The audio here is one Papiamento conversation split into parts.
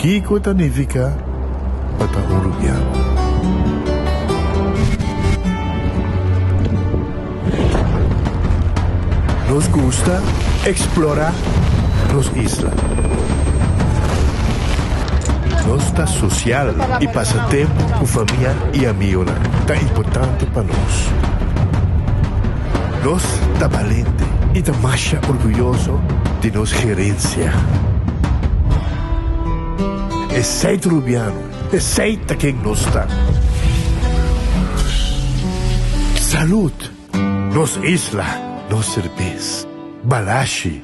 Kiko ta nifiká pa ta un rubiano. Nos gusta eksplorá nos isla. Nos ta sosial i pasa tempu ku famia i amigonan ta importante pa nos. Nos ta balente i ta masha orguyoso di nos gerensia. Esei ta Rubiano, esei ta ken nos ta. Salud! Nos isla, nos serbes. Balashi.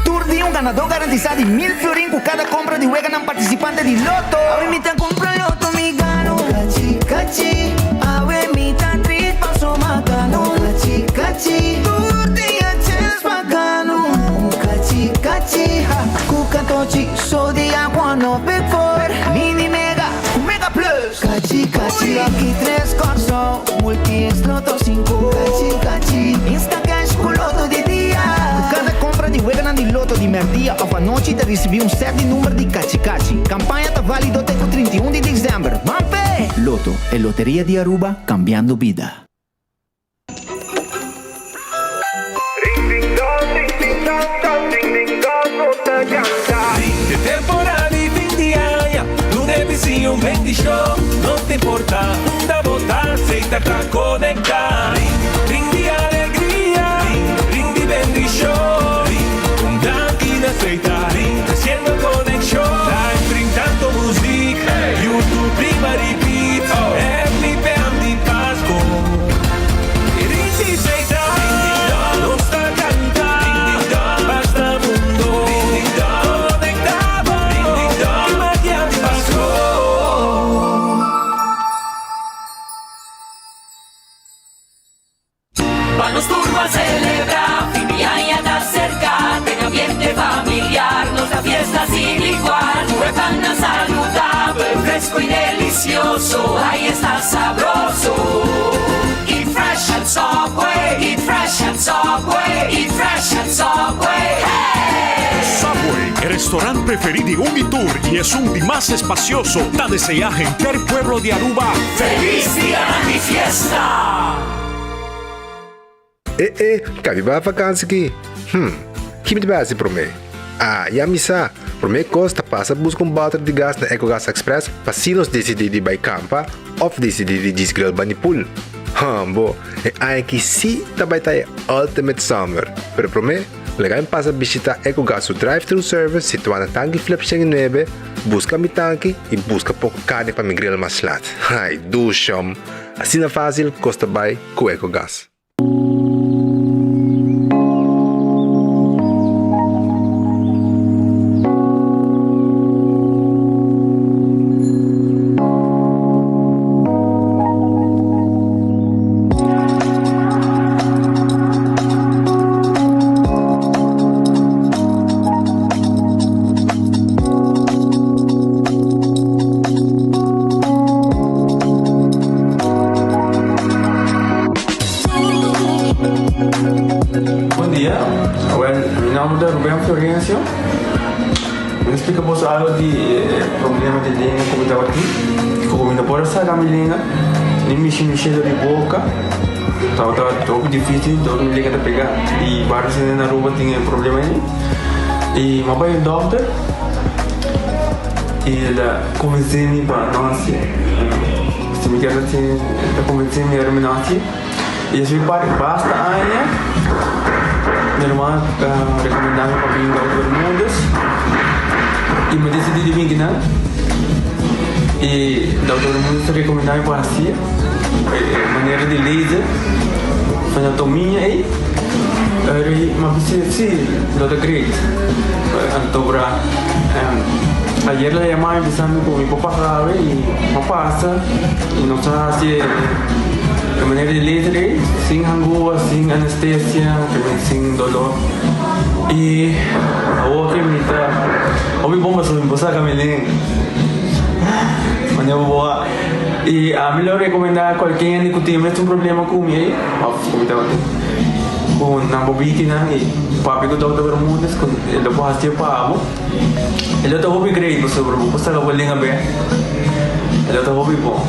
Tur dia un ganadó garantisa di mil florin ku kada kompra di weganan partisipante di Lotto. Awe mi ta kumpra Lotto mi gano. Kachi kachi awe mi ta trit paso makano. Kachi kachi tur dia chens pa gano. Kachi kachi ha ku katochi so dia kuando big four mini mega ku mega plus. Kachi kachi lucky tres Kòrsou multi es Lotto sinku. Kachi kachi insta cash ku Lotto di dia. Ku kada kompra di weganan di Lotto di mèrdia òf anochi ta risibí un sèt di number di Kachi Kachi. Kampaña ta válido te ku 31 di desèmber. Ban p'e! Lotto, e loteria di Aruba, kambiando bida. De temporada di fin di aña, Luna e un bendicion. No ta importa unda bo ta, Setar ta conecta. Ring di alegria, ring di bendicion. Un danki na Setar, treciendo conexion. Live ring tanto muziek, YouTube riba repeat. FPM di Pasco. Ring di Setar, nos ta canta. Basta mundo, conectado. Ki magia di Pasco. Pa nos tur ban celebra, fin di aña ta cerca, den ambiente familiar, nos ta fiesta sin igual. Cu e pannan saludabel, fresco y delicioso, ay esta sabroso. Eat fresh at Subway, eat fresh at Subway, eat fresh at Subway, hey! Subway, e restaurant preferi di un y tur y esun di mas espacioso, ta desea henter pueblo di Aruba Feliz Dia di Fiesta! E e, ka mi bai vakansi ki? Hm, ki mi ta bai hasi promé? Ah, ya mi sa! Promé kos ta pasa buska un bòter di gas na Ecogas Express pa si nos disidí di bai kampa òf disidí di djis grill bani pool. Hambo, e aña aki sí ta bai ta e ultimate summer! Pero promé, laga mi pasa bishitá Ecogas su drive-thru service situá na Tanki Flip 109, buska mi tanki i buska poko karni pa mi grill mas lat. Ai, dushom! Asina fásil kos ta bai ku Ecogas. Bon dia, awel mi nomber ta Ruben Florencio. Mi ta splika boso algo di e problema di lenga ku mi tabatin. Ku mi no por a saka mi lenga, ni mishi mi shelo di boka. Tabata hopi dificil, dor mi lenga ta pega. I varios hende na Aruba tin e problema ei. I mi a bai un dokter i el a konvensé mi pa no hasié. Si mi kier hasié, el a konvensé mi ora mi no hasié. I esei par basta aña mi ruman a rekomendá mi pa bin Dokter Bermudez i mi a disidí di bin kinan. I Dokter Bermudez a rekomendá mi pa hasié e manera di laser anatomia ei. Eri mi a bis'é si lo ta great. Anto bra ayer el a yama mi bisa mi ku mi por pasa awe i mi a pasa i nos a hasi e manera di laser ei sin hangua, sin anestesia, sin dolor. I awor ke mi ta hopi bon pasobra mi por saka mi len manera bo a i ami lo rekomendá kualke hende ku tin e mesun problema ku mi ei òf ku mi tabatin. Ku nan por biki nan i papia ku Dòkter Bermudez ku e lo por hasié pa bo. E lo ta hopi great pasobra bo por saka bo lenga bek. E lo ta hopi bon.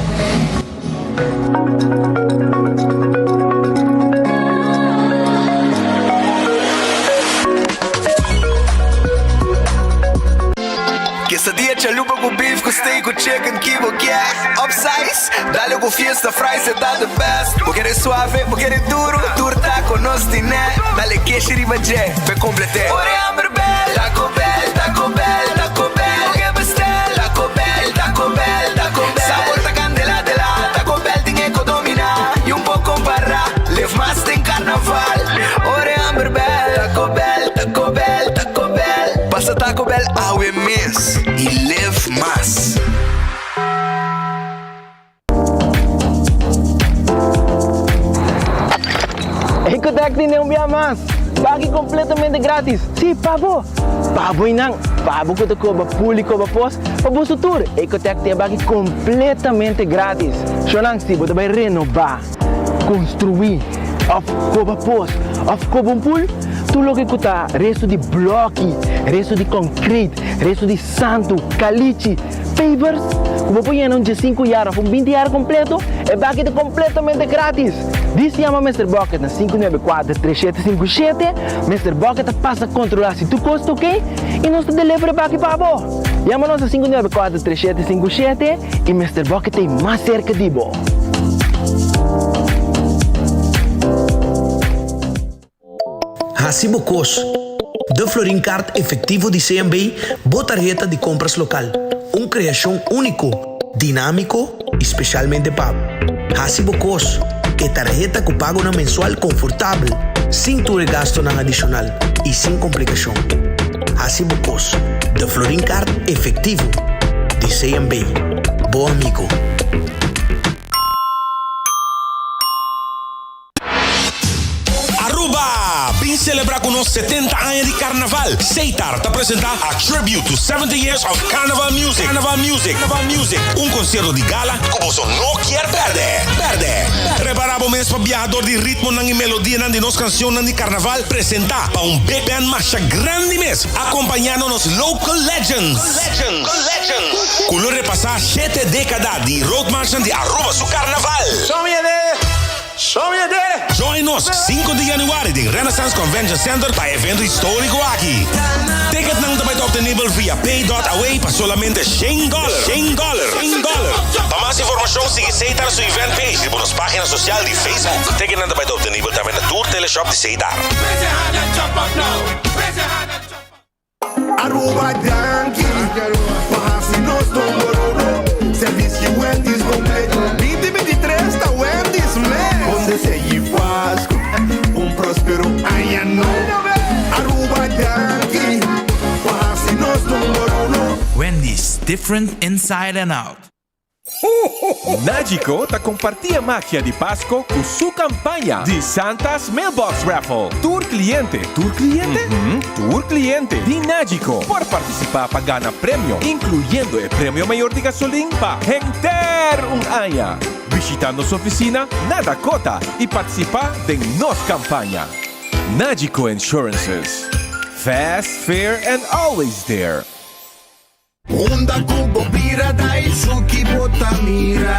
Quesadilla chalupa cu beef cu steak cu chicken ki bo kier Upsize, dale cu fiesta fries e ta the best Bo kere suave, bo kere duro, tur taco nos tine Dale keshi riba dje, p'e complete Ora hamber bel, Taco Bell, Taco Bell, Taco Bell Bo ke bestel, Taco Bell, Taco Bell, Taco Bell Sabor ta candela de la, Taco Bell tin e co domina Y un po compara, live mas den carnaval Ora hamber bel, Taco Bell, Taco Bell, Taco Bell Pasa Taco Bell awe mes y live mas. Ecotec tene un bia mas! Baki completamente gratis! Si, pa bo! Pa bo y nan! Pa bo cu ta coba pul y coba pos, pa boso tur! Ecotec tin e baki completamente gratis! Shonan, si bo ta bay renoba, construi, of coba pos, of coba un pul, tur loke cu ta resto di bloki, resto di concrete, resto di santu, calichi, Pavers ku bo por yena un diesinku yar òf un binti yar kompleto, e baki ta kompletamente gratis! Dis yama Mister Bucket na 594 3757, Mister Bucket ta pasa kontrolá si tur kos ta oke i nos ta deliver e baki pa bo! Yama nos na 594 3757 i Mister Bucket ta ei mas serka di bo! Hasi bo kos. De Florin Card Efectivo di CMB, bo tarheta di kompras lokal. Un kreashon úniko, dinámiko i spesialmente pa bo. Hasi bo kos. E tarheta ku pagonan mensual konfortabel, sin tur e gastonan adishonal i sin komplikashon. Hasi bo kos. De Florin Card Efectivo di CMB. Bo amigo. Aruba! Bin celebra cu nos 70 aña di Carnaval! Seitar ta presenta A Tribute to 70 Years of Carnival Music, Carnival Music, Carnival Music, un concierto di gala cu boso no kier perde! Perde! Prepara bo mes pa biaha door di ritmonan y melodianan di nos cancionnan di Carnaval presenta pa un big band masha grandi mes, acompañando nos local legends, legends, legends, cu lo repasa shete decada di roadmarchnan di Aruba su Carnaval. Join nos 5 di januari den Renaissance Convention Center pa e evento historico aki. Ticketnan ta bai ta obtenibel via pay dot away pa solamente shen dollar, shen dollar, shen dollar. Pa mas informacion sigui Setar su event page riba nos pagina social di Facebook. Ticketnan ta bai ta obtenibel tambe na tur teleshop di Setar. Aruba danki pa hasi nos number uno. Servicio Wendy's completo. Binti 23 ta Wendy's mes. Bon deseo y Pascu, un prospero aña nobo. Aruba danki pa hasi nos number uno. Wendy's, different inside and out. Nagico ta comparti e magia di Pasco cu su campaña di Santa's Mailbox Raffle. Tur cliente, tur cliente? Uhm, tur cliente di Nagico por participa pa gana premio, incluyendo e premio mayor di gasolin pa henter un aña. Bishita nos oficina na Dakota y participa den nos campaña. Nagico Insurances, Fast, fair and always there. Unda ku bo bira Daisuki bo ta mira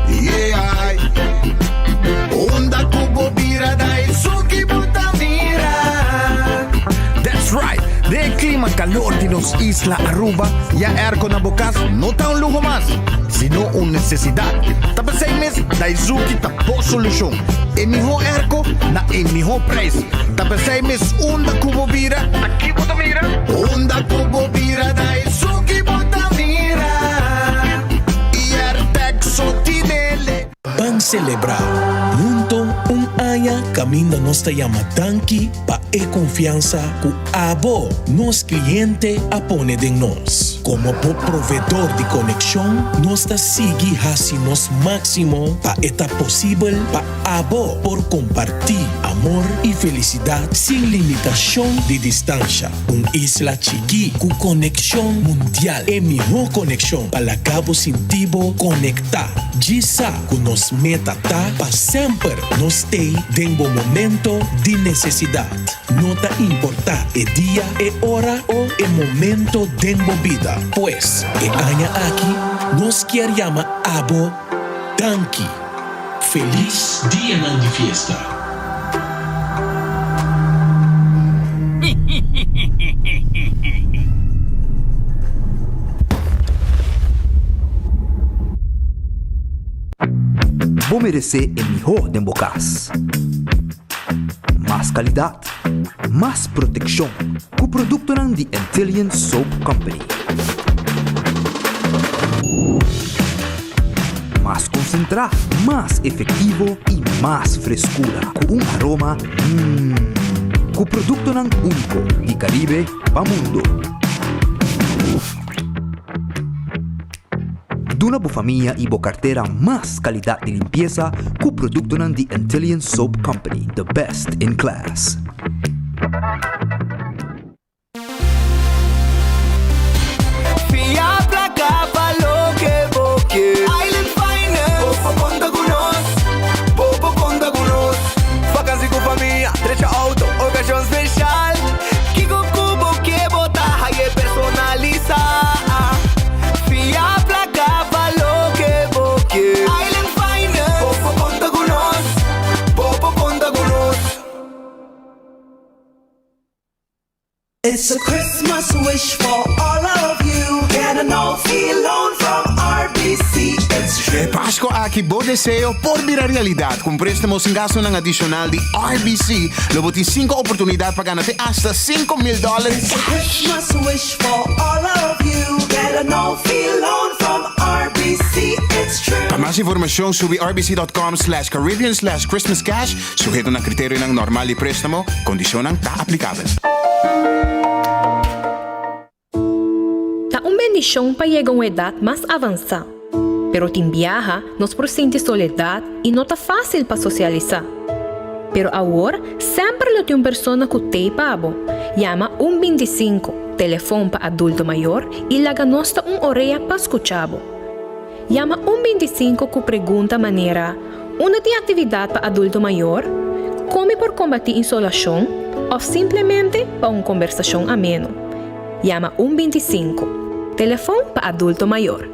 Yeah Unda ku bo bira Daisuki bo ta mira That's right! Den e klima kalor di nos isla Aruba, ya airco na bo kas no ta un luho mas, sino un nesesidat. Ta p'esei mes Daizuki ta bo solushon. E mihó airco na e mihó prijs. Ta p'esei mes unda ku bo bira, ta ki bo ta mira? Unda ku bo bira ta esun ki bo ta mira. Iertec so tinele. Ban selebrá hunto un aña kaminda nos ta yama danki pa e konfiansa ku abo, nos kliente, a pone den nos. Komo bo provedor di konekshon, nos ta sigui hasi nos máksimo pa e ta posibel pa Abo por kompartí amor i. felisidat sin limitashon di distansha. Un isla chikí ku konekshon mundial. E mihó konekshon pa laga bo sinti bo konektá. Djis sa ku nos meta ta pa semper nos stay den bo momento di nesesidat. No ta importá e dia, e ora o e momento den bo bida. Pues, e aña aki nos kier yama abo danki. Felis dianan di fiesta! Bo meresé e mihó den bo kas. Mas kalidat, mas protekshon ku produktonan di Antillian Soap Company. Mas konsentrá, mas efektivo i mas freskura ku un aroma mmm. Ku produktonan úniko di Karibe pa mundu. Duna bo famia i bo kartera mas kalidat di limpiesa ku produktonan di Antillian Soap Company, the best in class. Fia plaka pa loke bo ke. Island Finance. Bo por konta ku nos. Bo por konta ku nos. Vakansi ku famia, drecha outo, okashon speshal. Kiko ku bo ke bo ta haye personalisa. Fia plaka pa loke bo ke. Island Finance. Bo por konta ku nos. Bo por konta ku nos. It's a Christmas wish for all of you Get a no fee loan from RBC It's true E Pasco aki bo deseo por bira realidad. Cu un prestamo sin gastonan adicional di RBC, lo bo tin cinco oportunidad pa gana te hasta 5000 dollar It's a cash. Christmas wish for all of you Get a no fee loan from RBC It's true Pa mas informacion subi rbc.com/caribbean/christmascash. Suheto na kriterionan normal di préstamo, kondishonnan ta aplikabel. Ta un bendishon pa yega un edat mas avansá, pero tin biaha nos por sinti soledat i no ta fásil pa sosialisá. Pero awor semper lo tin un persona ku t'ei pa bo. Yama un 25, telefon pa adulto mayor, i laga nos ta un orea pa skucha bo. Yama un 25 ku pregunta manera, Unda tin aktividat pa adulto mayor? Kon mi por kombatí insolashon? Òf simplemente pa un kombersashon ameno. Yama un 25, telefon pa adulto mayor.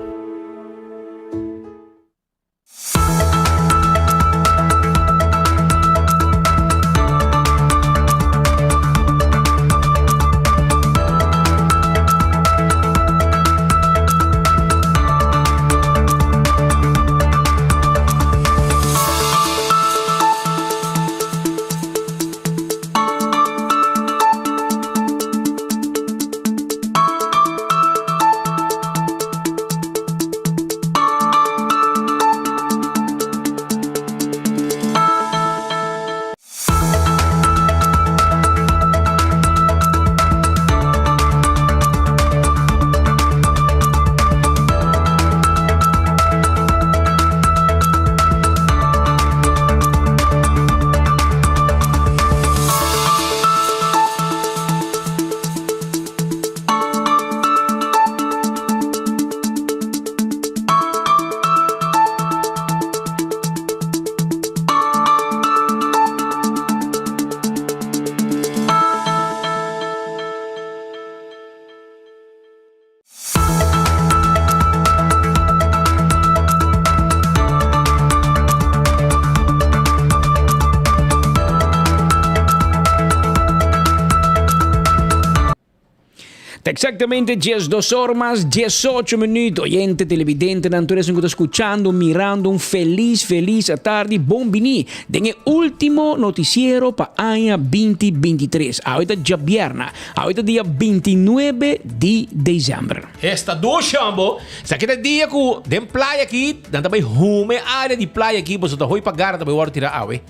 Ta exactamente 12 or mas 18 minuut. Oyente, televidentenan, tur esun ku ta skuchando, mirando, un felis, felis atardi. Bon bini den e ultimo noticiero pa aña 2023. Awe ta djabièrna, awe ta dia 29 di december. Esta dushi hombo. Esaki ta e dia ku den playa aki nan ta bai hume area di playa aki pasobra ta hoi pagara ta bai wòrdu tira awe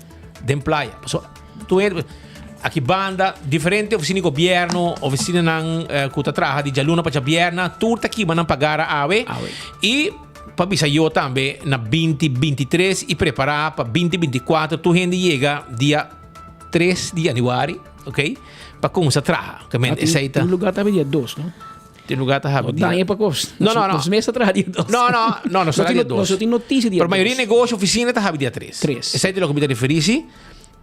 den playa. Pasobra tur hende. Aki banda, diferente ofisina di gobierno, ofisinanan ku ta traha di djaluna pa djabierna, tur ta kiba nan pagara awe. I pa bisa yo tambe na binti binti tres i prepará pa binti binti kuater tur hende yega dia. 3 di januari, ok? Pa cuminsa traha. Ke men esey ta. Tin lugar ta dia 2, no? Tin lugar ta habi dia. Daña pa kos. No, no, no. Nos mes ta traha dia 2. No, no, no, nos traha dia 2. Nos tin noticia dia 2. Pero mayoria negocio, oficina ta habi dia 3. 3. Esey ta loke mi ta referi si.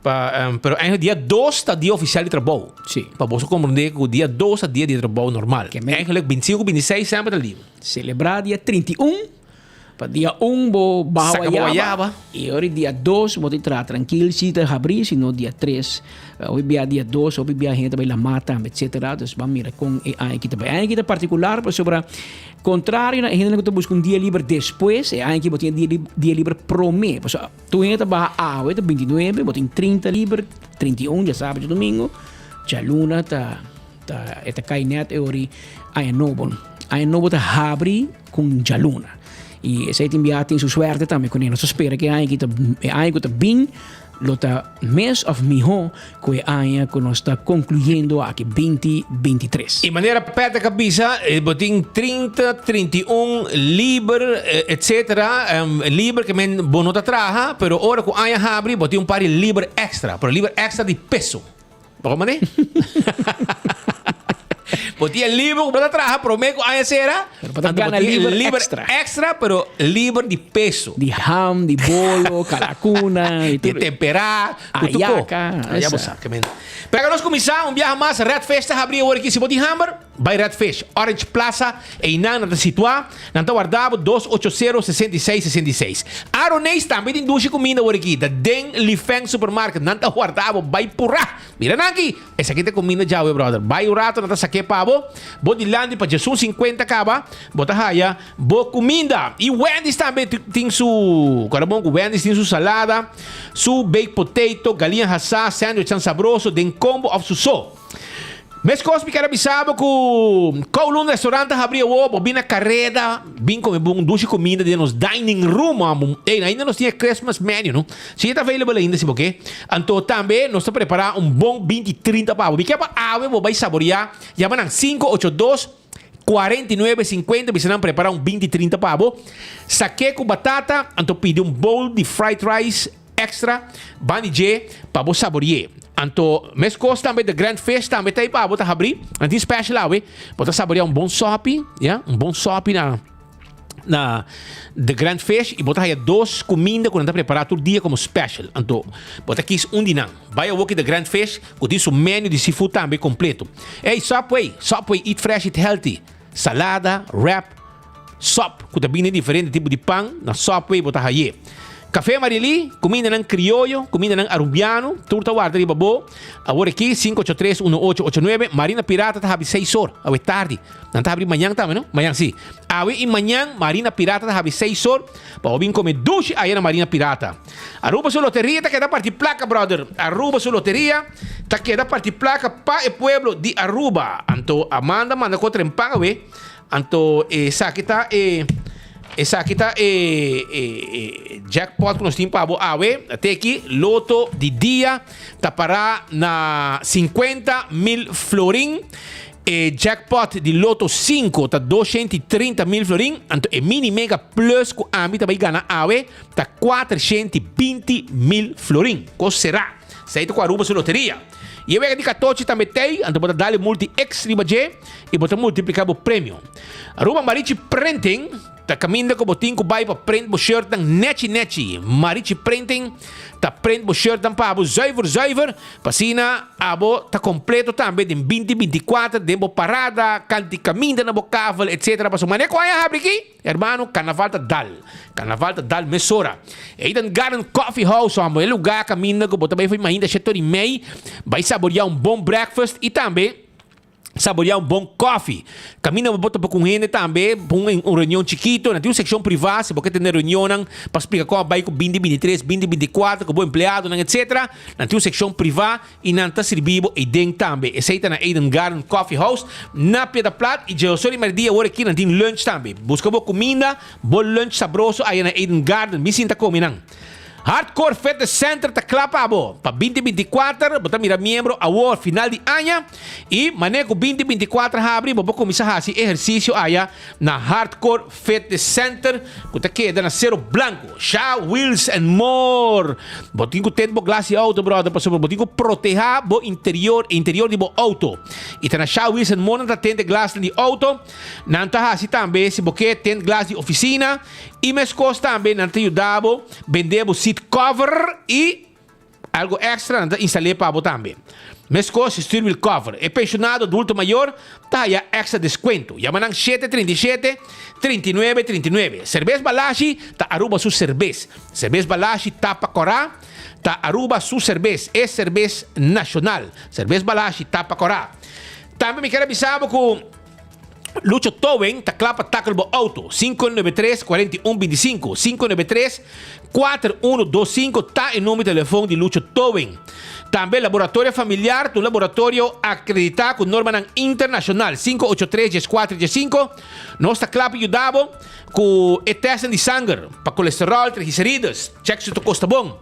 Pa, um, pero eigenlijk dia 2 ta dia oficial di trabou. Si. Pa boso comprende ku dia 2 ta dia di trabou normal. Eigenlijk 25, 26 semper ta liber. Celebra dia 31, pa dia 1 bo baha Saca bo guayaba. guayaba. Y ora dia 2 bo ta traha trankil, si ta habri, si no dia 3. Hopi bia dia 2, hopi bia hende ta bay lama tambe, etcetera. Dus ban mira con e aña aki ta bay. E aña aki ta particular pasobra contrario na e hendenan ku ta busca un dia liber despues, e aña aki bo tin e dia liber prome. Pasobra Tur hende ta baha awe ta bintinuebe, bo tin trinta liber, 31 djasabra djadumingu, djaluna ta ta e ta kai nèt e ora aña nobo. Aña nobo ta habri ku djaluna. I esei tin bia tin su suerte tambe kuné. Nos ta spera ku e aña aki ta e aña ku ta bin lo ta mes òf mihó ku e aña ku nos ta konkluyendo aki, binti bintitres. I manera Patrick a bisa, bo tin 30, 31 liber, etcetera, liber ke men bo no ta traha, pero ora ku aña habri bo tin un par di liber extra, pero liber extra di peso. Bo kon manera? Bo tin e liber ku bo ta traha prome ku aña sera, Pero bo ta anto bo gana tin e liber liber extra. extra, pero liber di peso. Di ham, di bolo, kalakuna, Di di tur. temperá, ku tur ko. Ayaca, Ya bo esa. sa, ke men. Pero nos kuminsá un biaha mas, Red Fish ta habri awor aki. Si bo tin hamber, bai Red Fish, Orange Plaza, einan nan ta situá. Nan ta warda bo 280 66 66. Aroneis tambe tin dushi kuminda awor aki. Ta den Li Feng Supermarket. Nan ta warda bo, bai purá. Mira nan aki! Esaki ta kuminda djawe, brother. Bai un rato nan ta sak'é pa bo. Bo dilanti pa djesun sinkuenta kaba, bo ta haya bo kuminda. I Wendy's tambe tin su, kòrda bon ku Wendy's tin su salada, su baked potato, galiña hasá, sandwichnan sabroso den kombo òf su so. Meskos mi ker a bisa bo ku Kowloon Restaurant ta habri awor, bo bin na kareda, bin kome bon dushi kuminda den nos dining room. Ey, ainda nos tin e Christmas menu, no? Si e ta available ainda si bo ke. Anto tambe nos ta prepara un bon binti 30 pa bo. Mi ke pa awe bo bai saboria, yama nan 582 49 50 bisa nan prepara un binti 30 pa bo. Sake ku batata, anto pidi un bowl di fried rice Extra bani dje pa bo saborié. Anto meskos tambe The Grand Fish tambe ta ei pa bo ta habrí. Nan tin special awe. Bo ta saboriá un bon sòpi, ya, un bon sòpi na na The Grand Fish i bo ta haya dos kuminda ku nan ta prepará tur dia komo special. Anto bo ta kis un di nan. Bai awoki The Grand Fish ku tin su menu di seafood tambe kompleto. Ey Subway, Subway eat fresh eat healthy. Salada, wrap. Sop, ku ta bini diferente tipo di pan, na Subway bo ta haye. Café Marilí, kumindanan krioyo, kumindanan arubiano, tur ta warda riba bo. Awor aki, 583-1889, Marina Pirata ta habri seis or, awe tardi. Nan ta habri mañan tambe, no? Mañan, si. Awe i mañan, Marina Pirata ta habri seis or, pa bo bin kome dushi aya na Marina Pirata. Aruba su loteria ta keda parti plaka, brother. Aruba su loteria ta keda parti plaka pa e pueblo di Aruba. Anto Amanda manda ko trempan awe. Anto esaki ta e esaki ta e e e jackpot ku nos tin pa bo awe. Te aki loto di dia ta pará na 50,000 florin. E jackpot di loto 5 ta 230,000 florin. Anto e mini mega plus ku ami ta bai gana awe ta 420,000 florin. Kos será. Esei ta ku Aruba su loteria. I e wega di katochi tambe t'ei, anto bo ta dal e multi X riba dje i bo ta multipliká bo premio. Aruba Marichi Printing ta kaminda ku bo tin ku bai pa print bo shirtnan nechi nechi. Marichi Printing ta print bo shirtnan pa bo zuiver zuiver pa asina abo ta kompleto tambe den binti 24 den bo parada, kanti kaminda na bo kavel etc. Pasobra manera ku aña habri aki. Hermano, carnaval ta dal. Carnaval ta dal mesora. Eden Garden Coffee House, hombre, e lugar caminda cu bo ta bay for mainta shete ora y mei, bay saborea un bon breakfast y tambe saborea un bon coffee. Caminda bo por topa cu un hende tambe, pa un un reunion chikito. Nan tin un seccion priva si bo ke tene reunionnan pa splica con a bay cu binti 23, binti 24 cu bo empleadonan, etc. Nan tin un seccion priva. I nan ta sirbi bo eiden tambe. Esei ta na Eden Garden Coffee House na Piedra Plat. I dje sor i merdia awor aki nan tin lunch tambe. Buska bo kuminda, bo lunch sabroso aya na Eden Garden. Mi sinta komi nan. Hardcore Fitness Center ta kla pa bo. Pa 2024 bo ta mira miembro awor final di aña y manera cu 2024 habri bo por cuminsa haci ehercicio aya na Hardcore Fitness Center cu ta keda na Cero Blanco. Sha Wheels and More. Bo tin cu tene bo glas di auto brother pasobra bo tin cu proteha bo interior, interior di bo auto. Y ta na Sha Wheels and More nan ta tende glasnan di auto. Nan ta haci tambe si bo ke tende glas di oficina y mescos tambe nan ta yuda bo bende bo seat cover y Algo extra nan ta instal'é pa bo tambe. Meskos stuurwiel cover. E pensionado adulto mayor ta haya extra descuento. Yama nan shete 37, 39, 39. Cerbes Balashi ta Aruba su cerbes. Cerbes Balashi tapa cora ta Aruba su cerbes. E cerbes nacional. Cerbes Balashi tapa cora. Tambe mi kier a bisa bo cu Lucho Towing ta kla pa tackle bo auto. 593 41 25, 593 4125 ta e numero di telefon di Lucho Towing. Tambe Laboratorio Familiar ta un laboratorio acredita cu normanan internacional. 583 14 15. Nos ta kla pa yuda bo cu e testnan di sanger pa colesterol, triglicerides. Check si ta costa bon.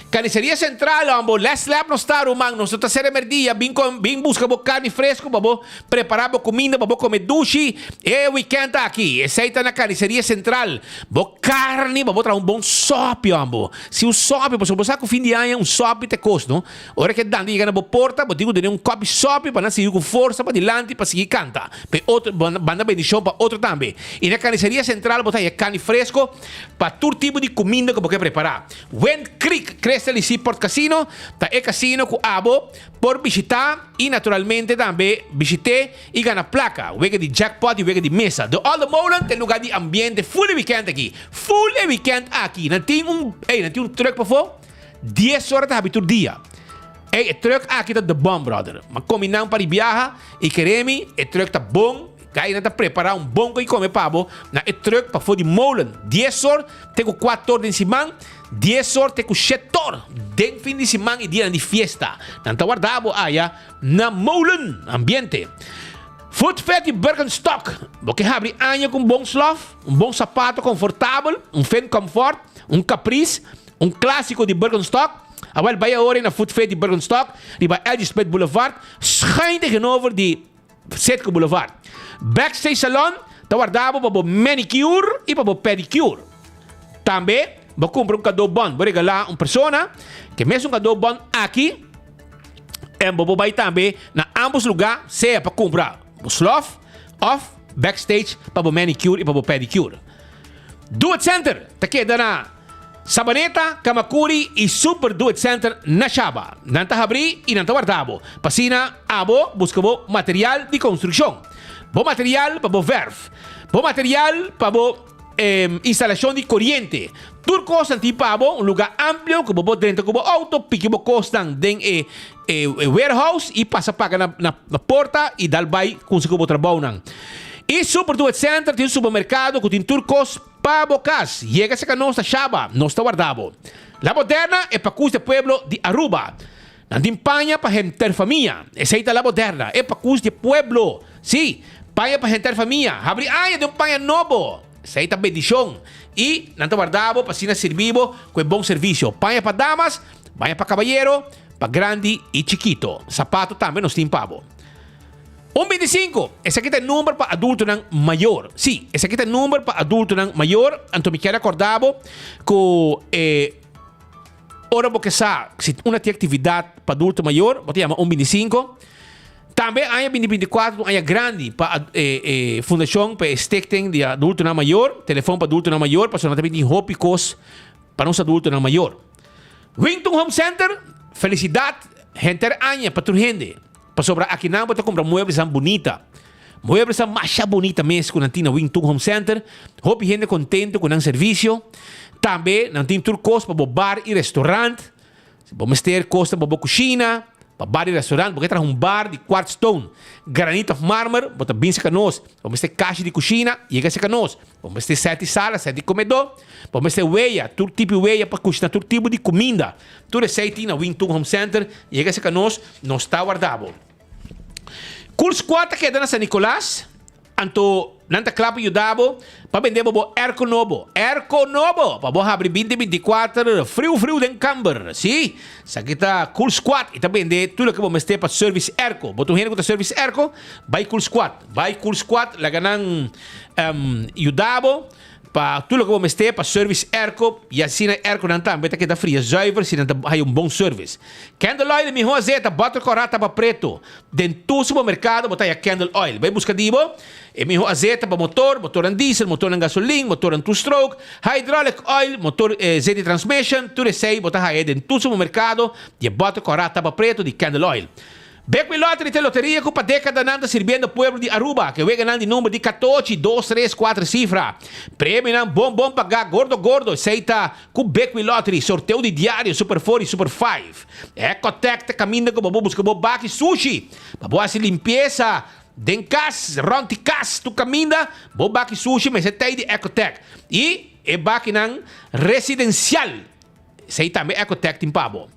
Carniceria Central hombo, les lap nos ta ruman, nos no ta sere merdia, bin con bin busca bo carni fresco pa bo prepara bo cuminda pa bo come dushi e weekend aki. Esey ta na Carniceria Central. Bo carni pa bo traha un bon sopi hombo. Si un sopi, pasobra bo sa cu fin di aña un sopi ta e cos no. Ora cu e dande yega na bo porta bo tin cu tene un copi sopi pa nan sigui cu forsa pa dilanti pa sigui canta. Pa e otro banda bendicion pa otro tambe. Y na Carniceria Central bo ta haya carni fresco pa tur tipo di cuminda cu bo ke prepara. Wind Creek Crystal y Seaport Casino ta e casino cu abo por bishita y naturalmente tambe bishit'e y gana placa, wega di jackpot y wega di mesa. De Olde Molen ta e lugar di ambiente full e weekend aki. Full e weekend aki. Nan tin un, ey, nan tin un truck pafo, dies ora ta habi tur dia. Ey, e truck aki ta the bomb, brother. M'a comi nan pa di biaha y keremi, e truck ta bon. Gainan ta prepara un bon ko'i kome pa bo na e truck pafó di molen. Dies or te ku kuator den siman, dies or te ku shetor den fin di siman i dianan di fiesta. Nan ta warda bo aya na molen. Ambiente. Foot Fed di Birkenstock. Bo ke habri aña ku un bon slof, un bon sapato konfortabel, un Finn Comfort, un Caprice, un klasiko di Birkenstock? Awel bai awor na Foot Fed di Birkenstock riba LG Smith Boulevard, schuin tegenover di. Citgo Boulevard. Backstage Salon ta warda bo pa bo manicure y pa bo pedicure. Tambe bo cumpra un cadeau bon, bo regala un persona ke mes un cadeau bon aki en bo por bay tambe na ambos lugar sea pa cumpra bo slof of backstage pa bo manicure y pa bo pedicure. Do It Center ta keda na Sabaneta, Kamakuri y Super Do It Center na Shaba. Nan ta habri y nan ta warda bo. Pa asina abo busca bo material di construccion, bo material pa bo verf, bo material pa bo instalacion di coriente. Tur cos nan tin pa bo, un lugar amplio cu bo por drenta cu bo auto, piki bo cosnan den e warehouse y pasa paga na porta y dal bay cunsha cu bo trabounan. Y Super Do It Center tin un supermercado cu tin tur cos. Pa bo cas, yega cerca nos ta Shaba, nos ta warda bo. La Moderna e pacus di pueblo di Aruba. Nan tin paña pa henter famia. Esey ta La Moderna, e pacus di pueblo. Si, paña pa henter famia. Habri aña den un paña nobo. Esey ta bendicion. Y nan ta warda bo pa asina sirbi bo cu e bon servicio. Paña pa damas, paña pa cabayero, pa grandi y chikito. Sapato tambe nos tin pa bo. Un 25, esaki ta e number pa adultonan mayor. Sí, esaki ta e number pa adultonan mayor. Anto mi kier acorda bo cu e ora bo ke sa si una tin actividad pa adulto mayor, bo ta yama un 25. Tambe aña 2024 ta un aña grandi pa e e fundacion pa e stichting di adultonan mayor, telefon pa adultonan mayor, pasobra nan ta bin tin hopi cos pa nos adultonan mayor. Wington Home Center, felicidad henter aña pa tur hende. Pasobra akinan bo ta kumpra mueblesnan bunita. Mueblesnan masha bunita mes ku nan tin na Wing Tun Home Center. Hopi hende kontento ku nan servisio. Tambe nan tin tur kos pa bo bar i restaurant. Si bo mester kosnan pa bo kushina, pa bar i restaurant, bo ke traha un bar di quartz stone, granit òf marmer, bo ta bin serka nos. Bo mester kashi di kushina, yega serka nos. Bo mester sèt di sala, sèt di komedó. Bo mester weya, tur tipo di weya pa kushina tur tipo di kuminda. Tur esei tin na Wing Tung Home Center. Yega serka nos, nos ta warda bo. Cool Squad ta keda na San Nicolas. Anto nan ta kla pa yuda bo pa bende bo bo airco nobo. Airco nobo pa bo habri binti 24 friu friu den kamber. Si, esaki ta Cool Squad y ta bende tur loke bo mester pa service airco. Bo ta un hende cu ta service airco? Bay Cool Squad. Bay Cool Squad laga nan yuda bo pa tur loke bo mester pa service airco y asina e airconan tambe ta keda fria zuiver si nan ta haya un bon service. Candle oil miho azeta, boter cora tapa preto. Den tur supermercado bo ta haya candle oil. Bay busca di bo e miho azeta pa motor, motornan diesel, motornan gasolin, motornan two stroke, hydraulic oil, motor zet di transmission, tur esey bo ta haya den tur supermercado di e boter cora tapa preto di candle oil. Bekwin Lottery ta e loteria cu pa decadanan ta sirbiendo pueblo di Aruba. Ke weganan di number di catochi, dos, tres, cuater cifra. Premionan bon bon paga, gordo gordo. Esey ta cu Bekwin Lottery, sorteo di diario, Super Four y Super Five. Ecotec ta caminda cu bo bo busca bo baki sushi pa bo haci limpieza den cas, rond di cas, tur caminda bo baki sushi mester tey di Ecotec. Y e bakinan residencial. Esey tambe Ecotec tin pa bo.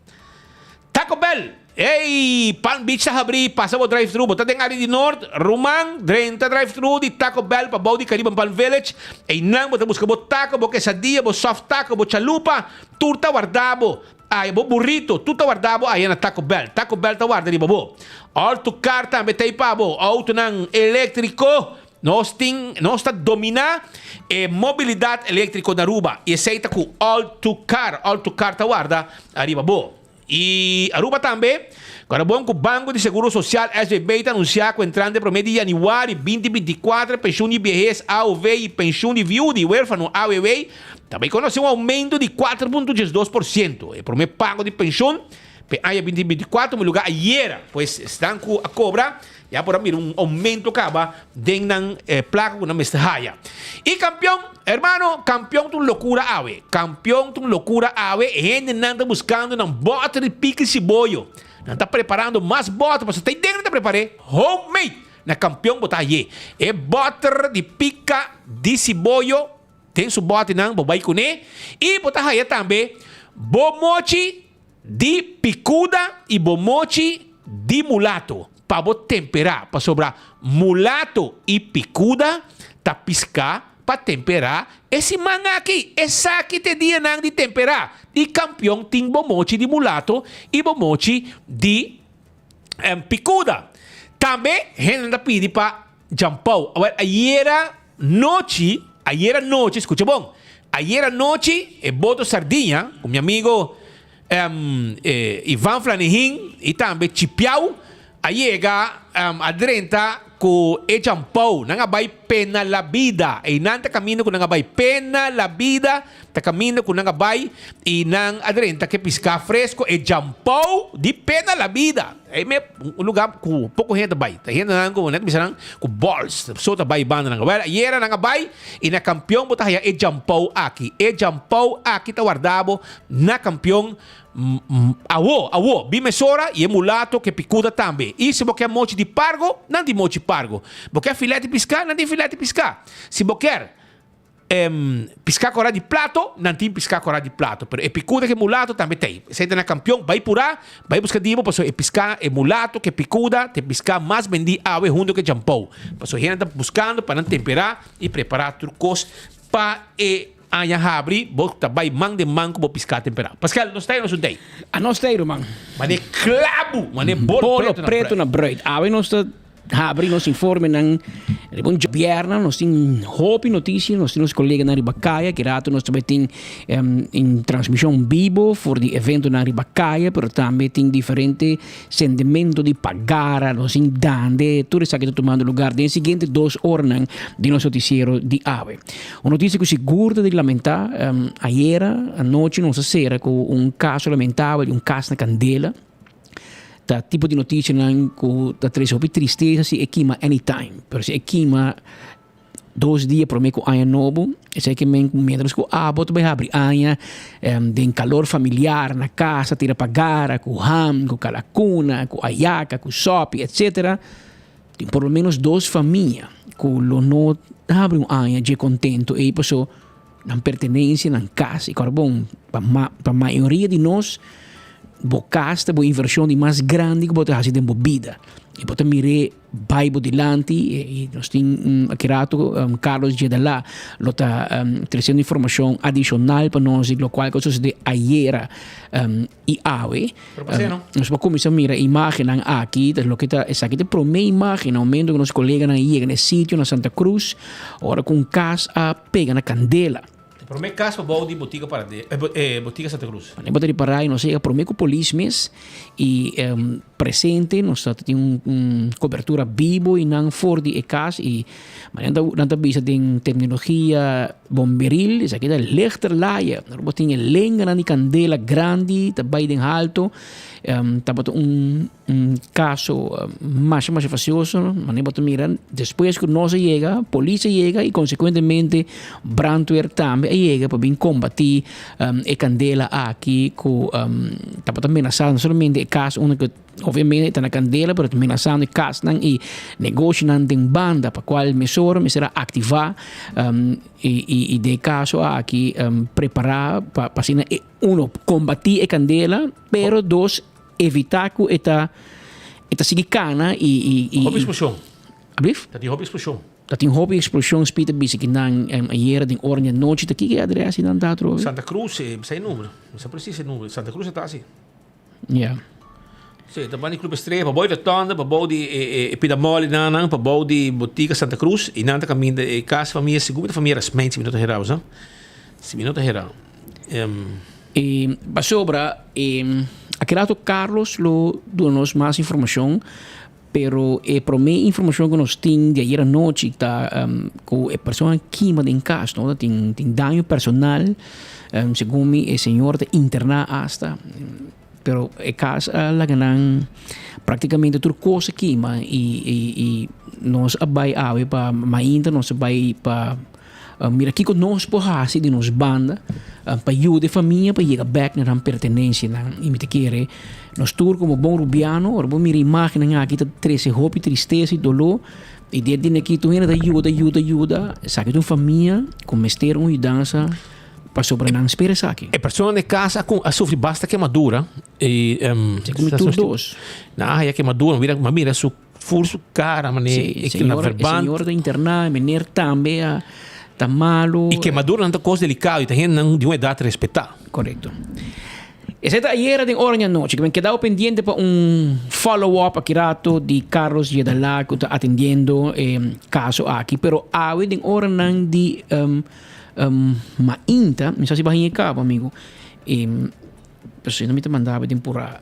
Taco Bell, Ey! Palm Beach ta habrí, pasa bo drive-thru. Bo ta den área di Noord, ruman, drenta drive-thru di Taco Bell pa bou di Caribbean Palm Village. Eynan bo ta buska bo taco, bo quesadilla, bo soft taco, bo chalupa. Tur ta warda bo. Aya, bo burrito, tur ta warda bo aya na Taco Bell. Taco Bell ta warda riba bo. All to Car tambe ta ei pa bo. Autonan eléctrico. Nos tin, nos ta dominá e mobilidat eléktriko na Aruba i esei ta ku All To Car. All To Car ta warda ariba bo. I Aruba tambe, ku ora bon ku Banko di Seguro Sosial, SVB, ta anunsiá ku entrante promé di yanüari 2024 penshun di biehes, AOV, i penshun di viuda i huérfano, AWW, ta bai konosé un oumento di 4.12%. E promé pago di penshun p'e aña 2024 tuma lugá ayera, pues esnan ku a kobra Ya por a mira un aumento caba den nan placa cu nan mester haya. Y campeon, hermano, campeon ta un locura awe. Campeon ta un locura awe. E hendenan ta buscando nan boter di piki siboyo. Nan ta preparando mas boter, pasobra ta e den nan ta prepare homemade. Na campeon bo ta haye e boter di pica di siboyo den su boternan bo bay cune. Y bo ta haya tambe bo mochi Di picuda y bo mochi di mulato pa bo tempera, pasobra mulato y picuda ta pisca pa tempera e siman aki. Esaki ta e dianan di tempera y campeon tin bo mochi di mulato y bo mochi di picuda. Tambe hendenan ta pidi pa Jampou. Awel ayera nochi, ayera nochi, scucha bon, ayera nochi e boto Sardiña cu mi amigo Ivan Flanegin y tambe Chipiau a yega a drenta cu e Jampou. Nan a bay pena la bida. Eynan ta caminda cu nan a bay pena la bida. Ta caminda cu nan a bay y nan a drenta ke pisca fresco e Jampou di pena la bida. Ei me un lugar cu poco hende ta bay. Ta hendenan cu net bisa nan cu bols so ta bay banda nan. Well ayera nan a bay y na Campeon bo ta haya e Jampou aki. E Jampou aki ta warda bo na Campeon awo awo bin mesora y e mulato ke picuda tambe. Y si bo kier mochi di pargo nan tin mochi pargo. Bo kier filet di pisca nan tin filet di pisca. Si bo kier Piská kòrá di plato, nan tin piská kòrá di plato, pero e pikuda ku e mulato tambe ta ei. Esei ta na kampion, bai purá, bai buska di bo, pasobra e piská, e mulato ku e pikuda ta e piská mas bendí awe huntu ku e djampou. Pasobra hende ta buskando pa nan temperá i prepará tur kos pa e aña habri, bo ta bai man den man ku bo piská temperá. Pascal, nos ta ei o nos no ta ei? A nos ta ei, ruman. Manera klabu, manera bolo pretu na bruid. Bolo pretu na bruid. Awe nos ta. Habri nos informenan riba un djabièrnè, nos tin hopi notisia, nos tin nos koleganan riba kaya, ki rato nos tambe tin un transmishon bibo for di eventonan riba kaya, pero tambe tin diferente sendimento di pagara, nos tin dande, tur esaki ta tumando lugar den e siguiente dos oranan di nos notisiero di awe. Un notisia ku sigur ta di lamentá, ayera anochi nos a sera ku un kaso lamentabel di un kas na kandela. Ta tipo di noticianan cu ta trece hopi tristeza si e kima anytime. Pero si e kima dos dia prome cu aña nobo, esey ke men cu mientras cu abo ta bay habri aña den calor familiar na casa, tira pagara cu ham, cu calacuna, cu ayaca, cu sopi, etcetera, tin por lo menos dos famia cu lo no habri un aña dje contento ey paso nan pertenencia, nan cas y cor bon pa mayoria di nos. Bo kas ta bo invershon di mas grandi ku bo ta hasi den bo bida. I bo ta mir'é bai bo dilanti i nos tin aki rato Carlos Jedalá lo ta tresiendo informashon adishonal pa nos di lokual ku a sosodé ayera i awe. Nos por kuminsá mira e imágennan aki, ta loke ta esaki ta e promé imágen na momento ku nos koleganan a yega na e sitio na Santa Cruz ora ku un kas a pega na kandela. E promé kas pa bou di Botica Parade, Botica Santa Cruz. Bo ta ripará i nos a yega promé ku polis mes i presente nos ta tin un kobertura bibo i nan for di e kas i manera nan ta bisa den terminologia bomberil esaki ta lichterlaaie. Bo tin e lenganan di kandela grandi ta bai den halto tabata un Un caso masha masha facioso, manera bo ta mira despues cu nos a yega, polis a yega y consecuentemente brandweer tambe a yega pa bin combati e candela aki cu tabata menasa no solamente e cas unda cu obviamente ta na candela pero ta menasando e casnan y negoshonan den banda pa cual mesora mester a activa y den e caso aki prepara pa asina uno combati e candela pero dos Evitá ku e ta e ta sigui kana i i i. Hopi eksploshon. Ablief? Ta tin hopi eksploshon. Ta tin hopi eksploshon Speed ta bisa ki nan ayera den ora di anochi ta kiko e adres di nan ta atrobe? Santa Cruz e sa e numero mi sa presis e numero Santa Cruz e ta asi. Ya. Si ta banda di Club Estrella pa bou di rotonda pa bou di e pida moli nan nan pa bou di botica Santa Cruz i nan ta kaminda e kas famia segun mi ta famia Rasmijn si mi no ta herau sa si mi no ta herau. E pasobra e aki rato Carlos lo duna nos mas informacion, pero e prome informacion cu nos tin di ayer anochi ta cu e persona kima den cas, no? Tin tin daño personal, segun mi e señor ta interna hasta, pero e cas a laga nan practicamente tur cos a kima y y y nos a bay awe pa mainta nos a bay pa. Mira kiko nos por hasi di nos banda pa yuda e famia pa yega bek na nan pertenencianan. Y mi ta kere nos tur como bon Rubiano ora bo mira imagennan aki ta trece hopi tristesa y dolor y den di aki tur hende ta yuda yuda yuda esaki ta un famia cu mester un yudansa pasobra nan spera esaki. E persona den cas a sufri basta kemadura y Segun mi tur dos. Nan a haya kemadura mi a mira su Fur su cara mane Sí, e señor, e señor ta interna, e meneer tambe a ta malo. Y quemadura nan ta cos delicado y ta hende nan di un edad respeta. Correcto. Esei ta ayera den ora di anochi. Ke men kedao pendiente pa un follow up aki rato di Carlos Yedalá ku ta atendiendo e caso aki. Pero awe den oranan di mainta, mi sa si bo a haña e cabo amigo, e pasobra mi ta manda bo den pura.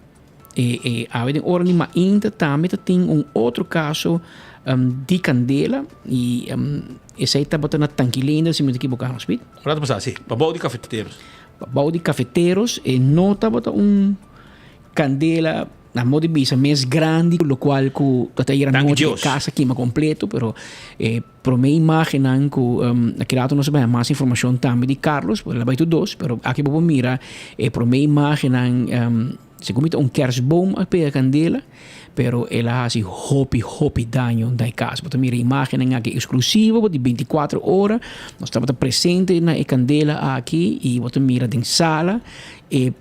E e awe den ora di mainta tambe ta tin un otro caso di candela y esey tabata na Tanquilinda si mi no ta equivoca no Speed? Un rato pasa si, pa bou di cafeteros. Pa bou di cafeteros e no tabata un candela na modo di bisa mes grandi locual cu ta ta yera nochi e casa kima completo pero e Prome imagennan ku aki rato nos a baña mas informashon tambe di Carlos, por el a bai tur dos, pero aki bo por mira e prome imagennan segun mi ta un kerstboom a pega kandela, pero el a hasi hopi hopi daño na e kas. Bo ta mira imagennan aki eksklusivo di bintikuater ora, nos tabata presente na e kandela aki i bo ta mira den sala e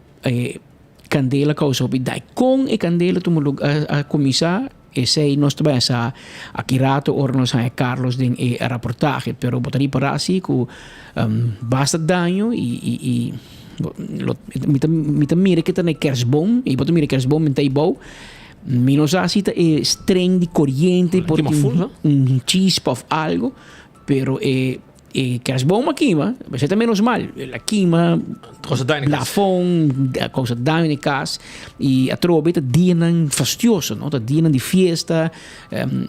kandela kousa hopi daño. Kon e kandela tuma lugar a kuminsá? Esei nos ta bai sa aki rato ora nos haña Carlos den e raportahe, pero bo ta ripará si ku basta daño i i i lo mi ta mi ta mira ke ta na e kerstboom i bo ta mira e kerstboom mintá ei bou mi no sa si ta e string di koriente por tin un chispa of algo pero e E kerstboom a kima, esei ta menos mal. El a kima plafon, a kousa daño den e kas. I atrobe ta dianan fastioso, no? Ta dianan di fiesta,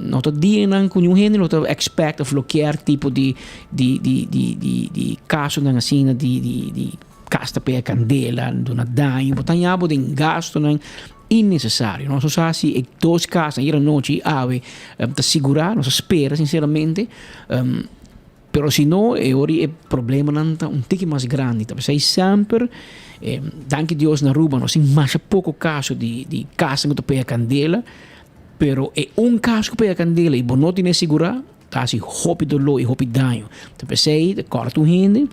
no ta dianan ku niun hende lo ta expect of lo kier tipo di di di di di di kasonan asina di di di kas ta pega kandela, duna daño. Bo ta haña bo den gastonan innesesario. Nos no sa si e dos kasnan ayera nochi i awe ta sigurá, nos a spera sinceramente. Pero si no, e ora e problemanan ta un tiki mas grandi. Ta p'esei semper, danki Dios na Aruba nos tin masha poko kaso di di kasnan ku ta pega kandela, pero e un kas ku pega kandela i bo no tene sigurá, ta hasi hopi doló i hopi daño. Ta p'esei ta kòrta un hende,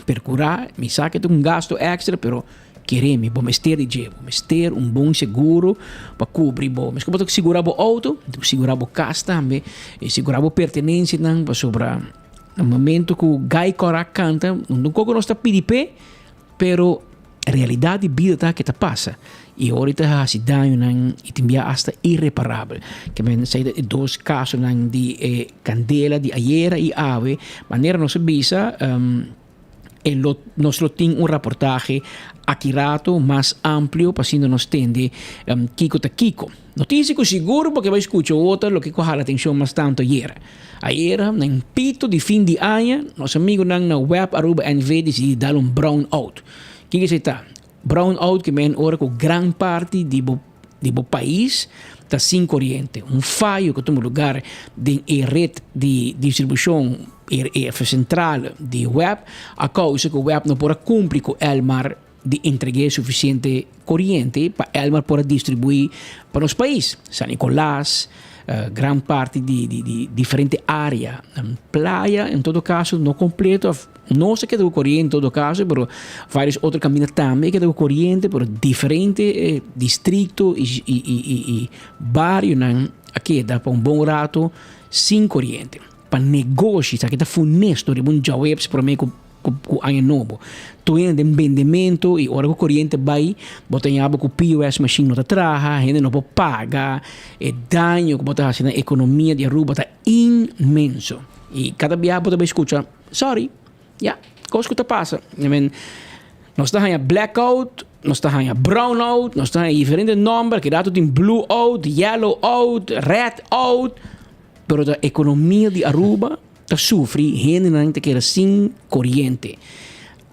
perkurá, mi sa ke ta un gasto èkstra, pero. Kere mi, bo mester di dje. Bo mester un bon seguro pa kubri bo. Meskos bo ta sigurá bo outo, bo ta sigurá bo kas tambe i sigurá bo pertenensianan pasobra na momento ku gai kòrá kanta, un koko nos ta pidi p'e, pero realidat di bida ta ke ta pasa i ora i ta hasi dañonan i tin bia asta ireparabel. Ke men esei ta e dos kasonan di e kandela di ayera i awe. Manera nos a bisa. E lo, nos lo tin un raportahe aki rato mas amplio pa asina nos tende kiko ta kiko. Noticia cu sigur bo ke bai scucha ota loke cu hala atencion mas tanto ayera. Ayera, na un pito di fin di aña, nos amigonan na Web Aruba NV dicidi dal un brown out. Kiko esey ta? Brown out ke men ora cu gran parti di bo di bo pais ta sin coriente. Un fayo cu tuma lugar den e red di distribucion e central di web a causa cu web no por a cumpli cu Elmar di entregue suficiente coriente pa Elmar por a distribui pa nos pais. San Nicolas, gran parti di di diferente area, playa en todo caso no completo of No se keda ku koriente en todo kaso, pero varios otro kaminda tambe keda ku koriente, pero diferente distrito i i i i barionan a keda pa un bon rato sin koriente. Pa negoshi esaki ta funesto riba un djaweps prome ku ku aña nobo. Tur hende den bendemento i ora ku koriente bai bo ta yaba ku POS machine no ta traha, hende no por paga, e daño ku bo ta hasi na ekonomia di Aruba ta inmenso. I kada biaha bo ta bai skucha. Sorry, ya, kos ku ta pasa. I mean, nos ta haña blackout, nos ta haña brownout, nos ta haña diferente nòmber, ki rato tin blue out, yellow out, red out, pero ta ekonomia di Aruba ta sufri, hendenan ta keda sin koriente.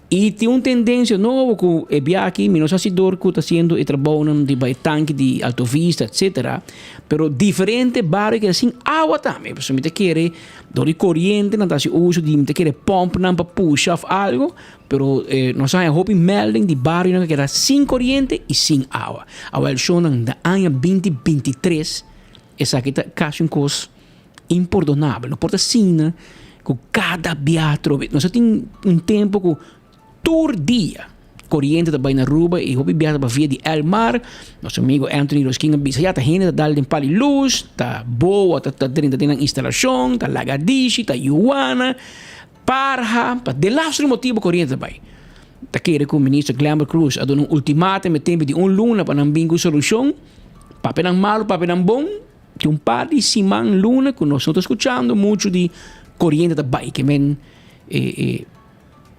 I tin un tendensia nobo ku e bia aki, mi no sa si dor ku ta hasiendo e trabounan riba e tanki di Alto Vista etcetera, pero diferente bario keda sin awa tambe. Pasobra mi ta kere dor di koriente nan ta hasi uso di mi ta kere pòmpnan pa pusha òf algu, pero nos a haña hopi melding di barionan ku a keda sin koriente i sin awa. Awel shownan na aña 2023 esaki ta kasi un kos Impordonabel. No por ta asina ku kada bia atrobe. Nos a tin un tempu ku tur dia koriente ta bai na Aruba i hopi bia ta bai via di Elmar. Nos amigo Anthony Roskin a bisa ya ta hende ta dal den pal di lus, ta boa ta ta drenta den nan instalashon, ta laga dishi, ta yuana, parha, pa delastre motibu koriente ta bai. Ta kere ku Minister Glenbert Croes a duna un ultimatum e tempu di un luna pa nan bin ku solushon. Papia nan malu, papia nan bon. Tin un par di siman, luna ku nos no ta skuchando muchu di koriente ta bai ke men e e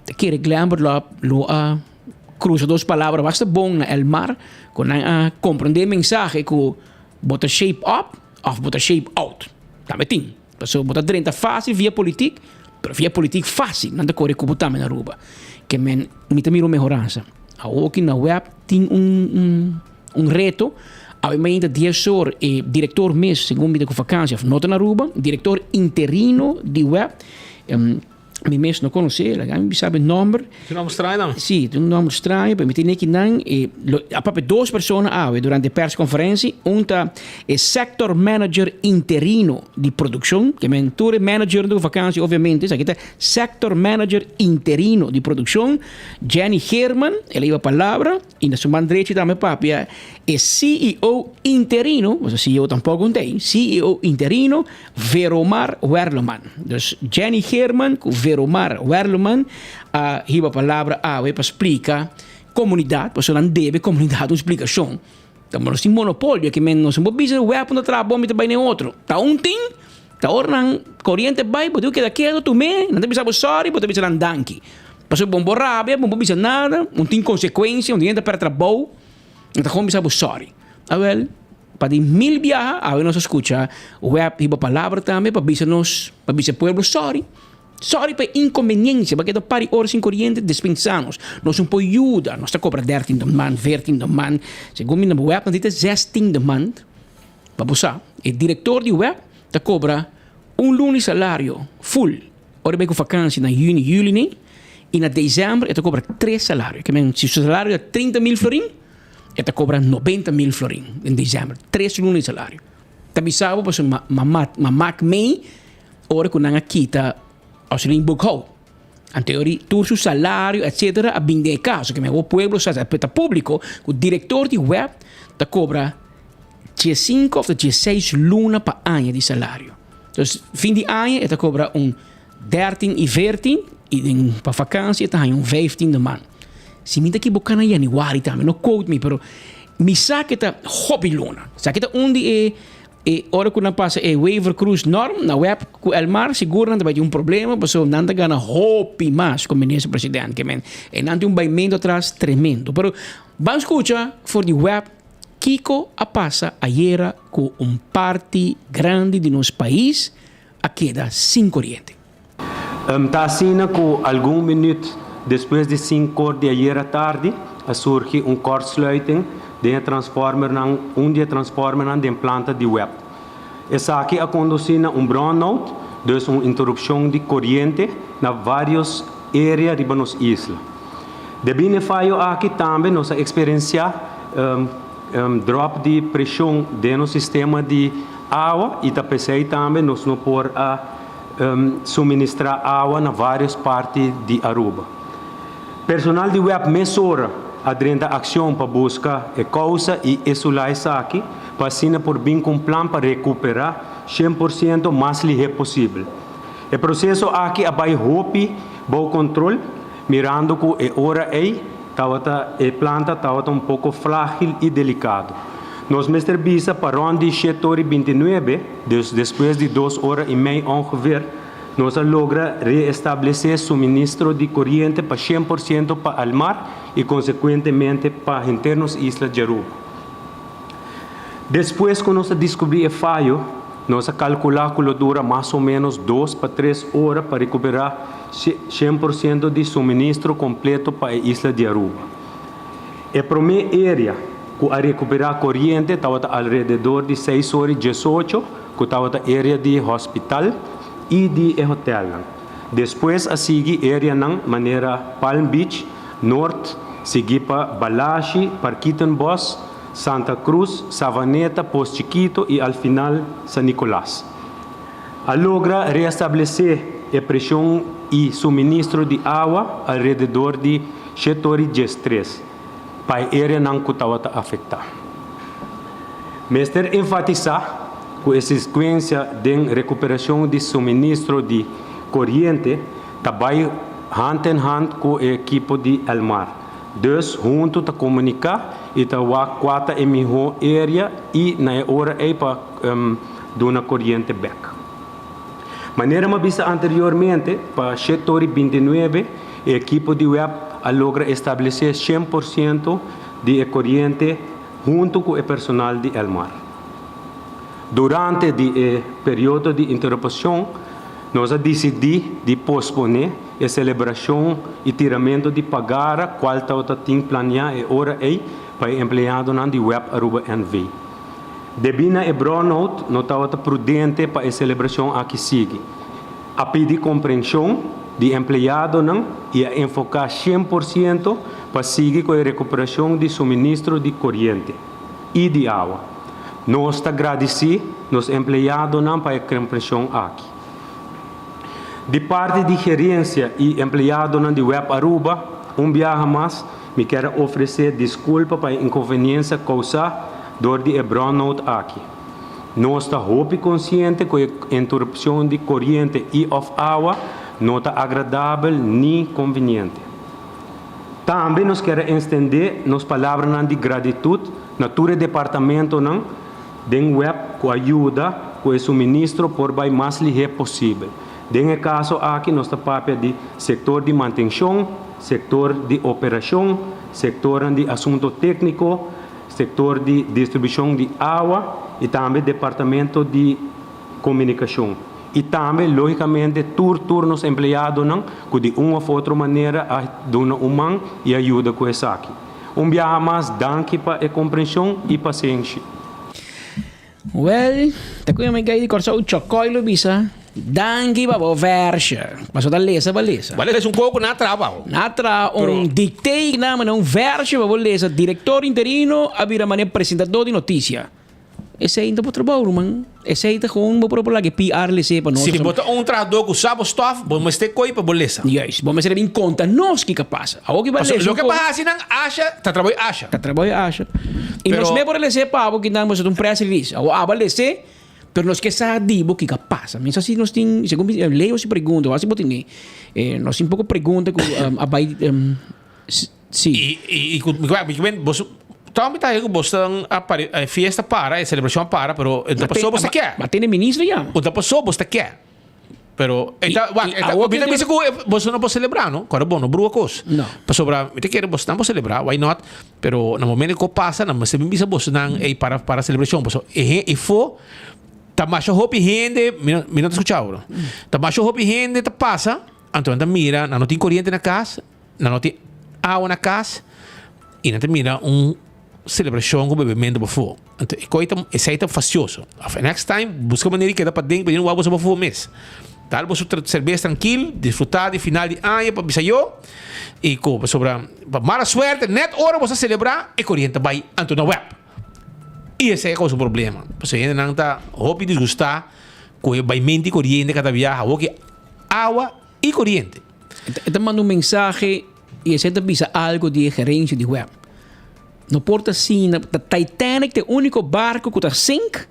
ta kere Glenbert lo a lo a krusa dos palabra basta bon na Elmar ku nan a komprende e mensahe ku bo ta shape up òf bo ta shape out. Tambe tin. Pasobra bo ta drenta fásil via politik pero via politik fásil nan ta kore ku bo tambe na Aruba. Ke men mi ta mira un mehoransa. Awoki na web tin un un. Un reto, awe mainta dies or e director mes, segun mi ta cu vakantie of no ta na Aruba, director interino di web, mi mes no conoce, laga mi bisa e nomber. Tin un nomber straño dan? Si, tin un nomber straño, pero mi tin neki nan, e lo, a papia dos persona awe durante e persconferentie, un ta e sector manager interino di produccion, ke men tur e manager ta cu vakantie obviamente, esaki ta sector manager interino di produccion, Jenny Geerman, el a hiba palabra. I na su man drechi tambe papia e CEO interino, pasobra CEO tampoco un t'ei, CEO interino Veromar Werleman. Dus Jenny Geerman ku Veromar Werleman a hiba palabra awe pa splika komunidat, pasobra nan debe komunidat un splikashon. Ta nos tin monopolio ke men nos no por bisa web no ta traha bon mi ta bai na e otro. Ta un tin, ta ora nan koriente bai bo tin ku keda ketu tum'é, nan ta bisa bo sorry, bo ta bisa nan danki. Pasobra bo no por rabia, bo no por bisa nada, bo no tin konsekuensia, bo no tin hende ta pèrdè trabou, nan ta kon bisa bo sorry. Awèl, pa di mil biaha awe nos a skucha web hiba palabra tambe pa bisa nos, pa bisa e pueblo sorry. Sorry pa e inconveniencia, pa keda par di ora sin coriente, despensa nos. Nos no por yuda, nos ta cobra dertiende maand, veertiende maand, segun mi na web nan di ta zestiende maand. Pa bo sa, e director di web ta cobra un luna di salario full, ora e bay cu vakantie na juni, juli ni, y na december e ta cobra tres salario. Ke men, si su salario ta 30 mil florin, e ta cobra 90 mil florin den december, tres luna di salario. Ta bisa bo pasobra ma mak mei. Ora ku nan a kita Auseline Boekhoudt. Anto tur su salario etc. A bin den e caso. Ke men awor pueblo sa, ta publico cu director di web ta cobra diescinco of diesseis luna pa aña di salario. Dus fin di aña e ta cobra un dertien y veertien y den pa vakantie e ta haña un vijftiende man. Si mi ta ekiboká na januari tambe, no quote me, pero mi sa ke ta hopi luna. Sa ke ta un di e e ora ku nan pasa e Wever Croes norm na web ku Elmar sigur nan ta bai tin un problema pasobra nan ta gana hopi mas ku minister president ke men e nan tin un baimento atras tremendo. Pero ban skucha for di web kiko a pasa ayera ku un parti grandi di nos pais a keda sin koriente. Ta asina ku algun minüt despues di sinkor di ayera tardi a surgi un kortsluiting den e transformernan un di e transformernan den planta di web. Esaki a kondusí na un brownout, dus un interupshon di koriente na vários area riba nos isla. Debí na e fayo aki tambe nos a eksperensiá dròp di preshon den nos sistema di awa i ta p'esei tambe nos no por a suministrá awa na vários parti di Aruba. Personal di web mesora a drenta akshon pa buska e kousa i esulá esaki pa asina por bin ku un plan pa rekuperá 100% mas lihé posibel. E proseso aki a bai hopi bou kontrol mirando ku e ora ei tabata e planta tabata un poko frágil i delikado. Nos mester bisa pa rond di shete ora i bintinuebe, dus despues di dos ora i mei ongeveer, nos a logra reestablesé suministro di koriente pa 100% pa Almar i konsekuentemente pa henter nos isla di Aruba. Despues ku nos a diskubrí e fayo, nos a kalkulá ku lo dura mas o ménos dos pa tres ora pa rekuperá 100% di suministro kompleto pa e isla di Aruba. E promé area ku a rekuperá koriente tabata alrededor di seis ora i diesocho, ku tabata area di hospital i di e hotelnan. Despues a sigui areanan manera Palm Beach, Noord, sigui pa Balashi, Parkietenbos, Santa Cruz, Savaneta, Pos Chiquito i al final San Nicolas. A logra reestablesé e preshon i suministro di awa alrededor di shete ora i diestres pa e areanan ku tabata afektá. Mester enfatisá ku e sekuensia den rekuperashon di suministro di koriente ta bai hand en hand ku e ekipo di Elmar. Dus huntu ta komuniká i ta wak kua ta e mihó area i na e ora ei pa duna koriente bèk. Manera mi a bisa anteriormente, pa shete ora i bintinuebe e ekipo di web a logra establesé 100% di e koriente huntu ku e personal di Elmar. Durante di e periodo di interupshon nos a disidí di posponé e selebrashon i tiramento di pagara kual tabata tin planiá e ora ei pa e empleadonan di Web Aruba NV. Debí na e brownout no tabata prudente pa e selebrashon aki sigui. A pidi komprenshon di empleadonan i a enfoká 100% pa sigui ku e rekuperashon di suministro di koriente i di awa. Nos ta gradisí nos empleadonan pa e komprenshon aki. Di parti di gerensia i empleadonan di Web Aruba, un biaha mas mi kier a ofresé diskulpa pa e inkonveniensia kousá dor di e brownout aki. Nos ta hopi konsiente ku e interupshon di koriente i òf awa no ta agradabel ni konveniente. Tambe nos kier a enstendé nos palabranan di gratitut na tur e departamentonan den web ku a yuda ku e suministro por bai mas lihé posibel. Den e kaso aki nos ta papia di sektor di mantenshon, sektor di operashon, sektornan di asunto tékniko, sektor di distribushon di awa i tambe departamento di komunikashon. I tambe lógikamente tur tur nos empleadonan ku di un òf otro manera a duna un man i a yuda ku esaki. Un biaha mas danki pa e komprenshon i pasenshi. Wel, ta ku mi gai di Kòrsou Chòkòi lo bisa, Danki pa bo vèrsje. Paso ta lesa pa lesa. Bo a lesa un koko na traha pa bo. Na traha un diktee na manda un vèrsje pa bo lesa. Direktor interino a bira manera presentadó di notisia. Esei no ta bo trabou, ruman. Esei ta gewoon bo por laga e PR les'é pa nos. Si bo ta un trahadó ku sa bo stòf, bo mester koi pa bo lesa. Juist. Bo mester bin konta nos kiko a pasa. Awor ki bo a Pasobra lesa un loke kos. pa hasi nan Asha, ta trabou e Asha. Ta trabou e Asha. I Pero. nos mes por a les'é pa bo kinan bo ta un press release. Awor abo a les'é, pero nos ke sa di bo kiko a pasa. Mi sa si nos tin, segun mi leo si pregunta, o si bo tene, nos tin poko pregunta ku a bai. Si. I, i, i ku, mi mi mi boso, tòg mi ta ku boso a pari, e fiesta para, e selebrashon para, pero e ta pasó boso ta ke. Ma tene ministro yama. O ta pasó boso ta ke. Pero e ta, wak, e ta, mi ta bisa ku boso no por selebrá no, kòrda bon, no brua kos. No. Pasobra mi ta kere boso nan por selebrá, why not? Pero na momento ku pasa, nan mester bin bisa boso nan ey para para selebrashon, pasobra e hen e fo ta masha hopi hende, mi no mi no ta skucha bo, ta masha hopi hende ta pasa, anto nan ta mira nan no tin koriente na kas, Nan no tin awa na kas i nan ta mira un selebrashon ku bebementu pafó. Anto e koi ta esei ta fastioso. Of next time buska manera di keda paden pa di no wak boso pafó mes. Dal boso serbes trankil, disfrutá di final di aña pa bisa yo i ku pasobra pa mala suerte nèt ora boso a selebrá e koriente ta bai anto na wèp. I esei a kousa un problema. Pasobra hendenan ta hopi disgustá ku e baimenti koriente kada biaha awor ki awa i koriente. E ta manda un mensahe i esei ta bisa algo di e gerencia di web. No por ta asina, ta Titanic ta e unico barco cu ta sink,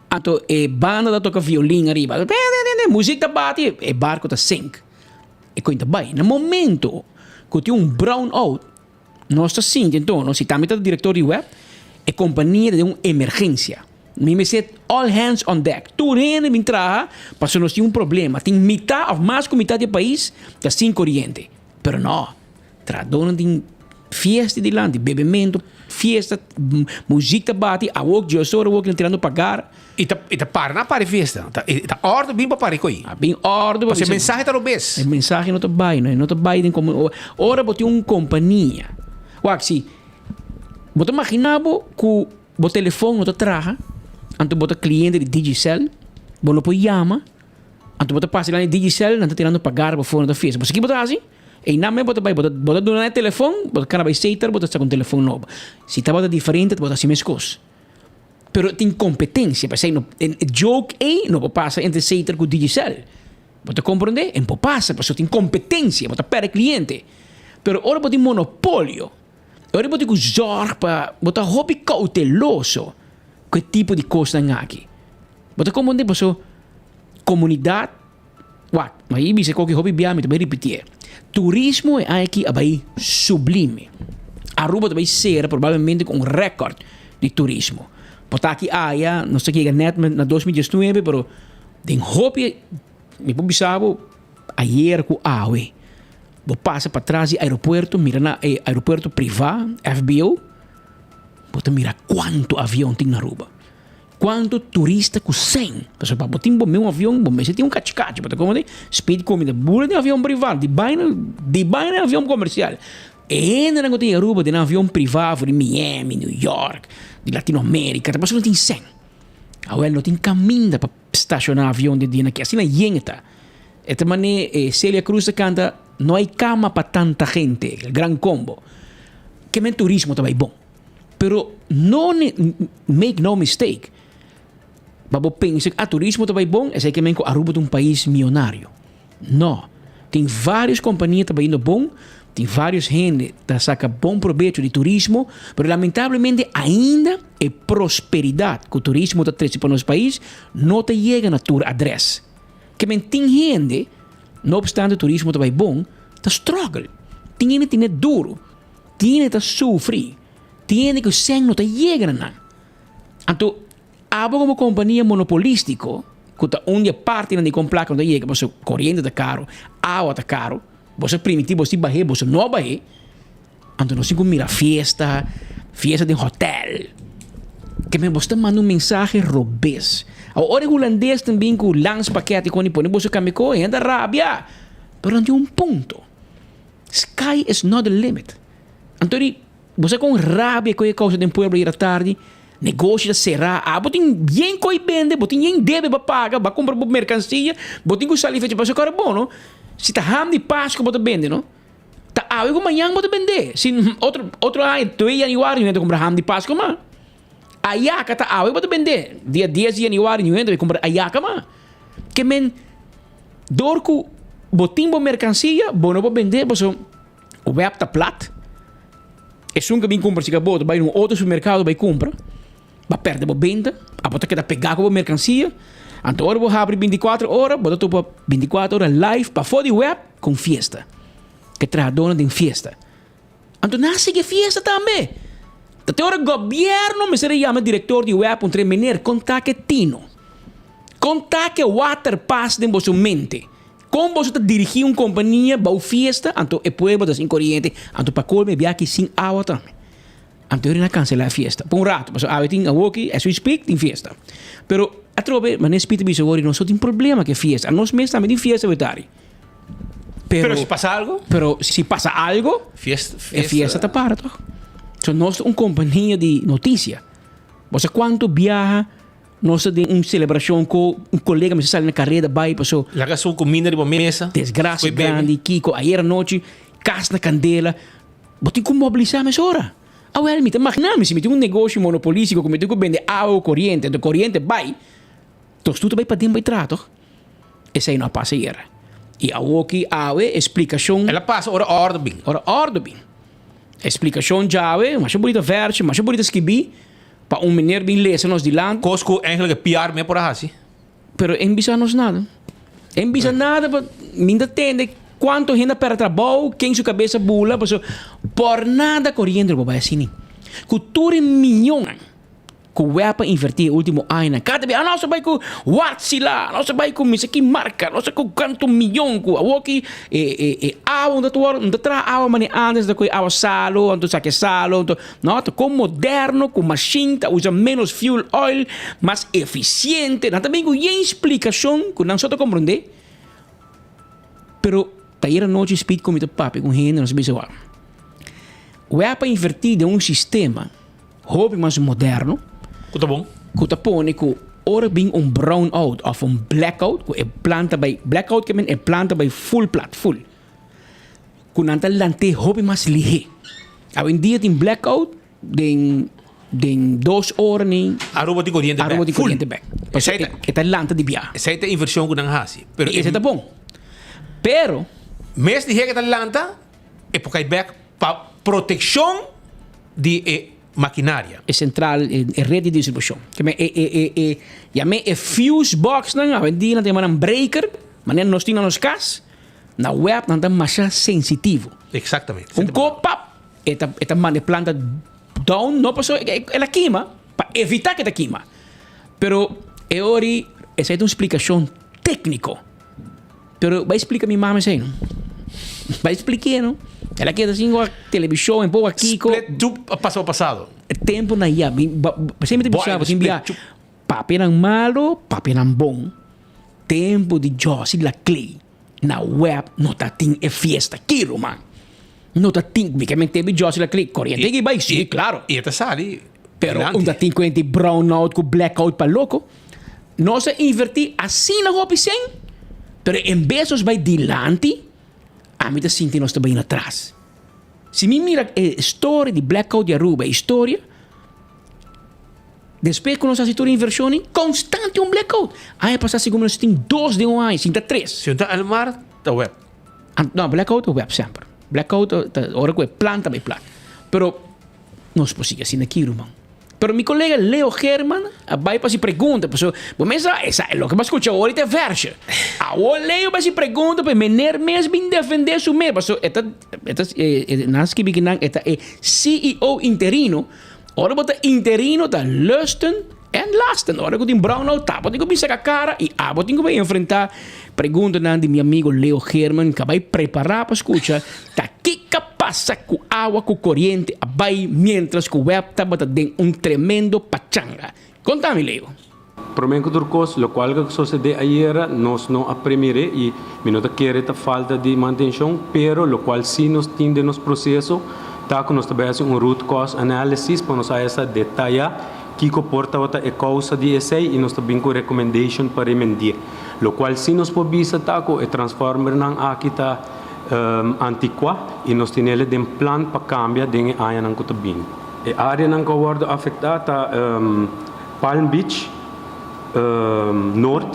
anto e banda ta toca violin ariba, muziek ta bati, e barco ta sink. E coin ta bay. Na momento cu tin un brown out, Nos ta sinti enton, si tambe ta director di web, e compania ta den un emergencia. Mi mester all hands on deck. Tur hende bin traha pasobra nos tin un problema. Tin mitad of mas cu mitad di e pais ta sin coriente. Pero no, trahadornan tin fiesta dilanti, bebemento, fiesta, muziek ta bati, awor dioso ora awor tirando pagar. I ta i ta para na para e fiesta. Ta i ta ordu bin pa para e koi. A bin ordu pa Pasobra e mensahe ta robes. E mensahe no ta bai, no. E no ta bai den komo ora bo tin un kompania. Wak si bo ta magina bo ku bo telefon no ta traha, anto bo ta kliente di Digicel, bo no por yama, anto bo ta pasa dilanti di Digicel, nan ta tirando pagar bo for nan ta fiesta. Bo sa ki bo ta hasi? Einan mes bo ta bai, bo ta bo ta duna nan e telefon, bo ta kana bai Setar, bo ta saka un telefon nobo. Si tabata diferente bo ta hasi meskos. Pero tin competencia, p'esei no e joke ei no por pasa entre Seter cu Digicel. Bo ta comprende? E no por pasa pasobra tin competencia, bo ta perde cliente. Pero ora bo tin monopolio, ora bo tin cu zorg pa bo ta hopi cauteloso cu e tipo di cosnan aki. Bo ta comprende? Pasobra comunidad Wak, ma i bisa koki hopi bia mi ta bai ripitié. Turismo e aña aki a bai sublime. Aruba ta bai sera probablemente ku un rèkòrt di turismo. Por ta aki aya nos ta yega nèt na 2019 pero den hopi mi por bisa bo ayer ku awe bo pasa patras di aeropuerto mira na e aeropuerto privá FBO bo ta mira kuantu avion tin na Aruba. Cuanto turista cu sen. Pasobra pa bo tin bo mes un avion, bo mester tin un cachi-cachi. Bo ta como di speed comida bula den avion priva, di baina, di baina avion comercial. E hendenan cu tin Aruba den avion priva for di Miami, New York, di Latinoamerica, ta pasobra no tin sen. Awel no tin caminda pa staciona avion den dia aki. Asina yen e ta. E ta mane Celia Cruz ta canta, No hay cama pa tanta gente, el gran combo. Kemen turismo ta bay bon. Pero no make no mistake, pa bo pensa ah turismo ta bai bon, esei ke men ku Aruba ta un pais mionario. No, tin varios kompania ta bayendo bon, tin varios hende ta saka bon probecho di turismo, pero lamentablemente ainda e prosperidat ku turismo ta trese pa nos pais no ta yega na tur adres. Ke men tin hende, no opstante turismo ta bai bon, ta struggle, tin hende tene duru. Tiene ta sufri, tiene ku sèn no ta yega na nan. Anto, abo komo kompania monopolistiko, ku ta un di e partinan di kon plaka no ta yega pasobra koriente ta karu, awa ta karu, boso a primiti boso tin bah'é, boso no a bah'é, anto nos tin ku mira fiesta, fiesta den hotèl. Ke men boso ta manda un mensahe robes. Awor ora e hulandesnan bin ku landspakket i kon di pone boso kambia kos, hende ta rabia. Pero nan tin un punto. Sky is not the limit. Anto di, bo sa kon rabia ku e kousa den pueblo ayera tardi? Negoshi ta será, abo tin yen koi bende, bo tin yen debe pa paga, bo a kumpra bo merkansia, bo tin ku sali fecha pasobra kòrda bo no, si ta ham di Pasku bo ta bende no, ta awe ku mañan bo ta bend'é, si otro otro aña twee januari no ta kumpra ham di Pasku mas. Ayaka ta awe bo ta bende. Dia dies di januari niun hende ta bay kumpra ayaka mas. Ke men dor ku bo tin bo merkansia bo no por bende pasobra web ta plat. Esun ku bin kumpra si ka bo ta bay na un otro supermerkado bay kumpra. Bo a perde bo benta, abo ta keda pegá ku bo merkansia. Anto ora bo habri bintikuater ora, bo ta topa bintikuater ora live pafó di web ku un fiesta. Ku e trahadónan den fiesta. Anto nan a sigui e fiesta tambe. Ta te ora gobièrnu mester a yama direktor di web puntra e meneer kon ta ke tino? Kon ta ke water pas den boso mente? Kon boso ta dirigí un kompania bou fiesta anto e pueblo ta sin koriente anto pa kolmo e biaha aki sin awa tambe? Anto nan a kanselá e fiesta pa un rato pasobra awe tin awoki as we speak tin fiesta. Pero atrobe manera Speed a bisa awor nos no tin problema ku e fiesta anos mes tambe tin fiesta wetari. Pero, pero si pasa algo? Pero si pasa algo, fiesta, fiesta. e fiesta ta para toch? So nos ta un compania di noticia. Bo sa cuanto biaha nos ta den un celebracion cu un colega mester sali na careda bay paso. Laga su comida riba mesa. Desgracia grandi, Kiko, ayer anochi cas na candela. Bo tin cu mobilisa mesora. Awel, mi ta imagina mi si mi tin un negoshi monopolistico cu mi tin cu bende awa o coriente, anto coriente bay, tos tur ta bay paden bay traha toch? Esei no a pasa ayera. I awoki awe e splikashon. El a pasa ora òrdu bin. Ora òrdu bin. E splikashon djawe, masha bunita vèrsje, masha bunita skibí, pa un meneer bin lesa nos dilanti. Kos ku eigenlijk e PR me por a hasi. Pero e no bisa nos nada. E no bisa nada pa mi ta tende kuantu hende a pèrdè trabou, ken su kabes a bula, pasobra por nada koriente lo por bai asina. Ku tur e miñonnan. Ku web a invertí e último añanan. Kada bia, nos a bai ku Wärtsilä, nos a bai ku mi sa ki marka, nos a ku kantu miyon ku awoki e e e awa no ta wòrdu, no ta traha awa manera ántes ta kohe awa salu, anto saka e salu, anto no, ta kon moderno ku mashin ta usa ménos fuel oil, mas efisiente. Nan ta bin ku yen splikashon ku nan so ta komprondé. Pero ta ayera nochi Speed ku mi ta papia ku hende, nos a bisa wak, web a invertí den un sistema. Hopi mas moderno. Ku ta bon. Ku ta pone ku ora bin un brown out of un blackout ku e planta bai blackout ke men e planta bai full plat full. Ku nan ta lant'é hopi mas lihé. Awendia tin blackout den den dos ora ni. Aruba tin koriente bek. Aruba tin koriente bek. Pasobra e ta lanta di bia. Esei ta invershon ku nan hasi. Pero esei ta bon. Pero. Mes lihé ke ta lanta e por kai bek pa protekshon. Di e makinaria. E sentral, e red di distribushon. Ke men e e e e yam'é e fuse boxnan, awendia nan ta yama nan breaker, manera nos tin na nos kas, na web nan ta masha sensitivo. Exactamente. Un kop pap, e ta e ta manda e planta down, no pasobra el a kima, pa evitá ke ta kima. Pero e ora esei ta un splikashon tékniko. Pero bai splika mi mama esei no. Bai splik'é no. El a keda sin wak televishon, e por wak kiko. Split tu pasa bo pasado. E tempo na ya. Mi ba esei mi ta bisa bo tin bia papianan malo, papianan bon. Tempo di Jossy Laclay na web no ta tin e fiesta aki ruman. No ta tin, mi ke mente bi Jossy Laclay koriente ki bai, si klaro. I e ta sali Pero un ta tin kuenta di brownout ku blackout pa loko. Nos a invertí asina hopi sèn, pero en bes nos bai dilanti, ami ta sinti nos ta bai atras. Si mi mira e storia di blackout di Aruba, e historia, despues ku nos hasi tur e invershonnan, konstante un blackout. Aña pasá segun mi nos tin dos den un aña, sin ta tres. Si no ta Elmar, ta web. No, blackout ta web semper. Blackout ta ora ku e plan ta bai plat. Pero Nos por sigui asina aki, ruman. Pero mi colega Leo Geerman a bai pa si pregunta, pasobra bo mes sa, esa e loke bo a scucha awor ta e versje. Awor Leo bai si pregunta pa e meneer mes bin defende su mes, pasobra e ta, e ta, nan a skibi kinan e ta e CEO interino. Ora bo ta interino ta lusten en lasten. Ora ku tin brownout ta bo tin ku bin saka kara i abo tin ku bai enfrenta preguntanan di mi amigo Leo Geerman ku a bai prepara pa skucha ta kiko a pasa ku awa ku koriente a bai mientras ku web tabata den un tremendo pachanga. Konta mi Leo. Promé ku tur kos, lokual ku a sosodé ayera nos no a premir'é i mi no ta kere ta falta di mantenshon, pero lokual sí nos tin den nos proseso ta ku nos ta bai hasi un root cause analysis pa nos haya sa detayá Kiko por tabata e kousa di esei i nos ta bin ku recommendation pa remendié. Lokual sí nos por bisa ta ku e transformernan aki ta antikuá i nos tinele den plan pa kambia den e añanan ku ta bini. E áreanan ku a wòrdu afektá ta Palm Beach, Noord,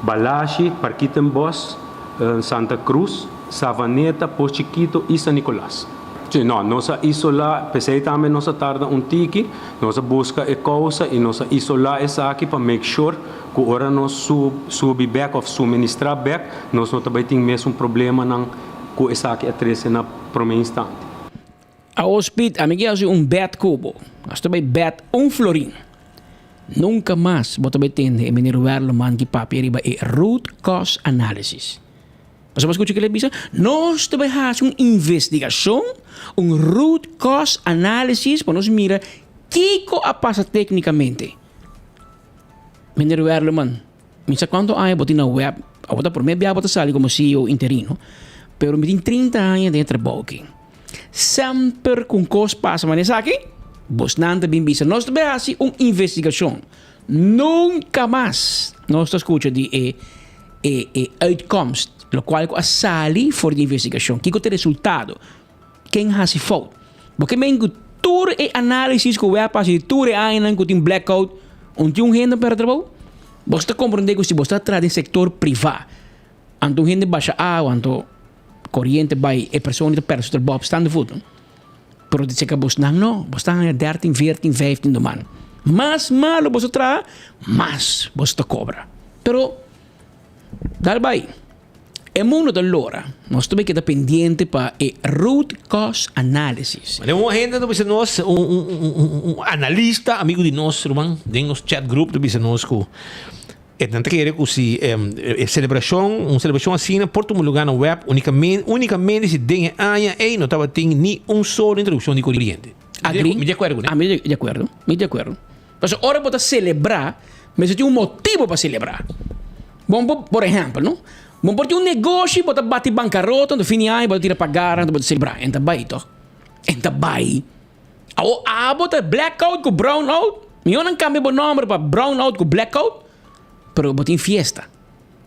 Balashi, Parkietenbos, Santa Cruz, Savaneta, Pos Chikito i San Nicolas. Sí, no, nos a isolá, p'esei tambe nos a tarda un tiki, nos a buska e kousa i nos a isolá esaki pa make sure ku ora nos subi bèk òf suministrá bèk, nos no ta bai tin mesun problemanan ku esaki a trese na promé instante. Awo Speed, ami ke hasi un bet ku bo. Nos ta bai bet un florin. Nunka mas bo ta bai tende e meneer Werleman ki papia riba e root cause analysis. Pasobra bo skucha kila bisa? Nos ta bai hasi un investigashon, un root cause analysis pa nos mira kiko a pasa teknikamente. Meneer Werleman, Mi sa cuanto aña bo tin na web, abo ta prome bia bo ta sali como CEO interino, pero mi tin 30 aña den e trabou aki. Semper cu un cos pasa manera esaki, bosnan ta bin bisa nos ta bay haci un investigacion. Nunca mas nos ta scucha di e e e uitkomst, locual cu a sali for di investigacion. Kico ta e resultado? Ken haci fout? Bo ke men ku tur e análisis ku web hasi di tur e añanan ku tin blackout, un tin un hende pèrdè trabou? Bo ta komprendé ku si bo ta traha den sektor privá, anto un hende basha awa, anto koriente bai, e persona ta pèrdè su trabou op staande voet. Pero di seka bosnan no, bos ta haña dertien, veertien, vijftien de man. Mas malu bo ta traha, mas bo ta kobra. Pero dal bai. E mundo ta lora. Nos ta bay keda pendiente pa e root cause analysis. Mane un hende ta bisa nos, un, un, un, un analista, amigo di nos, ruman, den nos chat group ta bisa nos ku e nan ta kere ku si e selebrashon, un selebrashon asina por tuma luga na web unikamente, unikamente si den e aña ei no tabatin ni un solo interupshon di koriente. Agree. Mi di akuerdo kuné. Ami di akuerdo, mi di akuerdo. Pasobra ora bo ta selebrá, mester tin un motibu pa selebrá. Bon por, por ehèmpel, no? Bon por tin un negoshi, bo ta bati bankarota, anto fin di aña bo ta tira pagar, anto bo ta selebrá. En ta bai tòg. En ta bai. Awor abo ta blackout ku brownout. Mihó nan kambia bo nòmber pa brownout ku blackout, pero bo tin fiesta.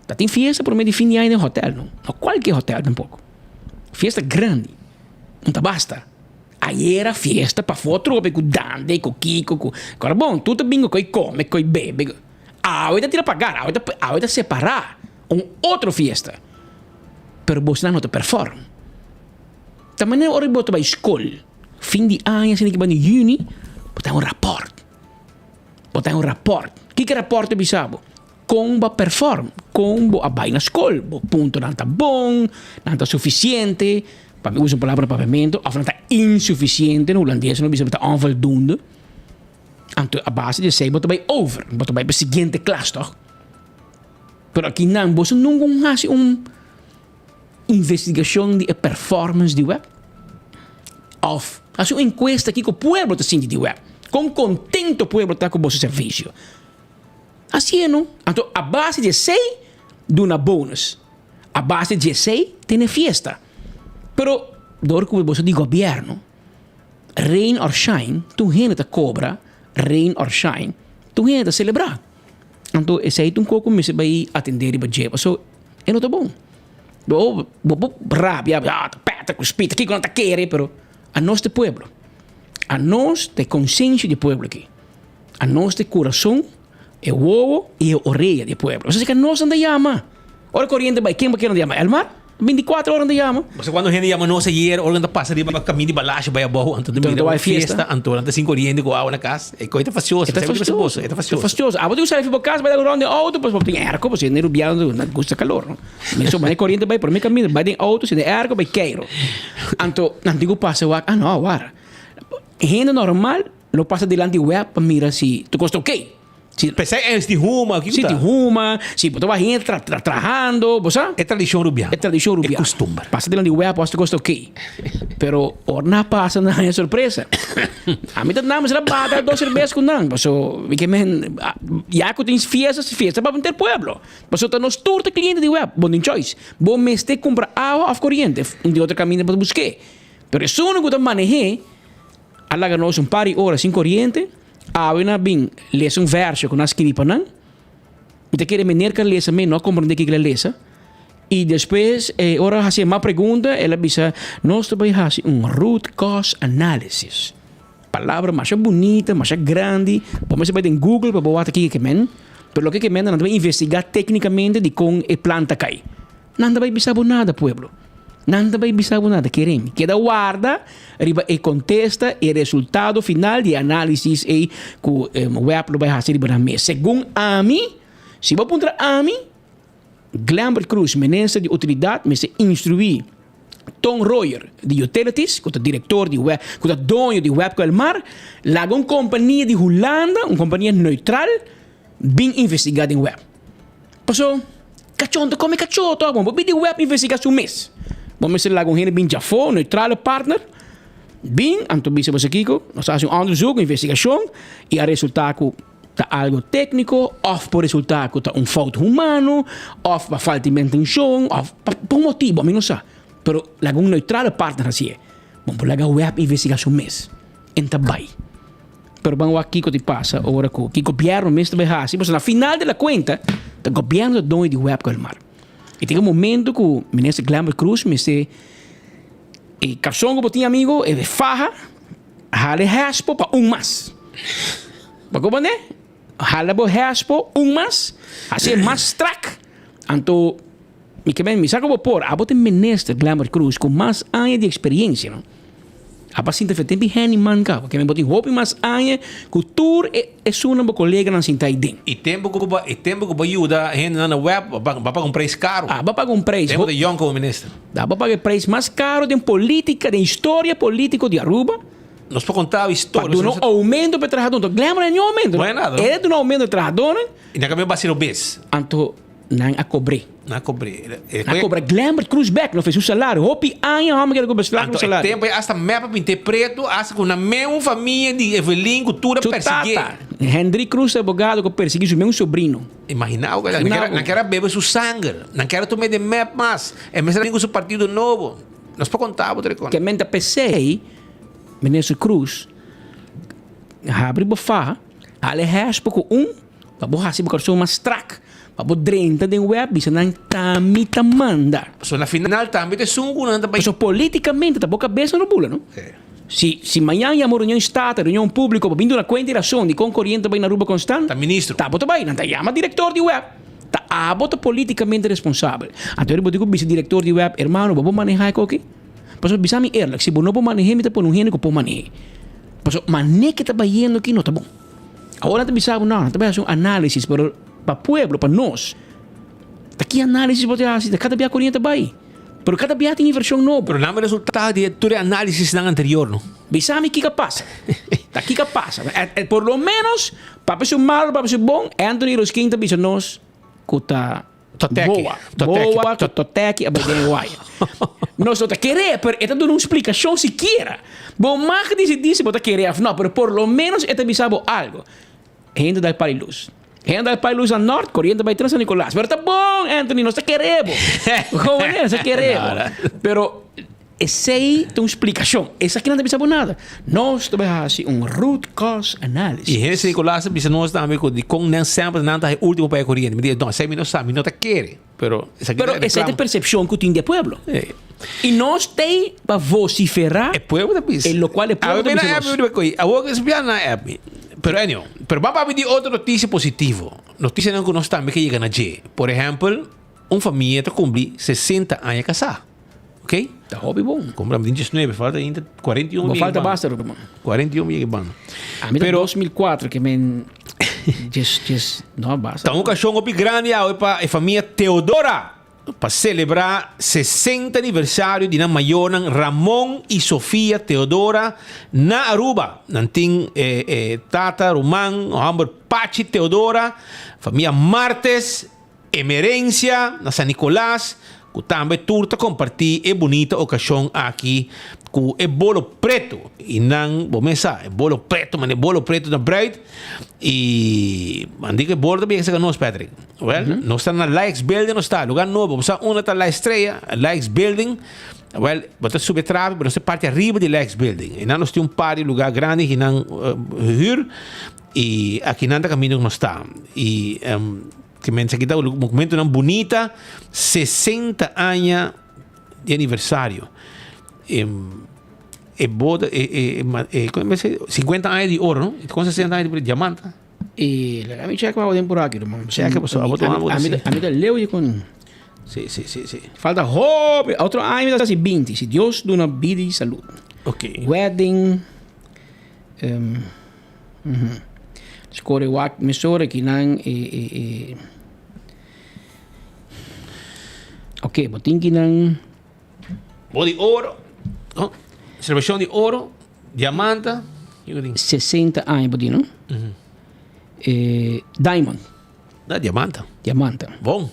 Ta tin fiesta promé di fin di aña den hotèl, no? No kualke hotèl tampoko. Fiesta grandi. No ta basta. Ayera fiesta pafó trobe ku Dande, ku Kiko, ku Kora bon, tur ta bin ku koi kome, koi bebe. Awe ta tira pagar, awe ta awe ta separá un otro fiesta. Pero bosnan no ta perform. Ta manera ora bo ta bai skol, fin di aña asina ki bani yüni, bo ta un rapòrt. Bo ta un rapòrt. Kiko e rapòrt ta bisa bo? Kon bo a perform, kon bo a bai na skol, bo puntonan ta bon, nan ta sufisiente, pa mi usa un palabra papiamento, òf nan ta insufisiente, na hulandes nan bisa bo ta onvoldoende. Anto a base di esei bo ta bai over, bo ta bai pa e siguiente klas tòg. Pero aki nan boso nunka un hasi un investigashon di e performance di web? Òf hasi un enkuesta kiko pueblo ta sinti di web? Kon kontento pueblo ta ku boso servisio? Hasié no. Anto a base di esei duna bonus. A base di esei tene fiesta. Pero dor ku boso di gobièrnu, rain or shine, tur hende ta kobra rain or shine, tur hende ta selebrá. Anto esei ta un kos ku mester bai atendé riba dje pasobra e no ta bon. Bo bo por rabia, ah ta pèta ku spita, kiko nan ta kere, pero anos ta e pueblo. Anos ta e konsenshi di e pueblo aki. Anos ta e kurason, e wowo i e orea di e pueblo. Esaki anos nan ta yama. Ora koriente bai, ken bo kier nan ta yama? Elmar? Binticuatro ora nan ta yama. Pasobra cuando hende yama nos ayer, ora nan ta pasa riba camin di Balashi bai abou, anto ta mira un fiesta, anto nan ta sin coriente cu awa na cas. E coi ta fastioso. E ta fastioso. E ta fastioso. E ta fastioso. Abo tin cu sali for bo cas bai da un round den auto, pasobra bo tin airco, pasobra hende rubiano nan gusta calor, no? Mesun mane coriente bai prome caminda, bai den auto, sin airco, bai keiro. Anto nan tin cu pasa wak, ah no, wara. Hende normal Lo pasa dilanti web pa mira si tur kos ta oké. Si P'esei es di huma, kiko Si ta? di huma, si bo ta wak hende tra tra trahando, bo sa? E tradishon rubiano. E tradishon rubiano. E kustumber. Pasa dilanti web pa wak si tur kos ta oké. Pero ora nan a pasa nan haña sorpresa. Ami ta nan mester a bata dos serbes ku nan, paso mi ke men ya ku tin fiesta, fiesta pa henter pueblo. Paso ta nos tur ta kliente di web, bo no tin choice. Bo mester kumpra awa òf koriente, un di otro kaminda bo ta busk'é. Pero esun ku ta maneh'é. A laga nos un par di ora sin koriente, awe nan a bin lesa un vèrsio ku nan a skibi pa nan. Mi ta kere meneer ku a lesa mi no a komprendé kiko el a lesa. I despues e ora a hasi e mas pregunta el a bisa nos ta bai hasi un root cause analysis. Palabra masha bunita, masha grandi. Bo mester bai den Google pa bo wak kiko ke men. Pero loke ke men nan ta bai investiga teknikamente dikon e plan ta kai. Nan ta bai bisa bo nada pueblo. Nan ta bai bisa bo nada. Kere mi keda warda riba e kontesta, e resultado final di e analisis ei ku web lo bai hasi riba nan mes. Segun ami, si bo puntra ami, Glenbert Croes, minister di Utilidat, mester instruí Ton Royer di Utilities, ku ta direktor di web, ku ta doño di Webco Elmar, laga un kompania di Hulanda, un kompania neutral, bin investigá den web. Paso, kachon ta kome kachó tòg, bo pidi web investigá su mes. Bo mester laga un hende bin djafó, neutrale partner, bin, anto bisa boso kiko, nos a hasi un onderzoek, un investigashon, i a resultá ku ta algo tékniko òf por resultá ku ta un fout humano òf pa falta di mantenshon òf pa un motibu, ami no sa. Pero laga un neutrale partner hasié. Bo por laga web investigá su mes. En ta bai. Pero ban wak kiko ti pasa ora ku ki gobièrnu mes ta bai hasi, pasobra na final di la kuenta ta gobièrnu ta doño di web ku Elmar. I tin un momento ku minister Glenbert Croes mester e karson ku bo tin amigo e faha Hala e hespo pa un mas. Bo comprende? Hala bo hespo un mas, hasi e mas strak. Anto, mi ke men, mi sa ku bo por, abo ta minister Glenbert Croes ku mas aña di eksperiencia, no? Abo a sinta fe tempi handyman kaba, ke men bo tin hopi mas aña ku tur e esunnan bo koleganan sinta ei den. E tempu ku bo, e tempu ku bo yuda hendenan na web, bo a paga un prijs karu. Abo a paga un prijs. Tempu ta yòn komo minister. Da bo paga e prijs mas caro den politica, den historia politico di Aruba. Nos por conta historia. Pa duna un aumento pa e trahador. Anto Glenn no aumento. No hay nada. E duna aumento e trahadornan. Y nan cambia basi robes. Anto nan a cobr'é. Nan a cobr'é. Nan a cobra Glenbert Croes bek. No fe su salario. Hopi aña homber keda cobra su salario. Anto e tempo ei hasta mep a pint'é preto. Hasta cu nan meun famia di Evelyn cu tur a persiguié. Su tata, Hendrik Croes, abogado cu a persiguí su meun sobrino. Imaginá bo, nan kier a bebe su sanger, nan kier a tuma e den mep mas, e mester a bin ku su partido nobo. Nos por konta bo trikon. Ke men ta pesei, Minister Croes, habri bo faha, hala e hespo ku un, pa bo hasi bo karson mas strak, pa bo drenta den web bisa nan ta mi ta manda. Pasobra na final tambe ta esun ku nan ta bai. Pasobra politikamente ta bo kabes no bula no. Si si mañan yama un reunion Staten, reunion publico pa bin duna cuenta y razon di con coriente ta bay na Aruba constant, Ta ministro. ta abo ta bay, nan ta yama director di web. Ta abo ta politicamente responsabel. Anto ora bo tin cu bisa director di web, hermano bo por maneha e koki? Pasobra bisa mi eerlijk, si bo no por manehe mi ta pone un hende cu por manehe. Pasobra mane ke ta bayendo aki no ta bon. Awor nan ta bisa bo no, nan ta bay haci un analisis, pero pa pueblo, pa nos, ta ki analisis bo ta haci? Ta cada bia coriente ta bay. Pero kada bia tin invershon nobo. Pero nan resultado di e tur e análisisnan anterior no. Bisa mi kiko a pasa. Ta kiko a pasa. Por lo menos, papia su malo, papia su bon, Anthony Rosquin ta bisa nos ku ta boa. Boa ku toteki a bai den e waya. Nos no ta kere, pero e ta duna un splikashon sikiera. Bo mag disidí si bo ta kere òf no, pero por lo menos e ta bisa bo algo. Hende dal pari lus. Hende dal pari lus na nort, koriente bai tras San Nicolas. Pero ta bon, Anthony, nos ta kere bo. Kon manera, nos ta kere bo. Pero esei ta un splikashon. Esaki nan ta bisa bo nada. Nos ta bai hasi un root cause analysis. I hende San Nicolas ta bisa nos tambe ku dikon nan semper nan ta e ultimo pa e koriente. Mi di, no, esei mi no sa, mi no ta kere. Pero esaki Pero ta esei ta e reklamo. persepshon ku tin di e pueblo. I nos t'ei pa vosiferá E pueblo ta bisa. e lokual e pueblo Awe ta mi na bisa app nos. mi riba koe. Awor ke spia na app mi. Pero anyhow, pero ban papia di otro notisia positivo. Notisianan ku nos tambe ke yega na dje. Por ehèmpel, un famia ta kumpli 60 aña kasá. Ok? Ta hopi bon. Kumpli ami tin 19, falta ainda 41 Bo mi yega falta banda. basta, ruman. 41 mi yega banda. Ami ta Pero 2004 ke men djes djes no basta. Ta un okashon hopi grandi awe pa e famia Teodora pa selebrá 60 aniversario di nan mayornan Ramon i Sofia Teodora na Aruba. Nan tin e e tata, ruman, hòmber Pachi Teodora, famia Martes, Emerencia na San Nicolas, cu tambe tur ta comparti e bunita ocasion aki cu e bolo preto. Y nan, bo mes sa, e bolo preto, mane bolo preto na bruid. Y nan di cu e bolo ta biaha cerca nos, Patrick. Well, nos ta na Likes Building nos ta, lugar nobo. Bo sa unda ta La Estrella, Likes Building. Well, bo ta subi e trapi, pero nos ta parti ariba di Likes Building. Y nan nos tin un par di lugar grandi y nan huur. Y aki nan ta caminda cu nos ta. Y ke mens aki ta momentonan bunita, 60 aña di aniversario. E boda, e, e, e, e, 50 aña di oro, no? Con 60 aña di diamante. E laga mi check pa den por aki, ruman. Check pa so, abo toma bo. Ami ami ta leu je con. Si, si, si, si. Falta hopi, otro aña mi ta hasi 20, si Dios duna bida y salud. Ok. Wedding. Um, mm -hmm. Score wak mesora ki nan e e e. Ok, bo tin ki nan. Bo di oro. Oh, celebracion di oro, diamanta. 60 aña bo di, no? Mm -hmm. Diamond. Da diamanta. Diamanta. Bon.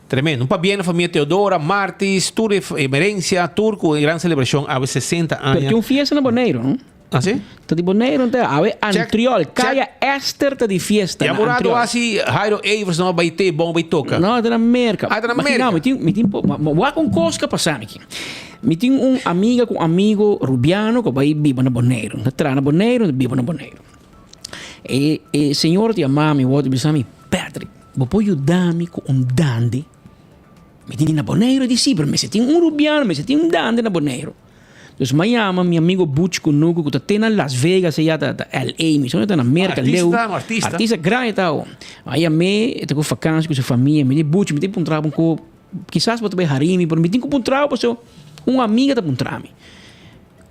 Tremendo. Un pabien na famia Teodora, Martis, tur Emerencia, tur cu e gran celebracion awe 60 aña. Pero tin un fiesta na Boneiru, no? Ah, si? Ta di Boneiru, no ta? Awe Antriol, Kaya Esther ta di fiesta Ya na por rato Antriol. hasi Jairo Evers no bay te bon bay toca. No, ta na Merca. Ah, ta na Imagina, Merca. mi tin, mi tin po, ma, ma wak un kos ka pasa mi aki. Mi tin un amiga ku un amigo rubiano ku bai biba na Boneiru. Ta traha na Boneiru, ta biba na Boneiru. E, e señor ta yama mi, wou ta bisa mi, Patrick, bo por yuda mi ku un dande? Mi tin na Boneiru di si, pero mester tin un rubiano, mester tin un dande na Boneiru. Dus m'a yama mi amigo Butch Kunuku ku ta te na Las Vegas eya ta ta LA, mi sonjo ta na Merca leu. Artista, un artista. Artista grandi ta awo. M'a yam'é, e ta ku vakansi ku su famia, mi di Butch mi tin puntra bo un ko, kisas bo ta bai hari mi, pero mi tin ku puntra bo pasobra un amiga ta puntra mi,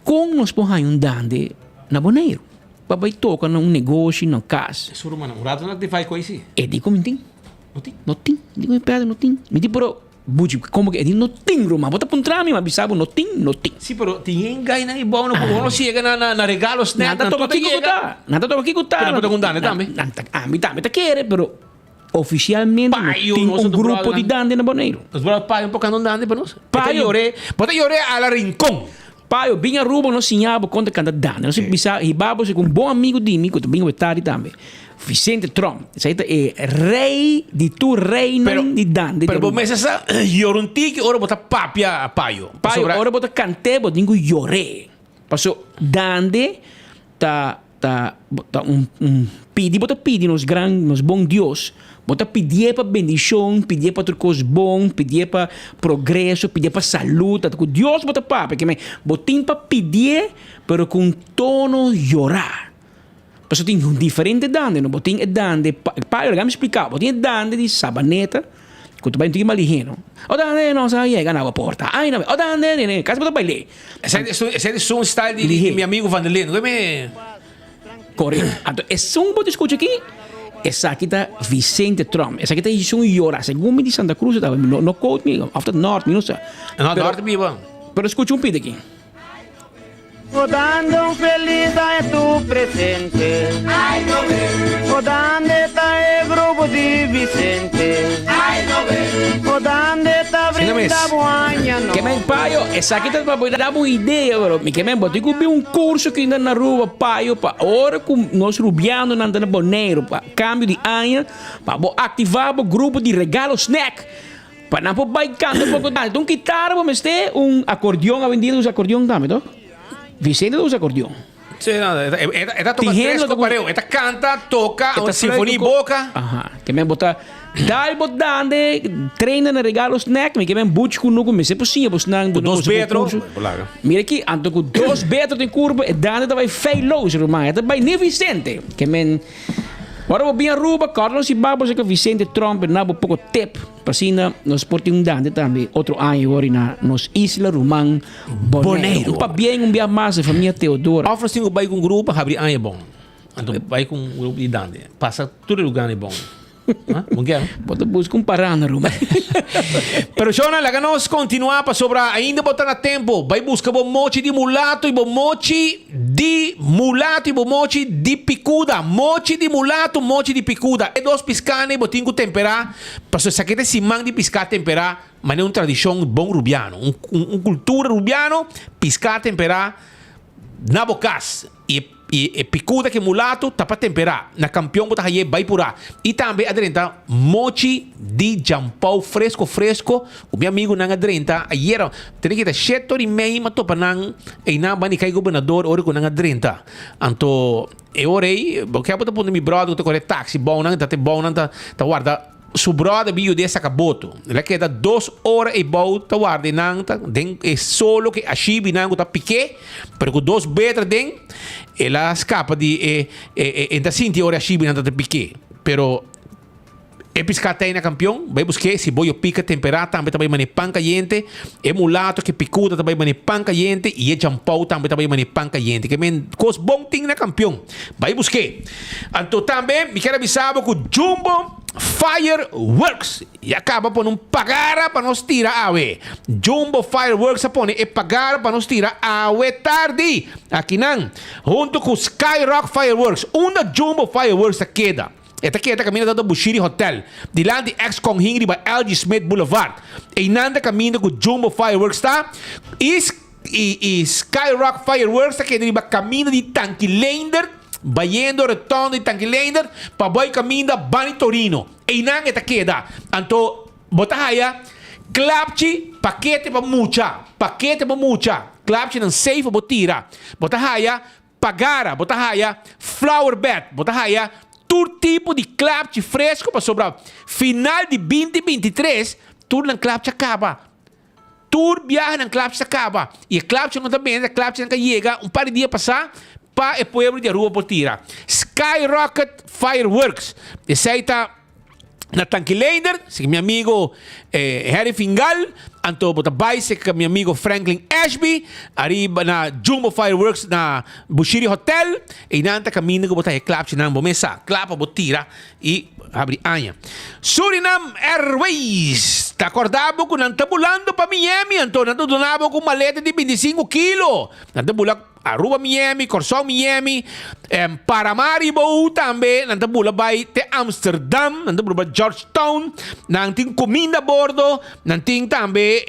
kon nos por haña un dande na Boneiru pa bai toka na un negoshi, na un kas. Su rumannan, un rato nan ta fai koi si. E di ku mi tin. No tin? No tin. Mi di ku mi Pedro no tin. Mi di pero. Buchi, como que e di no tin ruman, bo ta puntra mi, ma bisa bo no tin, no tin. Si, pero tin hende gai nan i bou no por no ciega na na na regalo snack Nan ta nan toba tur ta kiko ku yega. ta, nan ta toba kiko ta. Pero nan por ta kundane tambe. Nan ta, ami tambe ta kere, pero oficialmente no Payo, tin nos un ta grupo di brothernan. dande na Boneiru. Nos brother payo un poco andon dande pa nos. Payo. Bo ta yore, bo ta yore a la rincon. Payo, bin Aruba nos siña bo kon ta kanta dande. Nos bisa hiba bo ku un bon amigo di mi ku ta bin wetari tambe. Vicente Tromp, esei ta e rei di tur reinan di dande di Pero bo Aruba. mester sa yora un tiki ora bo ta papia payo. Payo, Pasobra ora bo ta kant'é bo tin ku yor'é. Paso dande ta ta ta un un pidi bo ta pidi nos gran nos bon Dios, bo ta pidié pa bendishon, pidié pa tur kos bon, pidié pa progreso, pidié pa salud, ta ku Dios bo ta papia. Ke men bo tin pa pidié pero ku un tono yorá. Pasobra tin diferente dande, no? Bo tin e dande, pa laga mi splika, bo tin e dande di Sabaneta, ku ta bai un tiki maligeno. O dande nos a yega na bo porta, ai na, o dande, nene, kasi bo ta bail'é. Esei ta sun style di mi amigo Van der Linden, ku mi. Korekto. Anto esun bo ta skucha aki, esaki ta Vicente Tromp. Esaki ta esun yora, segun mi di Santa Cruz e tabata, no quote mi, of ta Nort, mi no sa. No, Nort biba. Pero skucha un pita aki. O dande un feliz aña tu presente. O dande ta e grupo di Vicente. O dande ta brinda bo aña Ke men nobo. payo, esaki ta pa bo da bo idea, pero mi ke men bo tin ku bin un kurso ki na Aruba payo pa ora ku nos rubianonan ta na Boneiru pa kambio di aña pa bo aktiva bo grupo di regalo snack. Pa nan por bai canta un poco tanto. Un kitara bo mester, un acordeon, awendia ta usa acordeon tambe to? Vicente ta usa acordeon. Sí, no, e ta, e ta, e ta toca tres copareo. E ta canta, toca, E ta un sinfonia fluit boca. Aha. Ke men bo ta dal bo dande, trainer na regalo snack, mi ke men buch ku nuku mester por siña bos nan Ku duna dos boso bon betro. curso. Mira aki, anto ku dos betro den curpa, e dande ta bai feilloos, ruman. E ta bai ni Vicente. Ke men, ora bo bin Aruba, corda nos si ba bo seka Vicente Tromp na bo poco tip. Pa asina nos por tin un dande tambe otro aña wori na nos isla ruman Boneiru. Un pabien un bia mas e famia Theodora. Of nos tin ku bai ku un grupo pa habri aña bon. Anto bai ku un grupo di dande. Pasa tur e lugarnan bon. Bon kier? Bo ta buska un parana ruman. Pero shona laga nos kontinua pasobra ainda bo ta na tempo. Bai buska bo mochi di mulato i bo mochi di mulato i bo mochi di pikuda. Mochi di mulato, mochi di pikuda. E dos piskane bo tin ku tempera. Pasobra esaki ta e siman di piská temperá manera un tradishon bon rubiano, un un kultura rubiano, piská temperá na bo kas. I e i e pikuda ku e mulato ta pa temperá. Na kampion bo ta hañ'é bai purá. I tambe a drenta mochi di djampou fresko fresko ku mi amigunan a drenta ayera. Tene kita shete ora i mei m'a topa nan einan banda di kai gobernador ora ku nan a drenta. Anto e ora ei bo ke bo ta puntra mi bròder ku ta kore taksi bounan ta te bounan ta ta warda. Su brother bin yud'é saka boto. El a keda dos ora eibou ta warda e nan ta den e solo ku e ashibinan ku ta pik'é, pero ku dos beter den el a skapa di e e e ta sinti ora e ashibinan ta ta pik'é. Pero e piská ta ei na kampion, bai busk'é si bo yo pika temperá tambe ta bai mane pan kayente, e mulato ku e pikuta ta bai mane pan kayente i e djampou tambe ta bai mane pan kayente. Ke men kos bon tin na kampion. Bai busk'é. Anto tambe mi kier a bisa bo ku Jumbo Fireworks ya kaba pone un pagara pa nos tira awe. Jumbo Fireworks a pone e pagara pa nos tira awe tardi akinan hunto ku Skyrock Fireworks. Unda Jumbo Fireworks ta keda? E ta keda kaminda ta Bushiri Hotel, dilanti ex Konghin riba LG Smith Boulevard. Einan ta kaminda ku Jumbo Fireworks ta i I Skyrock Fireworks ta keda riba kaminda di Tanki Leendert, bayendo rotonda di Tanki Leendert pa bai kaminda Bani Torino. Einan e ta keda. Anto bo ta haya klapchi, pakete pa mucha, pakete pa mucha, klapchinan safe pa bo tira. Bo ta haya pagara, bo ta haya flower bed, bo ta haya tur tipo di klapchi fresco pasobra final di 2023 tur nan klapchi a kaba. Tur biahanan klapchi ta kaba y e klapchi no ta bende, e klapchinan ka yega un par di dia pasá pa e pueblo di Aruba por tira. Skyrocket Fireworks, esei ta na Tanki Leendert, seki mi amigo Harry Fingal, anto bo ta bai seki mi amigo Franklin Ashby, ariba na Jumbo Fireworks na Bushiri Hotel, einan ta kaminda ku bo ta e klapchinan bo mes sa kla pa bo tira. I habri aña. Surinam Airways ta korda bo ku nan ta bulando pa Miami, anto nan ta duna bo ku maleta di 25 kilo. Nan ta bula Aruba Miami, Kòrsou Miami, Paramaribo tambe, nan ta bula bai te Amsterdam, nan ta bula bai Georgetown, nan tin kuminda a bordo, nan tin tambe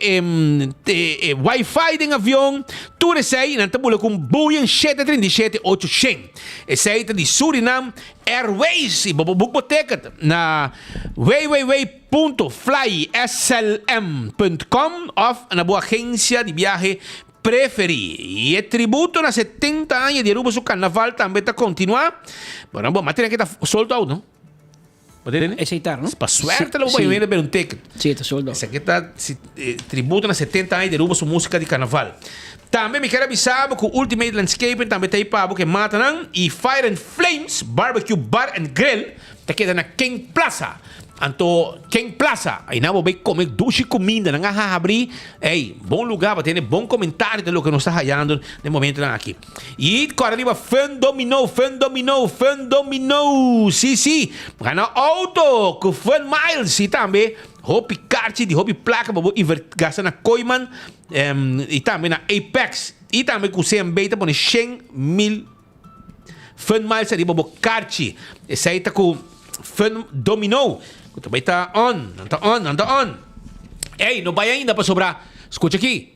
wifi den avion, tur esei nan ta bula ku un Boeing 737 800. Esei ta di Surinam Airways y bo por boek bo ticket na www.flyslm.com of na bo agencia di biahe preferi. Y e tributo na 70 aña di Aruba su carnaval tambe ta continua. Bueno, bo m'a tene ke ta sold out, no? Bo tene? Esey tar, no? Pa suerte lo bo bay wende un ticket. Sí, ta sold out. Esaki ta tributo na 70 aña di Aruba su musica di carnaval. Tambe mi kier a bisa bo cu Ultimate Landscaping tambe ta ei pa bo cu e matanan y Fire and Flames Barbecue Bar and Grill ta keda na King Plaza. Anto King Plaza, einan bo bay come dushi cuminda, nan a habri, ey, bon lugar pa tene bon comentario ta loke nos ta hayando den momentonan aki. Y kòrda riba Fun Domino, Fun Domino, Fun Domino, si si, gana auto ku Fun Miles y tambe hopi karchi di hopi plaka pa bo gasta na Kooyman y tambe na Apex y tambe ku CMB ta pone 100,000 Fun Miles ariba bo karchi. Esei ta ku Fun Domino ku ta bai ta on, nan ta on, nan ta on. Ey, no bai ainda pasobra, skucha aki.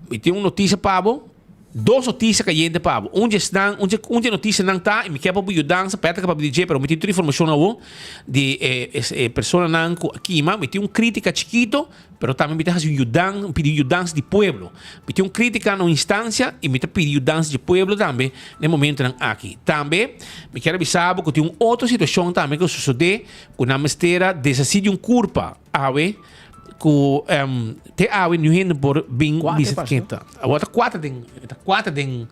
Mi tin un noticia pa bo, dos noticia cayente pa bo. Un di esnan, un di, un di e noticianan ta, y mi kier pa bo yudansa, pa e ta capaz di dje, pero mi tin tur informacion awo di e, e personanan cu a kima. Mi tin un critica chikito, pero tambe mi ta haci un yudan, pidi yudansa di pueblo. Mi tin un critica na un instancia y mi ta pidi yudansa di pueblo tambe na e momentonan aki. Tambe mi kier a bisa bo cu tin un otro situacion tambe cu a sucede cu nan mester a deshaci di un curpa awe. Ku te awe niun hende por bin bisa ken ta. Awor ta kuater den, ta kuater den,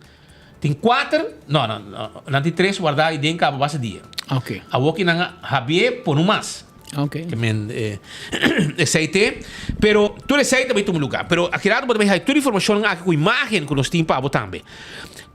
tin kuater, no, no, no, nan tin tres wardá i den kaba basta dia. Ok. Awor ki nan a habié por un mas. Ok. Ke men esei te, pero tur esei ta bai tuma lugá. Pero aki rato bo ta bai haña tur informashonnan aki ku imágen ku nos tin pa bo tambe.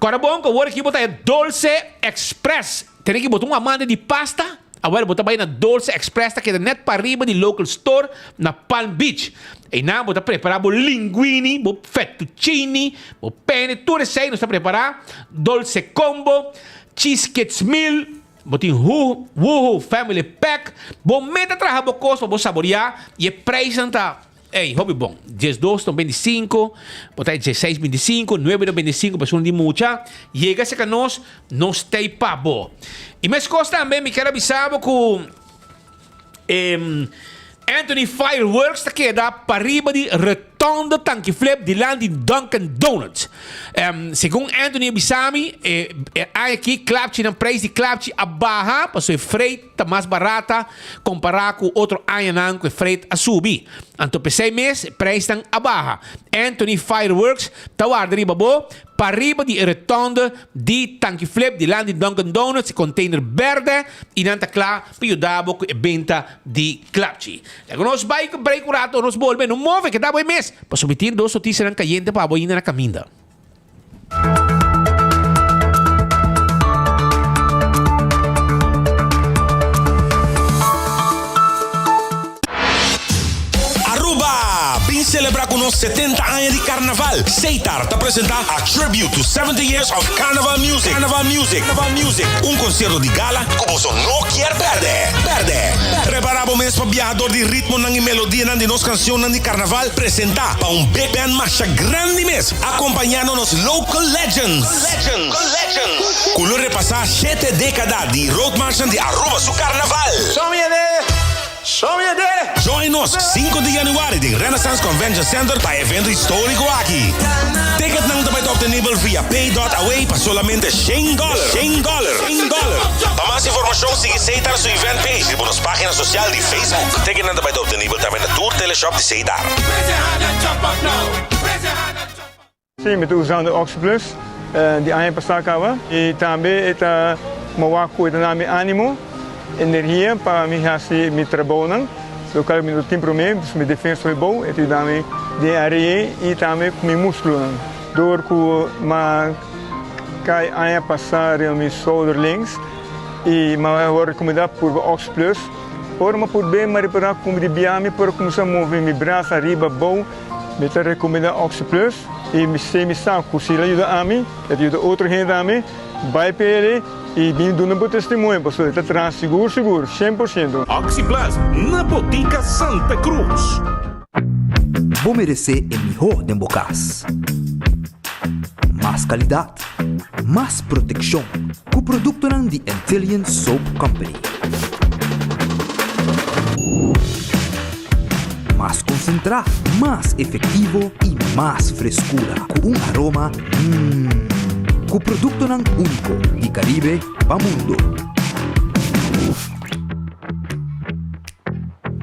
Kòrda bon ku awor aki bo ta haña Dolce Express. Tene ki bo ta un amante di pasta? Awel bo ta bai na Dolce Express ta keda net pariba di Local Store na Palm Beach. Einan bo ta prepara bo linguini, bo fettuccini, bo penne, tur esei nos ta prepara. Dolce Combo, Cheese Kids Meal, bo tin Woohoo Family Pack. Bo mes ta traha bo kos pa bo saboria y e prijsnan ta. Ey, hopi bon. 12 95, bo ta 16 25, 9 95 pa esun di mucha. Yega cerca nos, nos t'ey pa bo. Y mescos tambe mi kier a bisa bo cu Anthony Fireworks ta keda pariba di. rotonde Tanki Flip dilanti Dunkin Donuts. Segun Anthony a bisa mi, e aña aki klapchinan, prijs di klapchi a baha pasobra e freight ta mas barata kompará ku otro añanan ku e freight a subi. Anto p'esei mes e prijsnan a baha. Anthony Fireworks ta warda riba bo pariba di e rotonde di Tanki Flip dilanti Dunkin Donuts, e container berde, i nan ta kla pa yuda bo ku e benta di klapchi. Laga nos bai ku break un rato, nos bolbe, no move, keda bo e mes, pasobra mi tin dos notisianan kayente pa bo ainda na kaminda. Aruba! Bin celebra cu nos 70 aña di Carnaval! Seitar ta presenta A Tribute to 70 Years of Carnival Music, Carnival Music, Carnival Music, un concierto di gala cu boso no kier perde! Perde! Prepara bo mes pa biaha door di ritmonan y melodianan di nos cancionnan di Carnaval presenta pa un big band masha grandi mes, acompañando nos local legends, legends, legends, cu lo repasa shete decada di roadmarchnan di Aruba su Carnaval. Join nos sinku di januari den Renaissance Convention Center pa e evento historico aki. Ticketnan ta bai ta obtenibel via pay dot away pa solamente shen dollar, shen dollar, shen dollar. Pa mas informacion sigui Seitar su event page riba nos pagina social di Facebook. Ticketnan ta bai ta obtenibel tambe na tur teleshop di Seitar. Sí, mi ta usando Oxyplus di aña pasá kaba i tambe e ta mowa ku e ta na mi ánimo, energia pa mi hasi mi trabounan, lokal mi no tin promé, pues mi defensa hopi bou, e ta yuda mi den área ei i tambe ku mi múskulonan. Dor ku m'a kai aña pasá riba mi shouder links i m'a wòrdu rekomendá purba Oxyplus, ora m'a purb'é m'a repará ku mi di bia mi por kuminsá move mi brasa ariba abou. Mi ta recomenda Oxi Plus y mi sé mi sa cu si el a yuda ami, e ta yuda otro hende tambe. Bay pa el y bin duna bo testimonio pasobra e ta traha sigur sigur, 100%. Oxi Plus na Botica Santa Cruz. Bo meresé e mihó den bo kas. Mas kalidat, mas protekshon ku produktonan di Antillian Soap Company. Mas konsentrá, mas efektivo i mas freskura ku un aroma mmm. Ku produktonan úniko di Karibe pa mundu.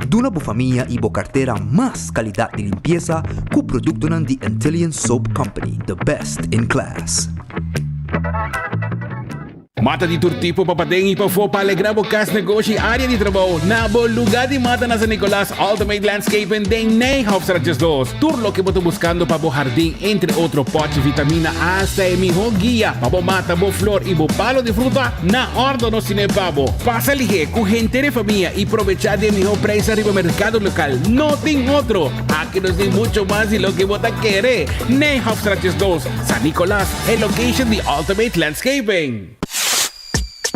Duna bo famia i bo kartera mas kalidat di limpiesa ku produktonan di Antillian Soap Company, the best in class. Mata di tur tipo pa paden y pafó pa alegra bo cas, negoshi y area di trabou. Na bo lugar di mata na San Nicolas, Ultimate Landscaping den Nijhofstraat 12. Tur loke bo ta buscando pa bo hardin, entre otro potchi, vitamina hasta e miho guia pa bo mata bo flor y bo palo di fruta, na ordo nos tine pa bo. Pasa lihe cu henter e famia y probecha di e miho prijs ariba mercado local. No tin otro! Aki nos tin mucho mas di loke bo ta kere. Nijhofstraat 12, San Nicolas. E location di Ultimate Landscaping.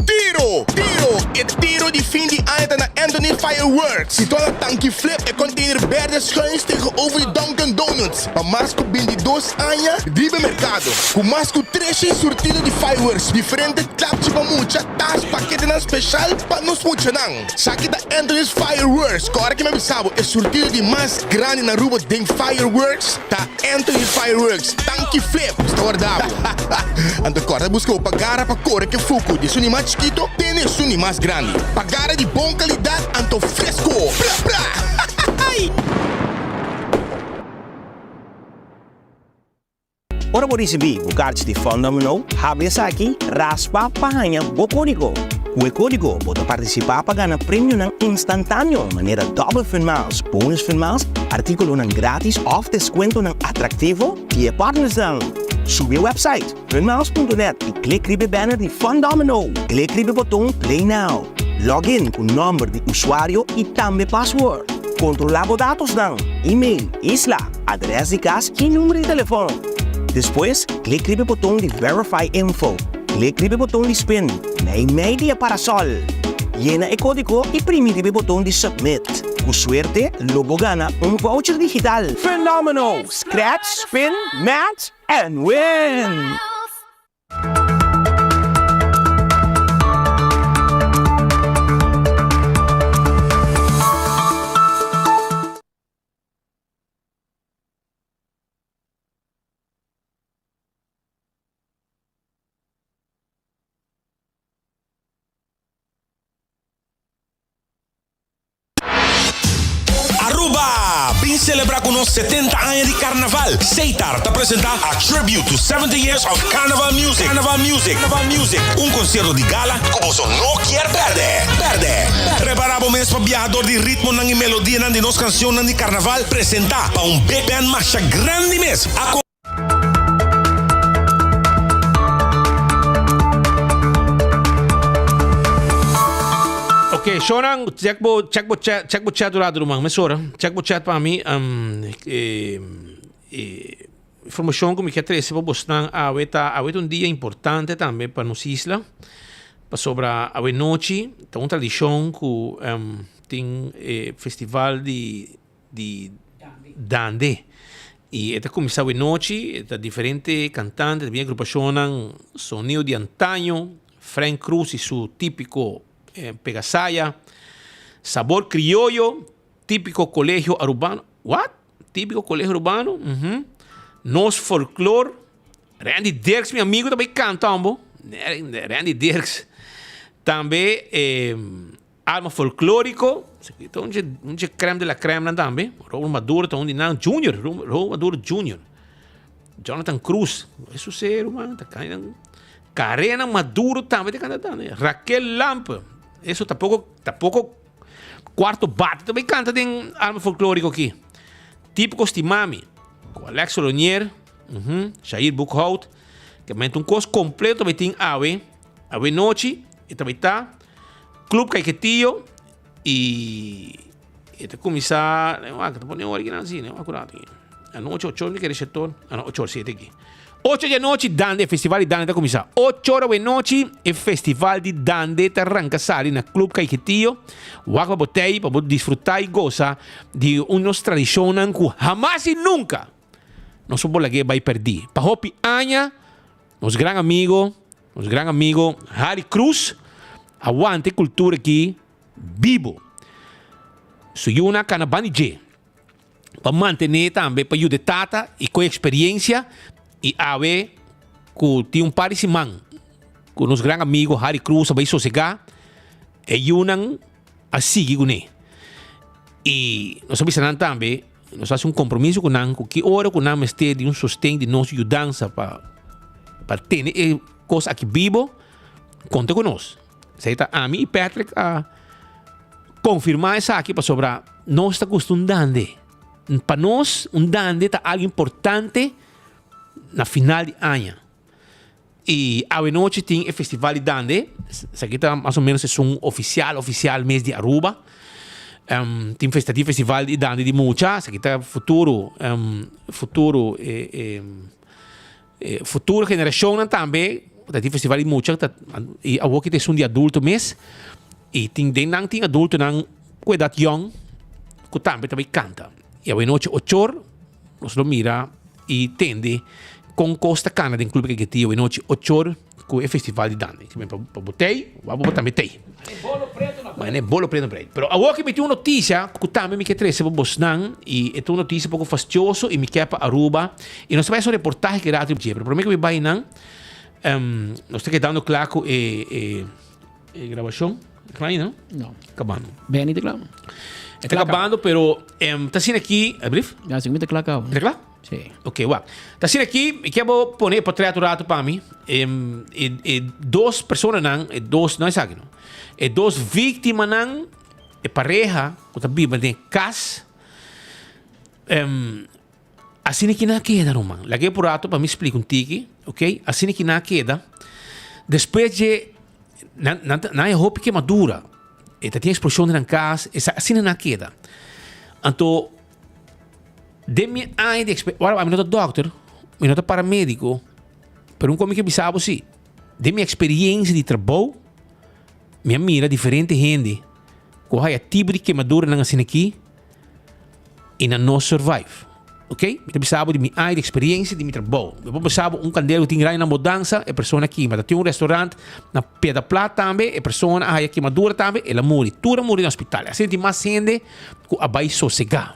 Tiro! Tiro! E tiro di fin di aña ta na Anthony Fireworks. Situá na Tanki Flip, e container berde schuins tegenover di Dunkin Donuts. Pa mas ku bintidos aña riba e merkado. Ku mas ku treshen surtido di fireworks, diferente klapchi pa mucha, tas, paketenan speshal pa nos muchanan. Saki ta Anthony's Fireworks. Kòrda ke mi a bisa bo, e surtido di mas grandi na Aruba den fireworks ta Anthony's Fireworks. Tanki Flip sta warda bo. Anto kòrda buska bo pagara pa kore ke fuku di esun di mas chikito te na esun di mas grandi. Pagara di bon kalidat anto fresko. Bla bla! Ora bo risibí bo karchi di Fun Domino, habri esaki, raspa pa haña bo kódigo. Ku e kódigo bo ta partisipá pa gana premionan instantáneo manera Double Fun Miles, Bonus Fun Miles, artíkulonan grátis òf deskuentonan atraktivo di e partnersnan. Subi e wèpsait funmiles.net i klik riba e banner di Fun Domino. Klik riba e boton Play Now. Log in ku nòmber di usuario i tambe password. Kontrolá bo datosnan, email, isla, adrès di kas i number di telefòn. Despues, klik riba e boton di Verify Info. Klik riba e boton di Spin, meimei di e parasòl. Yena e kódigo i primi riba e boton di Submit. Ku suerte, lo bo gana un voucher digital! Fenomeno! Scratch, spin, match and win! Aruba! Bin celebra cu nos 70 aña di Carnaval. Seitar ta presenta A Tribute to 70 Years of Carnival Music. Carnival Music. Carnival Music. Un concierto di gala cu boso no kier perde. Perde. Prepara bo mes pa biaha door di ritmonan y melodianan di nos cancionnan di Carnaval presenta pa un big band masha grandi mes. A Ok, Shonan, check bo, check bo chat, check bo chat rato ruman, mesora. Check bo chat pa mi. Um, eh, eh, informacion ku mi ke trese pa bosnan awe ta awe ta un dia importante tambe pa nos isla. Pasobra awe nochi ta un tradishon ku um, tin eh, festival di di Dande. Y e ta cuminsa awe nochi, e ta diferente cantante, ta bin agrupacionnan Sonido di Antaño, Frank Cruz y su Tipico Pegasaya, Sabor Criollo, Tipico Colegio Arubano, what? Tipico Colegio Arubano, uhum, Nos Folklor, Randy Dirks mi amigo ta bay canta hombo, Randy Dirks, tambe Alma Folklorico, esaki ta un dje un dje crème de la crème nan tambe. Raul Maduro ta un di nan, Junior, Raul Maduro Junior. Jonathan Cruz, e su ruman, ta kai nan. Karena Maduro tambe ta kanta tambe. Raquel Lampe, eso tampoco, tampoco cuarto bate tambe kanta den Alma Folklorico aki. Típico Stimami, ku Alex Solonier, uh Shair Boekhout, ke mente un kos completo tambe tin awe, awe nochi, e tambe ta. Club Caiquetio y e ta cuminsa, wak, ta pone ora kinan así, no acurado aquí. Anochi ocho ora mi kere sector, ah no, ocho ora siete aquí. Ocho di anochi Dande, festival di Dande ta cuminsa. Ocho ora anochi e festival di Dande ta ranca sali na Club Caiquetio. Wak pa bo tei, pa bo disfruta y goza di un nos tradicionnan cu hamas y nunca nos por lag'é bay perdí. Pa hopi aña nos gran amigo Nos gran amigo Harry Cruz a wanta e cultura aki bibo. Su yunan cana banda di dje pa mantene tambe pa yuda e tata y coge experiencia y awe cu tin un par di siman cu nos gran amigo Harry Cruz a bay sosega e yunan a sigui cune y nos a bisa nan tambe Nos hasi un kompromiso ku nan ku ki ora ku nan mester di un sosten di nos yudansa pa pa tene e kos aki bibo, konta ku nos. Esei ta ami i Patrick a konfirmá esaki pasobra nos ta gusta un dande. Pa nos un dande ta algu importante na final di aña. I awe nochi tin e festival di dande. Esaki ta mas o menos esun oficial oficial mes di Aruba. Um, tin festa tin festival di dande di mucha. Esaki ta futuro um, futuro e, e, e futuro generacionnan tambe. Ta tin festival di mucha ta i awo ki ta esun di adulto mes. I tin den nan tin adultonan ku edat yong ku tambe ta bai kanta. I awe nochi ochor Nos lo mira y tende con cos ta cana den Club Keketio e nochi ochor cu e festival di dande. Ki pa pa bo tei, wa bo tambe tei. Ma ne bolo preto preto. Pero awor ki mi tin un noticia cu tambe mi ke trece pa bosnan y e ta un noticia poco fastioso y mi ke pa Aruba y nos ta bay haci un reportahe ki rato dje. Pero prome cu mi bay nan, nos ta kedando cla cu e e e grabacion. Cla ainda no? No. Cabando. Benny ta cla. E ta cabando, pero em, ta asina aki, alsjeblieft? Ja, si mi ta cla cabo. Ta cla? Si. Ok, wak. Ta asina aki, mi kier bo pone e portret un rato pa mi. Em, e, e dos personanan, e dos, no esaki no. E dos víctimanan, e pareha ku ta biba den e kas, em, asina ki nan a keda, ruman. Laga e por rato pa mi splika un tiki, ok? Asina ki nan a keda, despues dje, nan, nan, nan e hopi kemadura. E ta tin explosion den nan cas, esa asina nan a keda. Anto, den mi aña di exper-, ora ami no ta dokter, mi no ta paramedico, pero un cosa mi ke bisa bo si, den mi experiencia di trabou, mi a mira diferente hende ku a haya tipo di kemaduranan asina aki i nan no survive. Ok, mi ta bisa bo di mi aña di experiencia di mi trabou. Mi por bisa bo un kandel ku tin grandi na mudansa, e persona kima. Ta tin un restaurant na Piedra Plat tambe, e persona a haya kimadura tambe, el a muri. Tur a muri na hospital. Asina tin mas hende ku a bai sosega.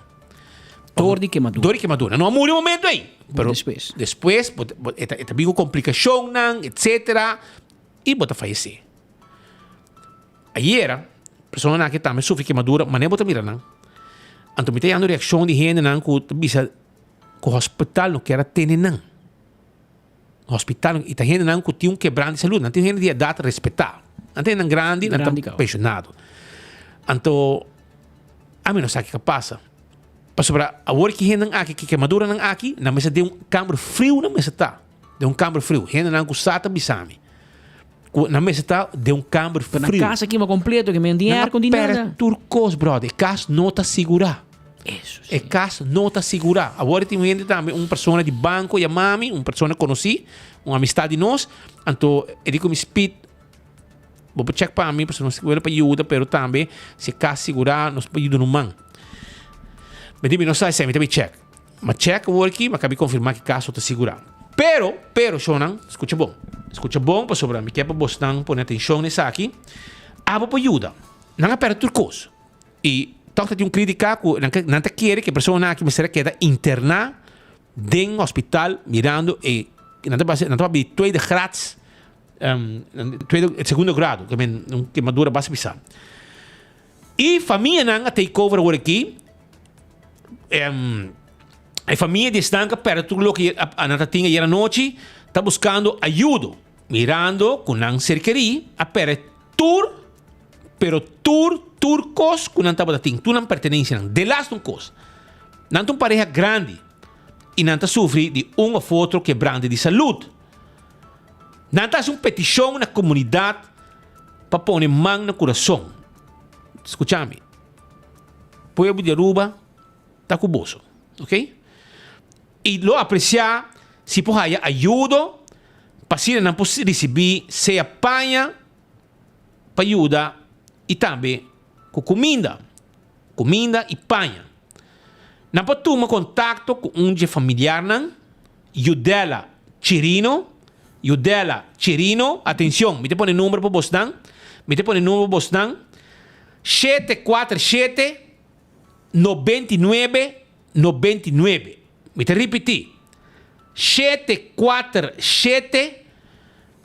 Dor di kemadura. Dor di kemadura. No a muri e momento ei. Pero despues. Despues bo ta, e ta, e ta bin ku komplikashonnan, etcetera, i bo ta fayesé. Ayera, personanan aki tambe sufri kemadura, manera bo ta mira nan. Anto mi ta yando reakshon di hendenan ku ta bisa ku hospital no kier a tene nan. Hospital i ta hendenan ku tin un kebran di salud. Nan tin hende di edat respetá. Nan ta hendenan grandi, nan ta penshonado. Anto ami no sa kiko a pasa. Pasobra awor ki hendenan aki, ki kemaduranan aki, nan mester den un kamber friu nan mester ta. Den un kamber friu. Hendenan ku sa ta bisa mi. Ku nan mester ta den un kamber Pero friu. na kas aki ma kompleto, ke men tin Nan a airco, tin perde nada. tur kos, brother. E kas no ta sigurá. Eso sí. E kas no ta sigurá. Awor tin un hende tambe, un persona di banko yama mi, un persona konosí, un amistad di nos. Anto e di ku mi, Speed, bo por check pa mi, pasobra nos wele pa yuda, pero tambe si e kas sigurá, nos por yuda ruman. Mi di, mi no sa esei, mi ta bin check. Ma check awor aki, mi a kabi konfirmá ku e kas no ta sigurá. Pero, pero, shownan, skucha bon. Skucha bon pasobra mi ke pa bosnan pone atenshon na esaki. Abo por yuda. Nan a pèrdè tur kos. I tòg ta tin un krítika ku nan nan ta kere ku e persona aki mester a keda interná den hospital mirando e nan ta basa nan ta papia di tweede graads tweede segundo grado ke men un kemadura basta pisá. I famianan a take over awor aki e famia di esnan ku a pèrdè tur loke nan ta tin ayer anochi ta buskando ayudo mirando ku nan ser kerí a pèrdè tur pero tur tur kos ku nan tabata tin tur nan pertenensianan delas un kos nan ta un pareha grandi i nan ta sufri di un òf otro kebrante di salud nan ta hasi un petishon na komunidat pa pone man na kurason. Skucha mi. Pueblo di Aruba ta ku boso, ok? I lo apresiá si por haya ayudo pa asina nan por risibí sea paña pa yuda i tambe ku kuminda, kuminda i paña. Nan por tuma kontakto ku un dje familiarnan, Judela Chirino, Judela Chirino, atencion, mi ta pone number pa bosnan, mi ta pone number pa bosnan, 747 99 99. Mi ta ripiti, 747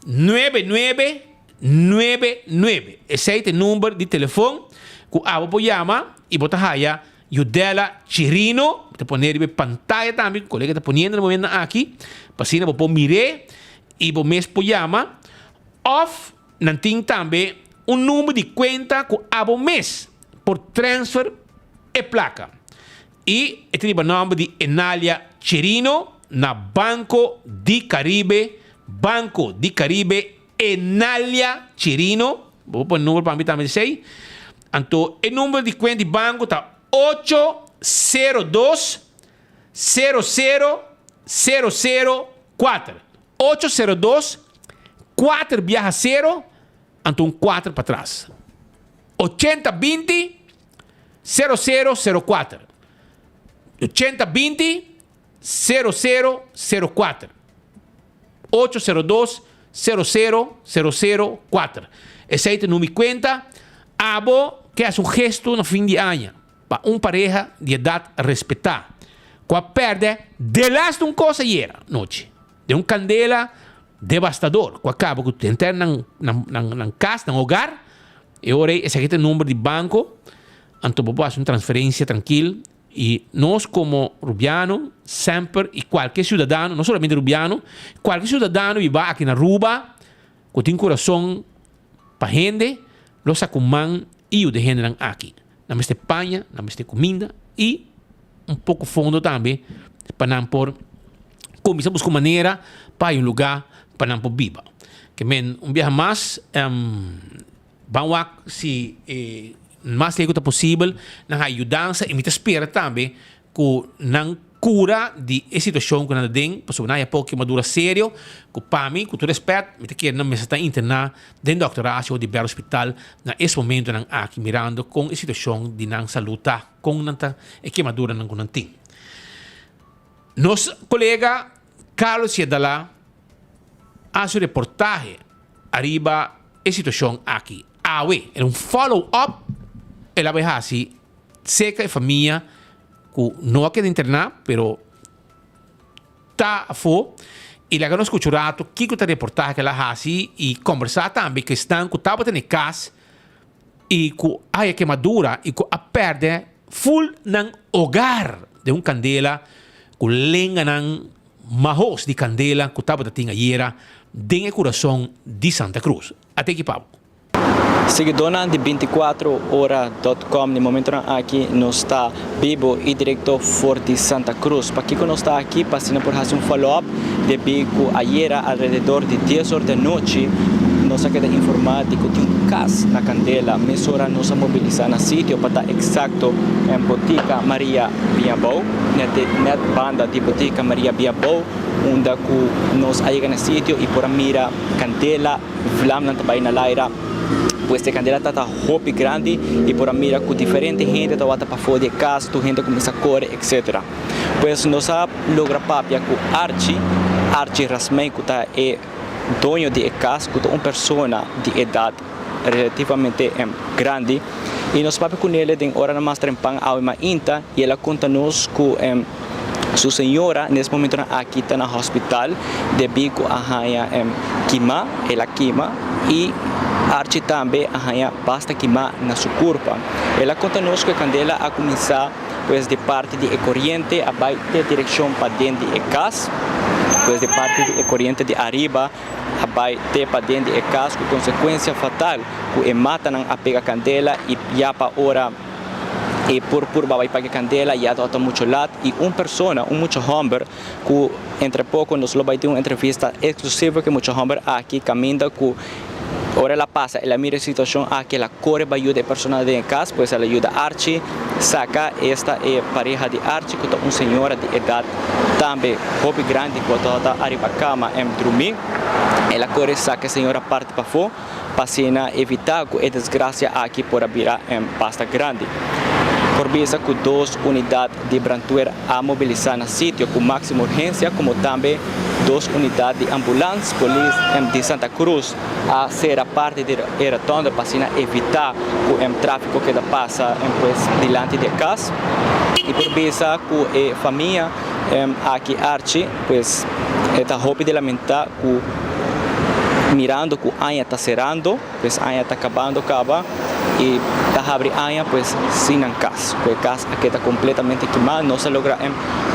99 99. Esei ta e number di telefon ku abo por yama i bo ta haya Judela Chirino. Mi ta pone riba e pantaya tambe ku kolega ta poniendo na momentonan aki pa asina bo por mir'é i bo mes por yama. Òf nan tin tambe un number di kuenta ku abo mes por transfer e plaka. I e ta riba nòmber di Enalia Chirino na Banco di Caribe, Banco di Caribe, Enalia Chirino. Bo por pone number pa mi tambe esei. Anto e number di kuenta di banko ta ocho sero dos sero sero sero sero kuater. Ocho sero dos kuater biaha sero anto un kuater patras. Ochenta binti sero sero sero kuater. Ochenta binti sero sero sero kuater. Ocho sero dos sero sero sero sero kuater. Esei ta numi kuenta. Abo ke hasi un gesto na fin di aña pa un pareha di edat respetá ku a pèrdè delaste un kos ayera nochi den un kandela devastador ku a kaba ku henter nan nan nan kas, nan hogar. E ora ei esaki ta e number di banko, anto bo por hasi un transferensia trankil i nos komo rubiano semper i kualke siudadano, no solamente rubiano, kualke siudadano biba aki na Aruba ku tin kurason pa hende lo sa ku man i yuda e hendenan aki. Nan mester paña, nan mester kuminda i un poko fondo tambe pa nan por kuminsá buska un manera pa hay un lugá pa nan por biba. Ke men un biaha mas ban wak si e mas lei ku ta posibel nan hay yudansa i mi ta spera tambe ku nan kura di e situashon ku nan ta den pasobra nan hay poko kemadura serio ku pa mi ku tur respèt mi ta kere nan mester ta interná den Dòkter Horacio Oduber Hospital na es momentonan aki mirando kon e situashon di nan salud ta kon nan ta e kemaduranan ku nan tin. Nos kolega Carlos Yedala a hasi un reportahe ariba e situashon aki awe. El un follow up el a bai hasi seka e famia ku no a keda interná pero ta afó i laga nos skucha un ratu kiko ta reportahe ku el a hasi i kombersá tambe ku esnan ku tabata na e kas i ku a haya kemadura i ku a pèrdè. Full nan hogar den un kandela ku lenganan mahos di kandela ku tabata tin ayera den e kurason di Santa Cruz. Ate ki pa bo. Siguidónan di bintikuatro ora dòt kòm, di momentunan aki nos ta bibo i direkto for di Santa Cruz. Pakiko nos ta aki? Pa asina por hasi un follow up debí ku ayera alrededor di dies or di anochi nos a keda informá di ku tin un kas na kandela. Mesora nos a mobilisá na sitio pa ta eksakto en Botica Maria Biabou, nèt banda di Botica Maria Biabou, unda ku nos a yega na sitio i por a mira kandela. Vlamnan ta bai na laira, pues e kandela ta ta hopi grandi i por a mira ku diferente hende tabata pafó di e kas, tur hende a kuminsá kore etcetera. Pues nos a logra papia ku Archie, Archie Rasmijn ku ta e doño di e kas ku ta un persona di edat relativamente grandi i nos papia kunele den oranan mas trempan awe mainta i el a konta nos ku Su señora nes momentonan aki ta na hospital debí ku a haña kimá, el a kima i Archie tambe a haña basta kimá na su kurpa. El a konta nos ku e kandela a kuminsá pues di parti di e koriente a bai te direkshon paden di e kas, pues di parti di e koriente di ariba a bai te paden di e kas ku konsekuensia fatal ku e matanan a pega kandela i ya pa ora. E por purba bai paga candela ya tabata mucho lat y un persona, un mucha homber cu entre poco nos lo bai tin un entrevista exclusivo cu e mucha homber aki caminda cu ora el a pasa el a mira e situacion aki el a core bai yuda e persona den e cas pues el a yuda Archie saca esta e pareha di Archie cu ta un señora di edad tambe hopi grandi cu tabata ariba cama en drumi el a core saca e señora parti pafo. pa asina evitá ku e desgrasia aki por a bira basta grandi. Por bisa ku dos unidat di brandweer a mobilisá na sitio ku máksimo urgensia komo tambe dos unidat di ambulans. Polis di Santa Cruz a sera parti di e rotonda pa asina evitá ku tráfiko keda pasa pues dilanti di e kas. I por bisa ku e famia aki Archie pues e ta hopi di lamentá ku mirando ku aña ta serando, pues aña ta kabando kaba i ta habri aña pues sin nan kas, ku e kas a keda kompletamente kimá. Nos a logra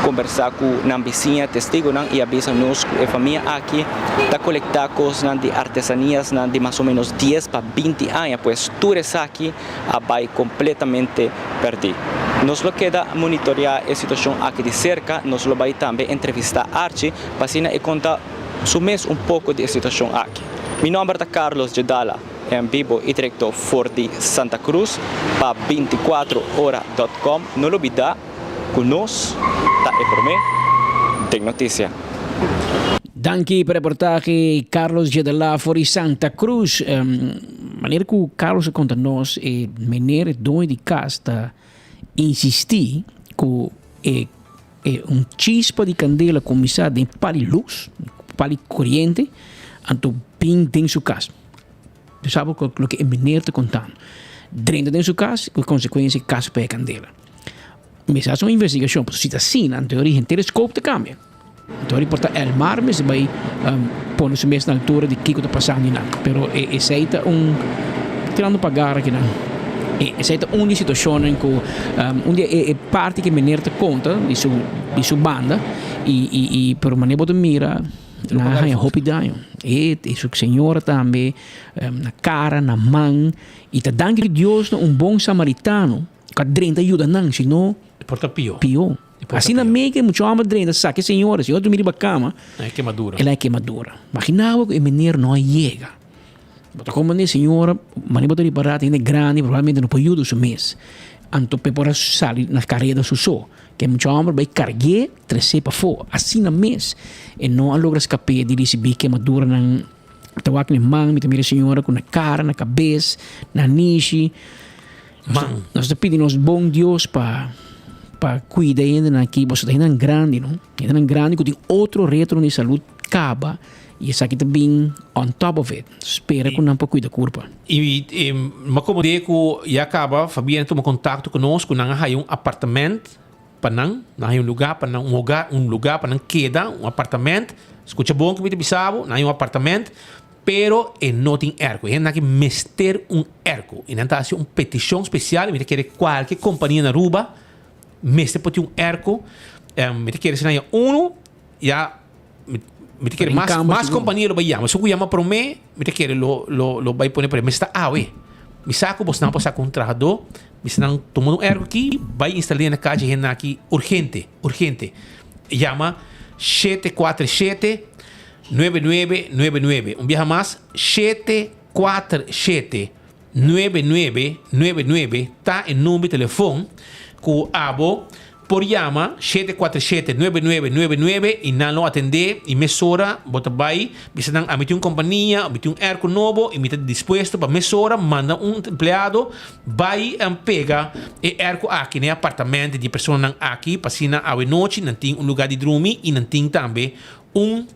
kombersá ku nan bisiña, testigunan i a bisa nos ku e famia aki ta kolektá kosnan di artesaniasnan di mas o ménos dies pa binti aña, pues tur esaki a bai kompletamente pèrdí. Nos lo keda monitoreá e situashon aki di serka, nos lo bai tambe entrevistá Archie pa asina e konta su mes un poko di e situashon aki. Mi nòmber ta Carlos Jedala, en bibo i direktor for di Santa Cruz pa 24 ora dot com. No lubidá ku nos ta e promé den notisia. Danki pa reportahe Carlos Jedala for di Santa Cruz. Manera ku Carlos a konta nos e meneer e doño di kas ta insistí ku e E un chispa di candela cuminsa den pali luz, pali coriente, anto bin den su cas. Bo sabi loke e meneer ta contando. Drenta den su cas, cu consecuencia cas pega candela. Mester haci un investigacion, pasobra si ta asina, anto e origen telescoop ta cambia. Anto ori por ta Elmar mester bay pone su mes na altura di kico ta pasando y nan. Pero esey ta un tirando pa gara kinan. Esey ta un di situacionnan cu un di e parti cu meneer ta conta di su di su banda y y pero manera bo ta mira nan a haya hopi daño. E y su señora tambe na cara, na man y ta danki Dios na un bon samaritano cu a drenta yuda nan si no Por ta pio. Pio. Asina mei ku e mucha hòmber drenta saka e señora, e señora drumi riba kama, El a kemadura. Imagina bo ku e mener no a yega. Bo ta komprende e señora, manera bo ta ripará ta hende grandi, probablemente no por yuda su mes. Anto p'e por a sali na kareda su so. Ku e mucha hòmber bai karg'é, tres'é pafó. Asina mes e no a logra skap'é di risibí kemaduranan. Mi ta wak na e man, mi ta mira e señora ku na kara, na kabes, na nishi. Man. Nos ta pidi nos bon Dios pa pa cuida e hendenan aki, pasobra ta hendenan grandi no, hendenan grandi cu tin otro retonan di salud caba y esaki ta bin on top of it. Spera cu nan por cuida curpa. Y mi a comprende cu ya caba Fabian a tuma contacto cu nos cu nan a haya un apartament pa nan, nan haya un lugar pa nan, un hogar, un lugar pa nan keda, un apartament. Scucha bon cu mi ta bisa bo, nan haya un apartament. Pero e no tin airco. E hendenan aki mester un airco. Y nan ta haci un peticion special y mi ta kere cualke compania na Aruba mester por tin un airco. Mi ta kere si nan ya uno ya mi ta kere mas mas compania lo bay yama. Esun cu yama prome mi ta kere lo lo lo bay pone por ahí. Mester ta awe. Mi sa cu bosnan por saca un trahador. Mester nan tuma un airco aki bay instale na calle e hendenan aki urgente urgente. Yama 747. 9999. Un biaha mas, 747 9999 ta e number di telefon ku abo por yama 747 9999 i nan lo atendé i mesora bo ta bai bisa nan ami tin un kompania, mi tin un airco nobo i mi ta dispuesto pa mesora manda un empleado bai pega e airco aki na e apartamento di e personanan aki pa asina awe nochi nan tin un lugar di drumi i nan tin tambe un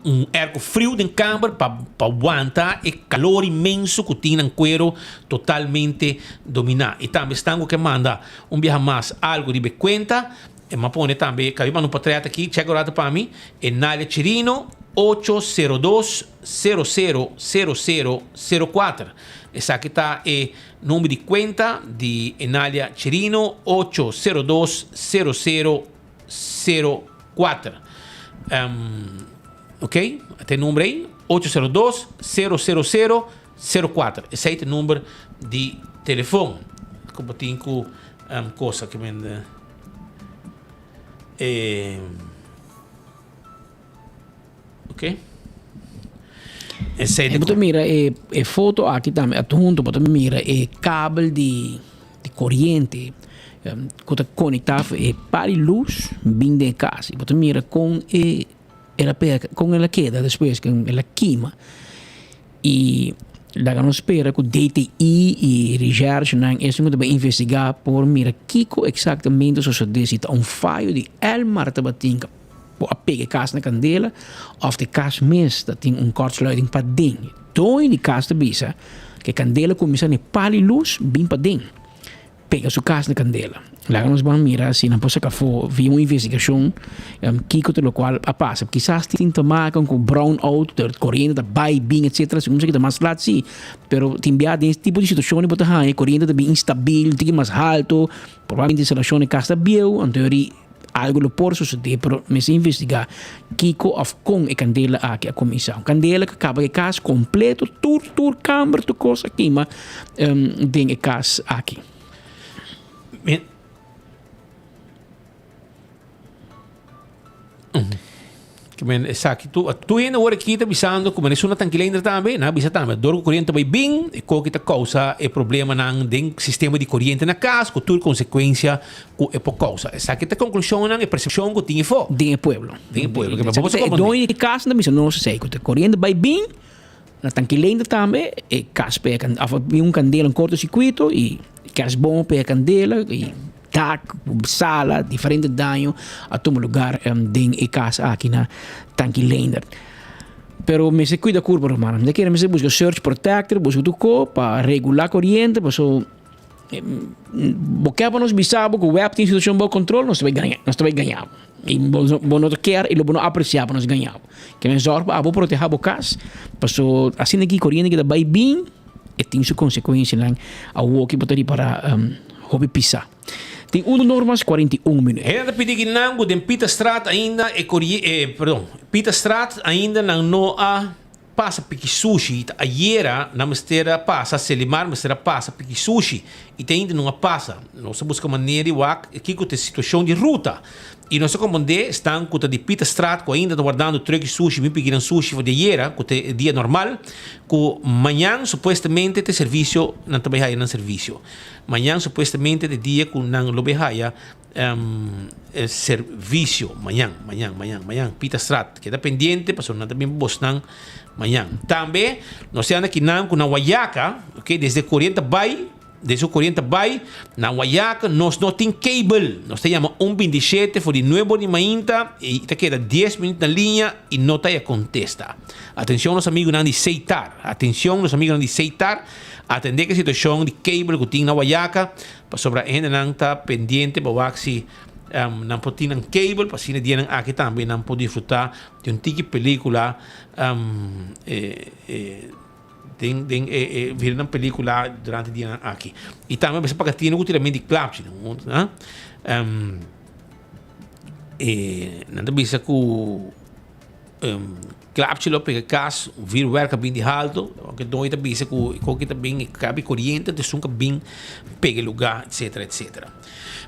un airco friu den kamber pa pa wanta e calor inmenso cu tin nan cuero totalmente domina. Y tambe esnan cu ke manda un biaha mas algo riba e cuenta, e m'a pone tambe, cabe manda un portret aki, check un rato pa mi, e Nadia Chirino, 802 00 00 04. Esaki ta e number di cuenta di Enalia Chirino, 802 00 04. Um, ok, ate number aí, 802 000 04. Esse aí é o número de telefone. Como tem que um, coisa que men eh, Ok. Esey ta. Bo ta mira e e foto aki tambe adhunto bo ta mira e kabel di di koriente ku ta konektá e par di lus bin den e kas i bo ta mira kon e el a pega kon el a keda despues ku el a kima i laga nos spera ku DTI i reshershnan esun ku ta bai investigá por mira kiko eksaktamente sosodé si ta un fayo di Elmar tabatin. Bo a pega e kas na kandela òf ta e kas mes ta tin un kortsluiting paden. Doño di kas ta bisa ku e kandela kuminsá na e pal di lus bin paden, pega su kas na kandela. Laga nos ban mira si nan por saka afó via un investigashon kiko ta lokual a pasa. Kisas tin te maken ku brown out, der koriente ta bai bin etsetera, segun esaki ta mas lat si, pero tin bia den es tipo di situashon bo ta haña e koriente ta bin instabil, un tiki mas halto, probablemente instalashon di kas ta bieu, anto yori. Algo lo por sucede, pero mester investiga kico of con e candela aki a cuminsa. Un candela cu caba e cas completo, tur tur camber, tur cos a kima den e cas aki. Men esaki tu tu hende ora aki ta bisando ku manesun na Tankileindra tambe, nan a bisa tambe dor ku koriente bai bin e koki ta kousa e problemanan den sistema di koriente na kas ku tur konsekuensia ku e por kousa. Esaki ta konklushonnan e persepshon ku tin efo. Den e pueblo. Den e pueblo. Esaki ta e doño di kas nan ta bisa nos esei ku ta koriente bai bin na Tankileindra tambe e kas pega of bin un kandela un kortosirkuito i kersboom pega kandela i Dak, sala, diferente daño a tuma lugar den e cas aki na Tanki Leendert. Pero mester cuida curpa rumannan. Mi ta kere mester busca surge protector, busca tur co pa regula coriente paso bo ke pa nos bisa bo cu web tin situacion bao control nos ta bay gaña, nos ta bay gaña bo. Y bo no ta kier y lo bo no aprecia pa nos gaña bo. Ke men zorg pa abo proteha bo cas paso asina ki coriente ki ta bay bin. E tin su konsekuensianan awoki bo ta ripará hopi pisá. Tin uno normas 41 minüt. Hende ta pidi ki nan ku den Pieterstraat ainda e korie e perdon Pieterstraat ainda nan no a pasa piki sushi ta ayera nan mester a pasa Selimar mester a pasa piki sushi i te ainda no a pasa nos a buska manera di wak kiko ta e situashon di ruta I nos a komprondé esnan ku ta di Pieterstraat ku ainda ta wardando trùk di sushi bin piki nan sushi for di ayera ku ta e dia normal ku mañan supuestamente ta e servisio nan ta bai haya nan servisio. Mañan supuestamente ta e dia ku nan lo bai haya e servisio mañan mañan mañan mañan Pieterstraat keda pendiente pasobra nan ta bin bosnan mañan. Tambe nos ta anda kinan ku na Wayaca ok desde Coriente bai. Den su koriente bai na Guayaca nos no tin cable. Nos ta yama un 27 for di nuebe or di mainta y ta keda dies minuut na liña y no ta ya contesta. Atencion nos amigunan di Seitar. Atencion nos amigunan di Seitar. Atende cu e situacion di cable cu tin na Guayaca pasobra e hendenan ta pendiente pa wak si. Nan por tin nan cable pa asina dianan aki tambe nan por disfruta di un tiki pelicula den den e e mira nan pelicula durante dianan aki. Y tambe mester paga tino cu tirament di klapchi nan ta bisa cu Klapchi lo pega kas, vuurwerk a bin di halto, oke doño ta bisa ku e koki ta bin e kabi koriente ta esun ka bin pega e lugá etsetera etsetera.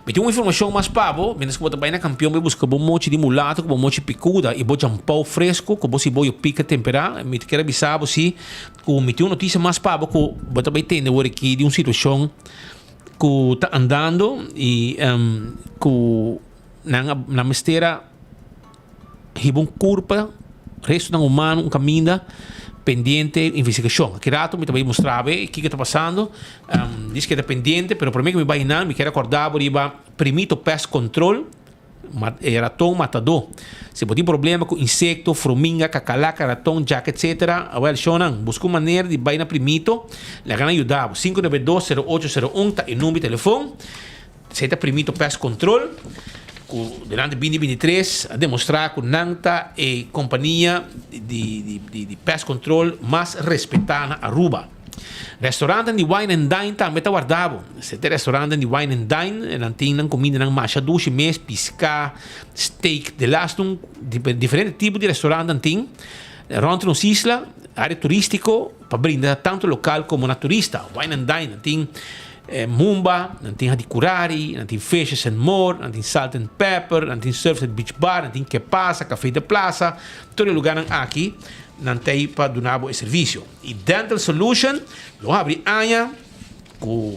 Mi tin un informashon mas pa bo, mientras ku bo ta bai na kampion bai buska bo mochi di mulato ku bo mochi pikuda i bo djampou fresku ku bo siboyo pika temperá, mi ta kier a bisa bo si ku mi tin un notisia mas pa bo ku bo ta bai tende awor aki di un situashon ku ta andando i ku nan a nan mester a Hiba un kurpa, restonan humano, un kaminda pendiente investigashon. Aki rato mi ta bai mustra bo kiko ta pasando. Dice ke ta pendiente, pero prome ku mi bai nan mi kier akorda bo riba Primito Pest Control, e raton matadó. Si bo tin problema ku insekto, fruminga, kakalaka, raton, djaka etsetera, awel shownan, buska un manera di bai na Primito, laga nan yuda bo. 592 0801 ta e number di telefon. Esei ta Primito Pest Control ku durante binti binti tres a demostrá ku nan ta e kompania di pest control mas respetá na Aruba. Restaurantenan di Wine and Dine tambe ta warda bo. Esei ta e restaurantenan di Wine and Dine, nan tin nan kumindanan masha dushi mes, piská, steak, delastu diferente tipo di restaurant nan tin rònt nos isla, área turístiko pa brinda tantu lokal komo na turista. Wine and Dine nan tin. Mumba, nan tin Hadi Curari, nan tin Fishes and More, nan tin Salt and Pepper, nan tin Surfside Beach Bar, nan tin Que Pasa, Café de Plaza. Tur e lugarnan aki nan ta ei pa duna bo e servisio. Y Dental Solution lo habri aña cu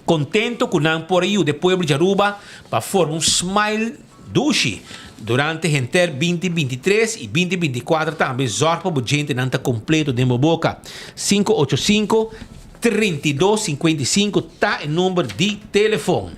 contento cu nan por a yuda e pueblo di Aruba pa forma un smile dushi durante henter 2023 y 2024 tambe. Zorg pa bo djentenan ta completo den bo boca. 585 32 55 ta e number di telefon.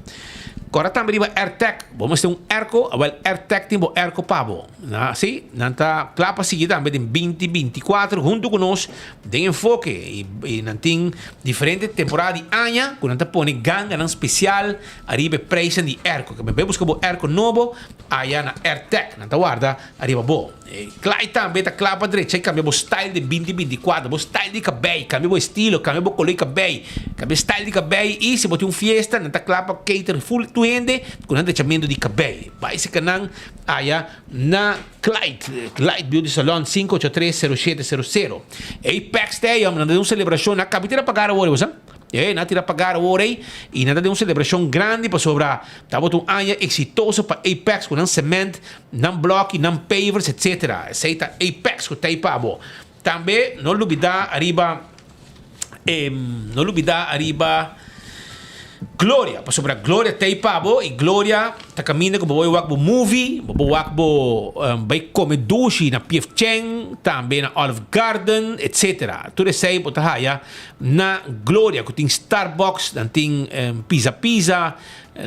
Kora tambe riba Airtec. Bo mester un airco? Awel Airtec tin bo airco pa bo. Na, si, nan ta kla pa sigui tambe den 2024 hunto ku nos den Enfoke. I, i nan tin diferente temporada di aña ku nan ta pone ganganan spesial ariba e prijsnan di airco. Ke bai buska bo airco nobo aya na Airtec. Nan ta warda ariba bo. Clay tambe ta kla pa drecha i kambia bo style di binti 24, bo style di kabei, kambia bo estilo, kambia bo kolor di kabei, kambia style di kabei i si bo tin un fiesta nan ta kla pa cater full tur hende ku nan drechamentu di kabei. Bai seka nan aya na Clyde, Clyde Beauty Salon 583 0700. Apex ta ei, nan ta den un selebrashon, nan a kabi tira pagar awor, bo sa? E nan a tira pagar awor ei i nan ta den un selebrashon grandi pasobra tabata un aña eksitoso pa Apex ku nan sement, nan blòki, nan pavers etc. Esei ta Apex ku ta ei pa bo. Tambe no lubidá ariba e no lubidá ariba Gloria pasobra Gloria ta ei pa bo i Gloria ta kaminda ku bo bai wak bo movie, bo por wak bo bai kome dushi na Pief Cheng, tambe na Olive Garden etc. Tur esei bo ta haya Na Gloria ku tin Starbucks, nan tin Pizza Pizza,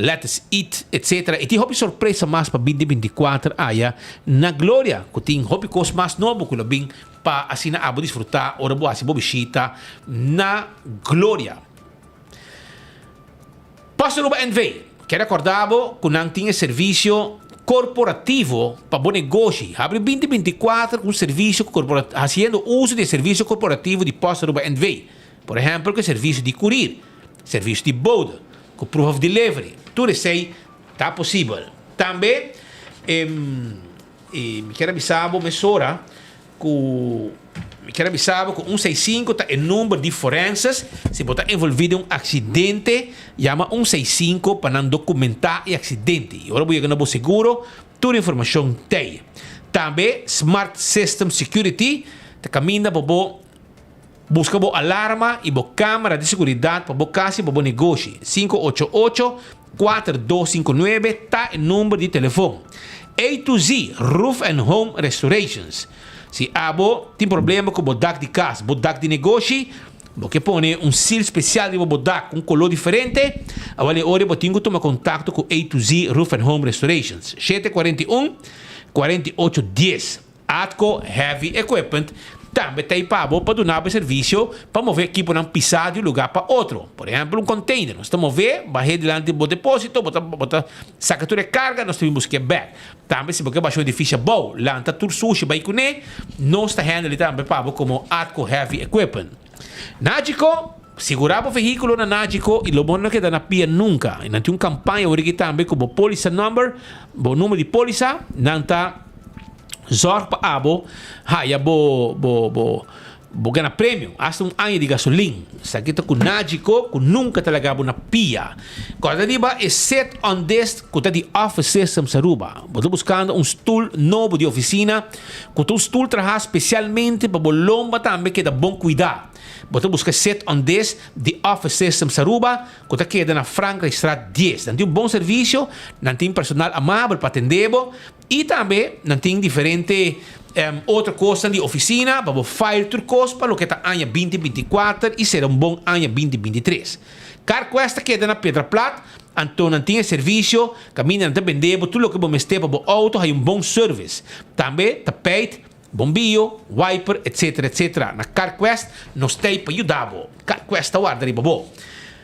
Lettuce Eat, etc. I tin hopi sorpresa mas pa binti 24 aya na Gloria ku tin hopi kos mas nobo ku lo bin pa asina abo disfruta ora bo hasi bo bishita na Gloria. Post Aruba NV kier acorda bo cu nan tin e servicio corporativo pa bo negoshi. Habri 2024 cu un servicio haciendo uso di e servicio corporativo di Post Aruba NV. Por ehempel cu e servicio di courier, servicio di bode, cu proof of delivery. Tur esey ta posibel. Tambe mi kier a bisa bo mesora Ku mi kier a bisa bo ku un seis sinku ta e number di forenses. Si bo ta envolví den un aksidente, yama un seis sinku pa nan dokumentá e aksidente. I ora bo yega na bo seguro, tur informashon t'ei. Tambe Smart System Security ta kaminda pa bo buska bo alarma i bo kamera di seguridat pa bo kas i pa bo negoshi. 588 4259 ta e number di telefon. A to Z Roof and Home Restorations. Si abo tin problema ku bo dak di kas, bo dak di negoshi, bo ke pone un seal spesial riba bo dak ku un koló diferente, awal e ora bo tin ku tuma kontakto ku A to Z Roof and Home Restorations. 741 48 10. Atco Heavy Equipment. tambe ta ei pa bo pa duna bo e servisio pa move ekiponan pisá di un lugá pa otro. Por ehèmpel un kònteiner, nos ta mov'é, bah'é dilanti bo depósito, bo ta bo ta saka tur e karga, nos ta bin busk'é bèk. Tambe si bo ke basha un edifisio abou, lanta tur sushi bai kuné, nos ta hèndel tambe pa bo komo Atco Heavy Equipment. Nagico, Sigurá bo vehíkulo na Nagico i lo bo no keda na pia nunka. I nan tin un kampaña aworiki tambe ku bo pólisa number, bo number di pólisa, nan ta zòrg pa abo haya bo bo bo bo gana premio, hasta un aña di gasolin. Esaki ta ku Nagico ku nunka ta laga bo na pia. Kòrda riba e sit on desk ku ta di Office Systems Aruba. Bo ta buskando un stul nobo di ofisina ku ta un stul trahá spesialmente pa bo lomba tambe keda bon kuidá. Bo ta buska sit on this di Office Systems Aruba ku ta keda na Frankrijkstraat dies. Nan tin un bon servisio, nan tin personal amabel pa atendé bo i tambe nan tin diferente otro kosnan di ofisina pa bo file tur kos pa loke ta aña binti 24 i sera un bon aña binti 23. CarQuest ta keda na Piedra Plat, anto nan tin e servisio kaminda nan ta bende bo tur loke bo mester pa bo outo haya un bon service. Tambe ta peit Bombio, wiper, etc. Etc. Na CarQuest nos t'ei pa yuda bo. CarQuest ta warda riba bo.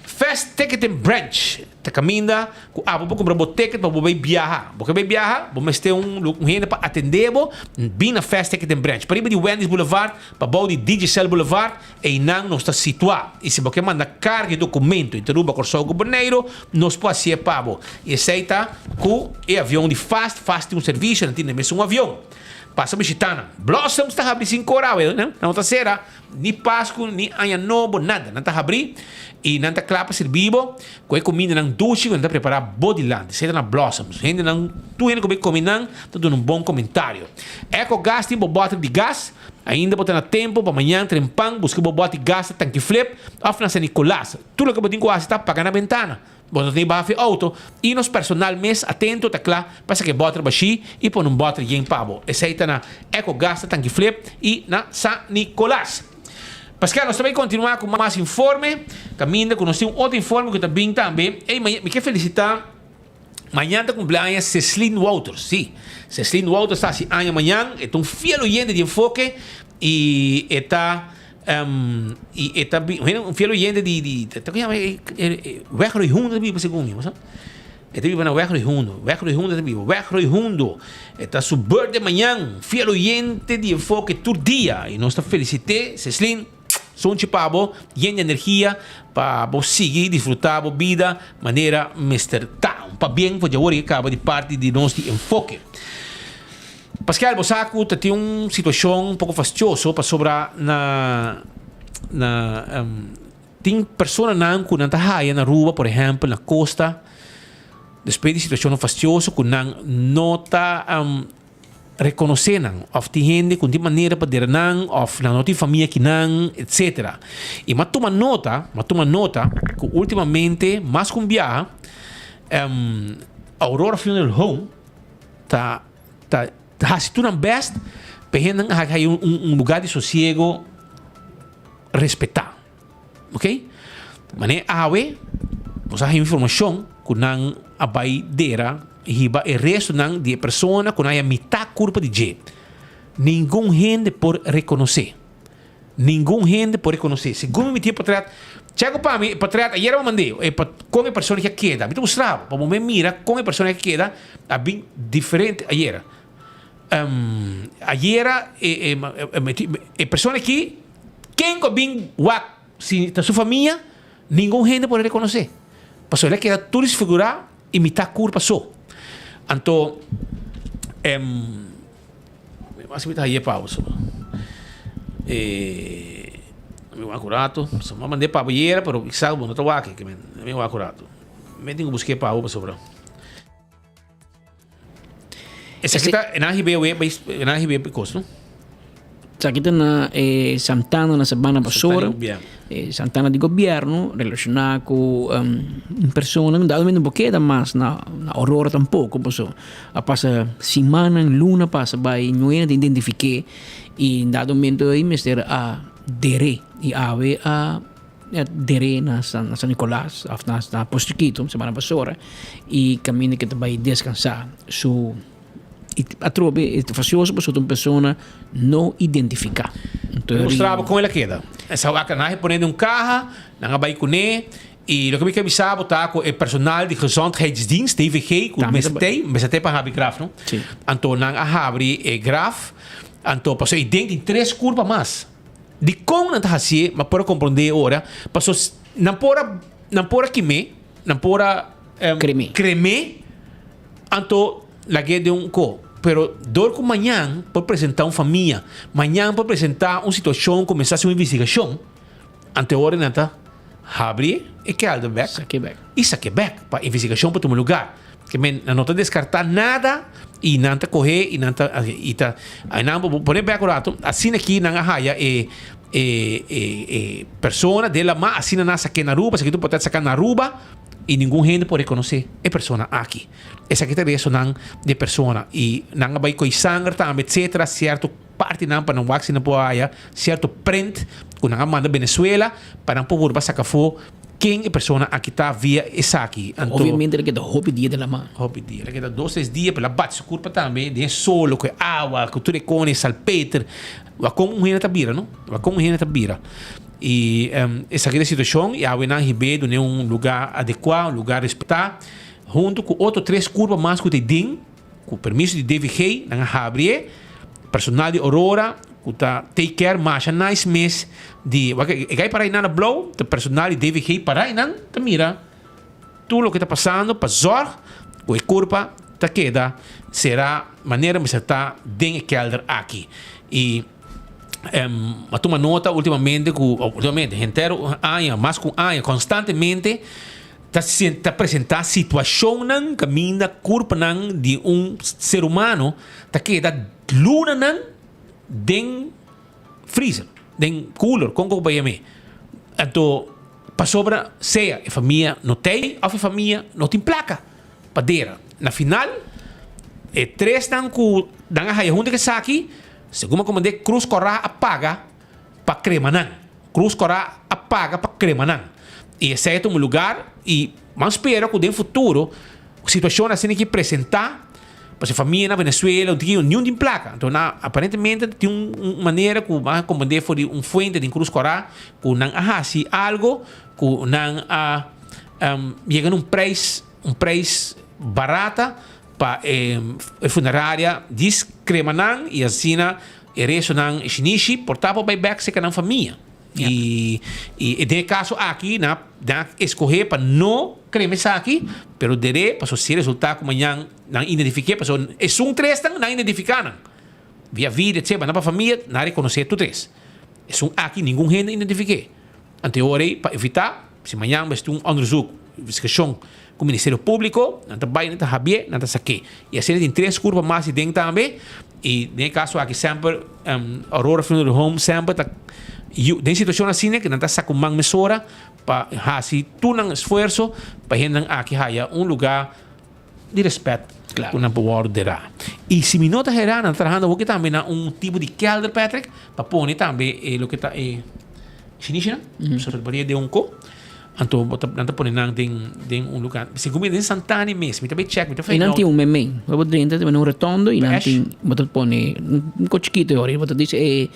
Fast Ticketing Branch ta kaminda ku abo por kumpra bo ticket pa bo bai biaha. Bo ke bai biaha? Bo mester un un hende pa atende bo? Bin na Fast Ticketing Branch. Pariba di Wendy's Boulevard, pabou di Digicel Boulevard, einan nos ta situá. I si bo ke manda karga i dokumento entre Aruba, Kòrsou ku Boneiru, nos por hasié pa bo. I esei ta ku e avion di Fast. Fast tin un servisio, nan tin e mesun avion. Pasa bishita nan. Blossoms ta habri sin kor awe, nan no ta sera ni Pasku ni Aña Nobo, nada. Nan ta habri i nan ta kla pa sirbi bo ku e kumindanan dushi ku nan ta prepará bo dilanti. Esei ta na Blossoms. Hendenan, tur hende ku bai kome nan ta duna un bon komentario. Eco Gas tin bo bòter di gas. Ainda bo ta na tempu pa mañan trempan buska bo bòt di gas na Tanki Flip òf na San Nicolas. Tur loke bo tin ku hasi ta paga na bentana. Bo no tin baha fi auto y nos personal mes atento ta cla pa saca e boter bashi y pone un boter yen pa bo. Esey ta na Eco Gas na Tanki Flip y na San Nicolas. Pascal, nos ta bay continua cu mas informe. Caminda cu nos tin un otro informe cu ta bin tambe. Ey, mi ke felicita mañan ta cumpleaños Ceslin Wouters. Si, Ceslin Wouters ta haci aña mañan. E ta un fiel oyente di Enfoke y e ta. Y e ta un fiel oyente di di ta ku yama e e Weg Rooi Hundo ta biba segun mi bo sa e ta biba na Weg Rooi Hundo Weg Rooi Hundo ta biba Weg Rooi Hundo e ta su birthday mañan fiel oyente di Enfoke tur dia y nos ta felicit'é Ceslin sunchi pa bo yen di energia pa bo sigui disfruta bo bida manera mester ta un pabien for djawor e kaba di parti di nos di Enfoke. Pascal, bo sa ku ta tin un situashon un poko fastioso pasobra na na tin personanan ku nan ta haya na Aruba, por ehèmpel na kosta, despues di situashonnan fastioso ku nan no ta rekonosé nan òf tin hende ku no tin manera pa dera nan òf nan no tin famia akinan, etsetera. I mi a tuma nota, mi a tuma nota ku ultimamente mas ku un biaha Aurora Funeral Home ta ta hasi tur nan best pa e hendenan haya un un lugar di sosiego respetá ok manera awe nos a haya informashon ku nan a bai dera hiba e restonan di e persona ku nan haya mitá kurpa di dje ningun hende por rekonosé. Ningun hende por reconoce. Segun mi miti e potret, checo pa mi e potret ayer a mand'e, e pot con e persona ke a keda. Mi ta mustra bo, pa bo me mira con e persona ke a keda a bin diferente ayer. Ayera e e e persona aki, ken ku a bin wak si ta su famia, ningun hende por a reconoce. Pasobra el a keda tur disfigura i mitá kurpa so. Anto. Mi mas mi ta haye pa bo so. Eh, mi wak un rato. So mi a mand'é pa bo yera, pero kisas bo no ta wak e. Mi wak un rato. Mi tin ku busk'é pa bo pasobra. Esaki ta e nan hib'é awe bai e nan hib'é pa e kos no. Esaki ta na e Santana na Sabana Basora. E Santana di gobierno relaciona cu un persona un dado momento no por keda mas na Aurora tampoco paso a pasa simannan luna pasa bay no hende ta identifique y un dado momento ey mester a dere y awe a dere na San Nicolas of na Pos Chikito Sabana Basora y caminda ke ta bay descansa su. I atrobe e ta fasioso pasobra ta un persona no identifiká. Mustrabo kon el a keda. Esa wak nan a pone den un kaha, nan a bai kuné i loke mi ke bisa bo ta ku e personal di Gezondheidsdienst, DVG, ku mester tei, mester tei pa habri graf no. Anto nan a habri e graf, anto pasobra ei den tin tres kurpa mas. Dikon nan ta hasié, mi a por a komprondé e ora, pasobra nan por a nan por a kim'é, nan por a krem'é, anto lag'é den un ko. Pero dor ku mañan por presentá un famia, mañan por presentá un situashon ku mester hasi un investigashon, anto e ora nan ta habri e kelder bèk i sak'é bèk pa investigashon por tuma lugar. Ke men nan no ta deskartá nada i nan ta kohe i nan ta i ta nan bo pone bèk un ratu asina aki nan a haya e e e e persona den lamá asina nan a sak'é na Aruba esaki tur por ta saká na Aruba i ningun hende por rekonosé e persona aki. Esaki ta restonan di e persona i nan a bai koe sanger tambe etcetera sierto partinan pa nan wak si nan por haya sierto prent ku nan a manda Venezuela pa nan por wòrdu saka afó ken e persona aki ta via esaki. Anto Obviamente el a keda hopi dia den laman. Hopi dia. El a keda dos tres dia pero el a bati su kurpa tambe den e solo ku e awa ku tur e kone salpeter. Wak kon un hende ta bira no. Wak kon un hende ta bira. I esaki ta e situashon i awe nan hib'é dun'é un lugá adekuá un lugá respetá huntu ku otro tres kurpa mas ku ta den. Ku permiso di DVG nan a habri e personal di Aurora ku ta take care masha nice mes di wak e gai para einan na blou ta personal di DVG para einan ta mira tur loke ta pasando pa zorg ku e kurpa ta keda sera manera mester ta den e kelder aki i a tuma nota ultimamente ku ultimamente henter aña mas ku un aña konstantemente. Ta ta presentá situashonnan kaminda kurpanan di un ser humano ta keda lunanan den freezer, den cooler, kon ku bo yam'é. Anto pasobra sea e famia no t'ei òf e famia no tin plaka pa dera. Na final e tresnan ku nan a haya huntu ku esaki, segun mi a komprendé Cruz Kòrá a paga pa krema nan. Cruz Corá a paga pa crema nan. Y esey a tuma lugar y ban spera cu den futuro situacion asina ki presenta pasobra famia na Venezuela un tiki niun tin placa. Enton nan aparentemente tin un manera cu ban a comprende for di un fuente den Cruz Corá cu nan a haci algo cu nan a yega na un prijs un prijs barata pa e funeraria dis crema nan y asina E restonan shinishi por ta por bai bek serka nan famia. I i den e kaso aki nan a eskohé pa no krema esaki, pero deré pasobra si resultá ku mañan nan identifiké pasobra esun tresnan nan identifiká nan via video etcetera nan pa famia nan a rekonosé tur tres. Esun aki ningun hende a identifiké. Anto e ora ei pa evitá si mañan mester un onderzoek, investigashon ku Ministerio Públiko, nan ta bai nan ta habié, nan ta sak'é. I asina tin tres kurpa mas ei den tambe. I den e kaso aki semper Aurora Funeral Home semper ta yu den situashon asina ku nan ta saka un man mesora pa hasi tur nan esfuerso pa hendenan aki haya un lugá di rèspèt ku nan por wòrdu derá. I si mi no ta herá nan ta trahando hopi tambe na un tipo di kèlder Patrick pa pone tambe e loke ta e shinishinan, pasobra den un ko. Anto bo ta, nan ta pone nan den, den un lugar. Segun mi den Santani mes, mi ta bay check, mi ta Y find nan out. tin un memey. Bo bo drenta tin un rotondo y nan Ash. tin bo ta pone un ko chikito ahora y bo ta dice e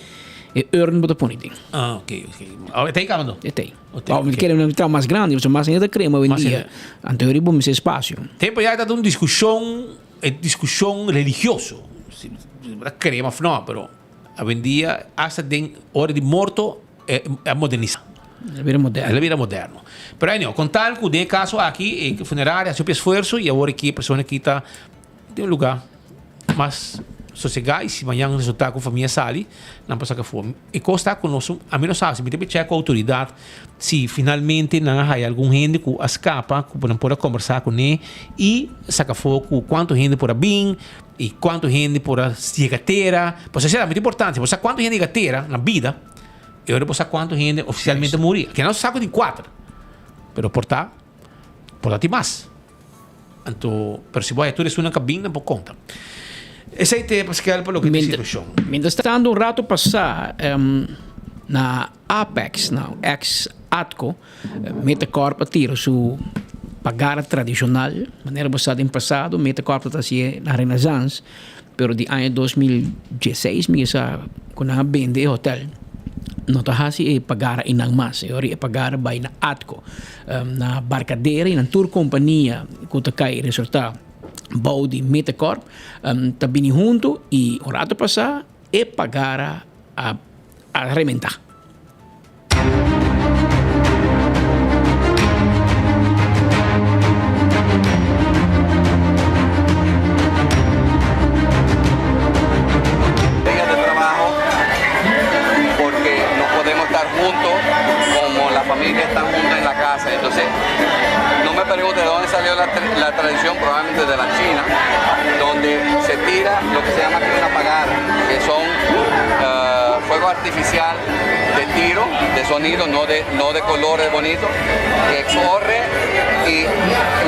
e urn bo ta pone den. Ah, ok, ok. Oh, e ta ahí caba no? E ta ahí. O ta Oh, mi ok. kere un trao mas grandi, pasobra mas hende ta crema hoy en Mas dia. hende. Anto ahora bo mester espacio. Tempo ya ta un discusion, e discusion religioso. Si bo ta crema of no, pero awendia hasta den ora di morto E a modernisa. El a bira moderno. El a bira moderno. Pero anyhow, con tal cu den e caso aki e funeraria haci hopi esfuerzo y awor aki e persona aki ta den un lugar mas sosega y si mañan resulta cu famia sali nan por saca afo. E cos ta cu nos, ami no sa si mi ta check cu autoridad si finalmente nan a haya algun hende cu a scapa cu nan por a combersa cune y saca afo cu cuanto hende por a bin y cuanto hende por a yega tera. Pasobra esey ta muy importante, bo sa cuanto hende yega tera na bida. E ora bo sa kuantu hende ofisialmente muri. Ke nos sa ku tin kuater, pero por ta, por ta tin mas. Anto, pero si bo haya tur esunnan ka bin, nan por konta. Esei te, Pascal, pa loke ta e situashon. Mientras tanto, un rato pasá na Apex, na ex Atco, Metacorp a tira su pagara tradishonal, manera bo sa den pasado Metacorp ta hasié na Renaissance, pero di aña 2016 mi sa ku nan a bende e hotel. no ta hasi e pagara einan mas. E ora e pagara bai na Atco, na Barcadera i nan tur kompania ku ta kai resortá bou di Metacorp ta bini huntu i un rato pasá e pagara a a rementá. Día de trabajo porque no podemos estar juntos como la familia está junta en la casa. Entonces, no me pregunte de dónde salió la, la tradición, probablemente de la China, donde se tira lo que se llama aquí una pagara, que son uh, fuego artificial de tiro, de sonido, no de, no de colores bonitos, que corre y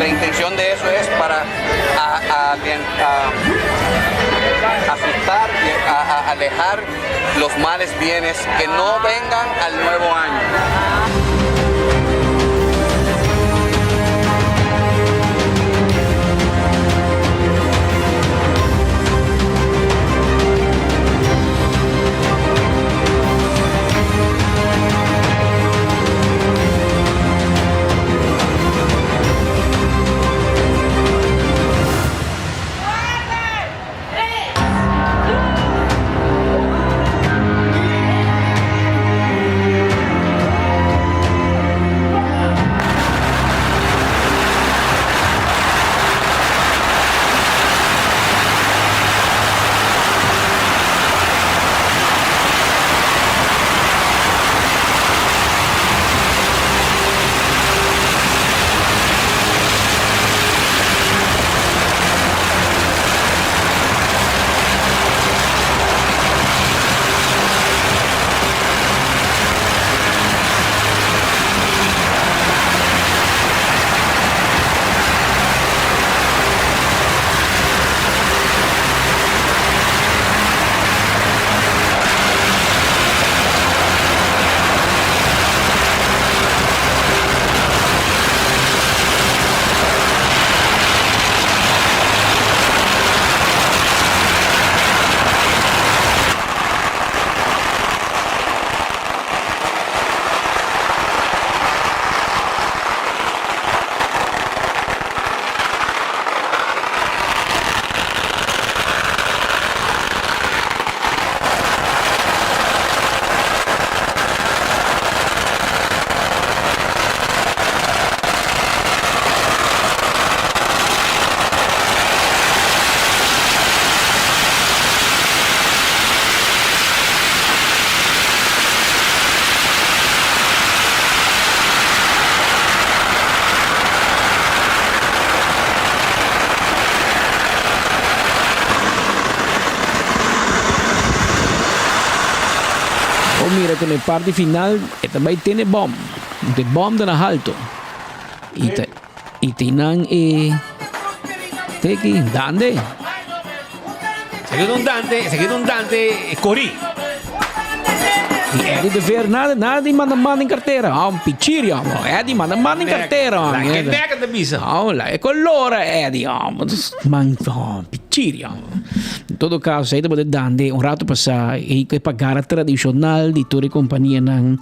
la intención de eso es para asustar y alejar los males bienes que no vengan al nuevo año. Bo mira ku na e parti final e ta bai tene bòm. E bòm ta na halto. I ta i tin nan e teki dande. Esaki ta un dante, esaki ta un dante korí. I Eddie de Veer nada, nada di manda man den kartera. Ah, un pichiri, amo. Eddie manda man den kartera, amo. La ke nèk ta bisa. Ah, la e kolora Eddie, amo. Man, oh, pichiri, amo. En todo caso, esei tabata dande un rato pasá e e pagara tradishonal di tur e kompanianan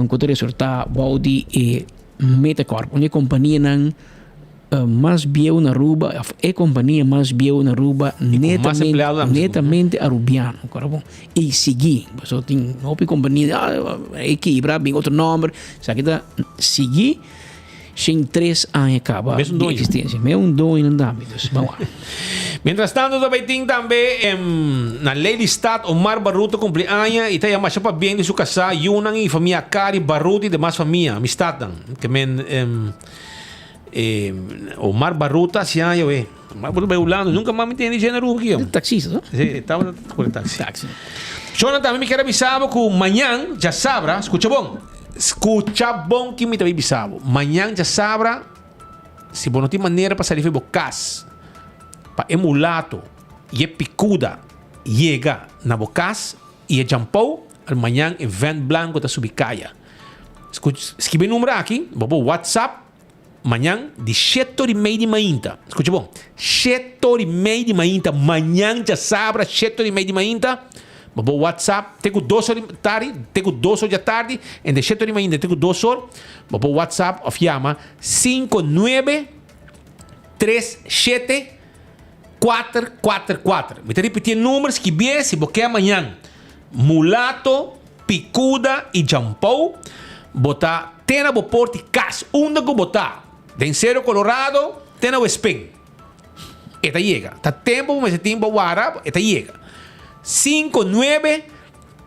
ku ta resortá bou di e Metacorp. Un di e kompanianan mas bieu na Aruba, of e kompania mas bieu na Aruba, netamente, netamente Arubiano. Kora bon. I sigui, pasobra tin hopi kompania, e kibra, bin otro nòmber, esaki ta sigui. Shin tres aña kaba Mes un di doño. existencia. Me un doño nan tambe, dus ban wak. Mientras tanto ta bay tin tambe em, na Lelystad Omar Barut ta cumpli aña y ta yama masha pabien di su casá, yunan y famia Cari Barut y demas famia, amistadnan. Ke men em, em, Omar Barut ta haci aña we. Omar Barut bay Hulanda, nunca mas mi tende dje na Aruba aki. Taxista, no? Sí, tabata cu e taxi. Taxi. Shona tambe mi kier a bisa bo cu mañan djasabra, scucha bon. Skucha bon ki mi ta bai bisa bo. Mañan djasabra, si bo no tin manera pa sali for bo kas, pa e mulato i e pikuda yega na bo kas i e djampou, al mañan e vènt blanku ta subi kaya. Skibi e numero aki, bo por whatsapp mañan di shete ora i mei di mainta. Skucha bon, shete ora i mei di mainta, mañan djasabra shete ora i mei di mainta. Bo por WhatsApp te ku dos or di tardi, te ku dos or djatardi, entre shete or di mainta te ku dos or, bo por WhatsApp of yama 5937 444. Mi ta ripiti e number, skibié si bo ke mañan. Mulato, Picuda y Jampou, bo ta te na bo porti cas, unda cu bo ta, den Cerro Colorado te na Westpin. E ta yega. Ta tempo bo mester tin pa wara, e ta yega. 5 9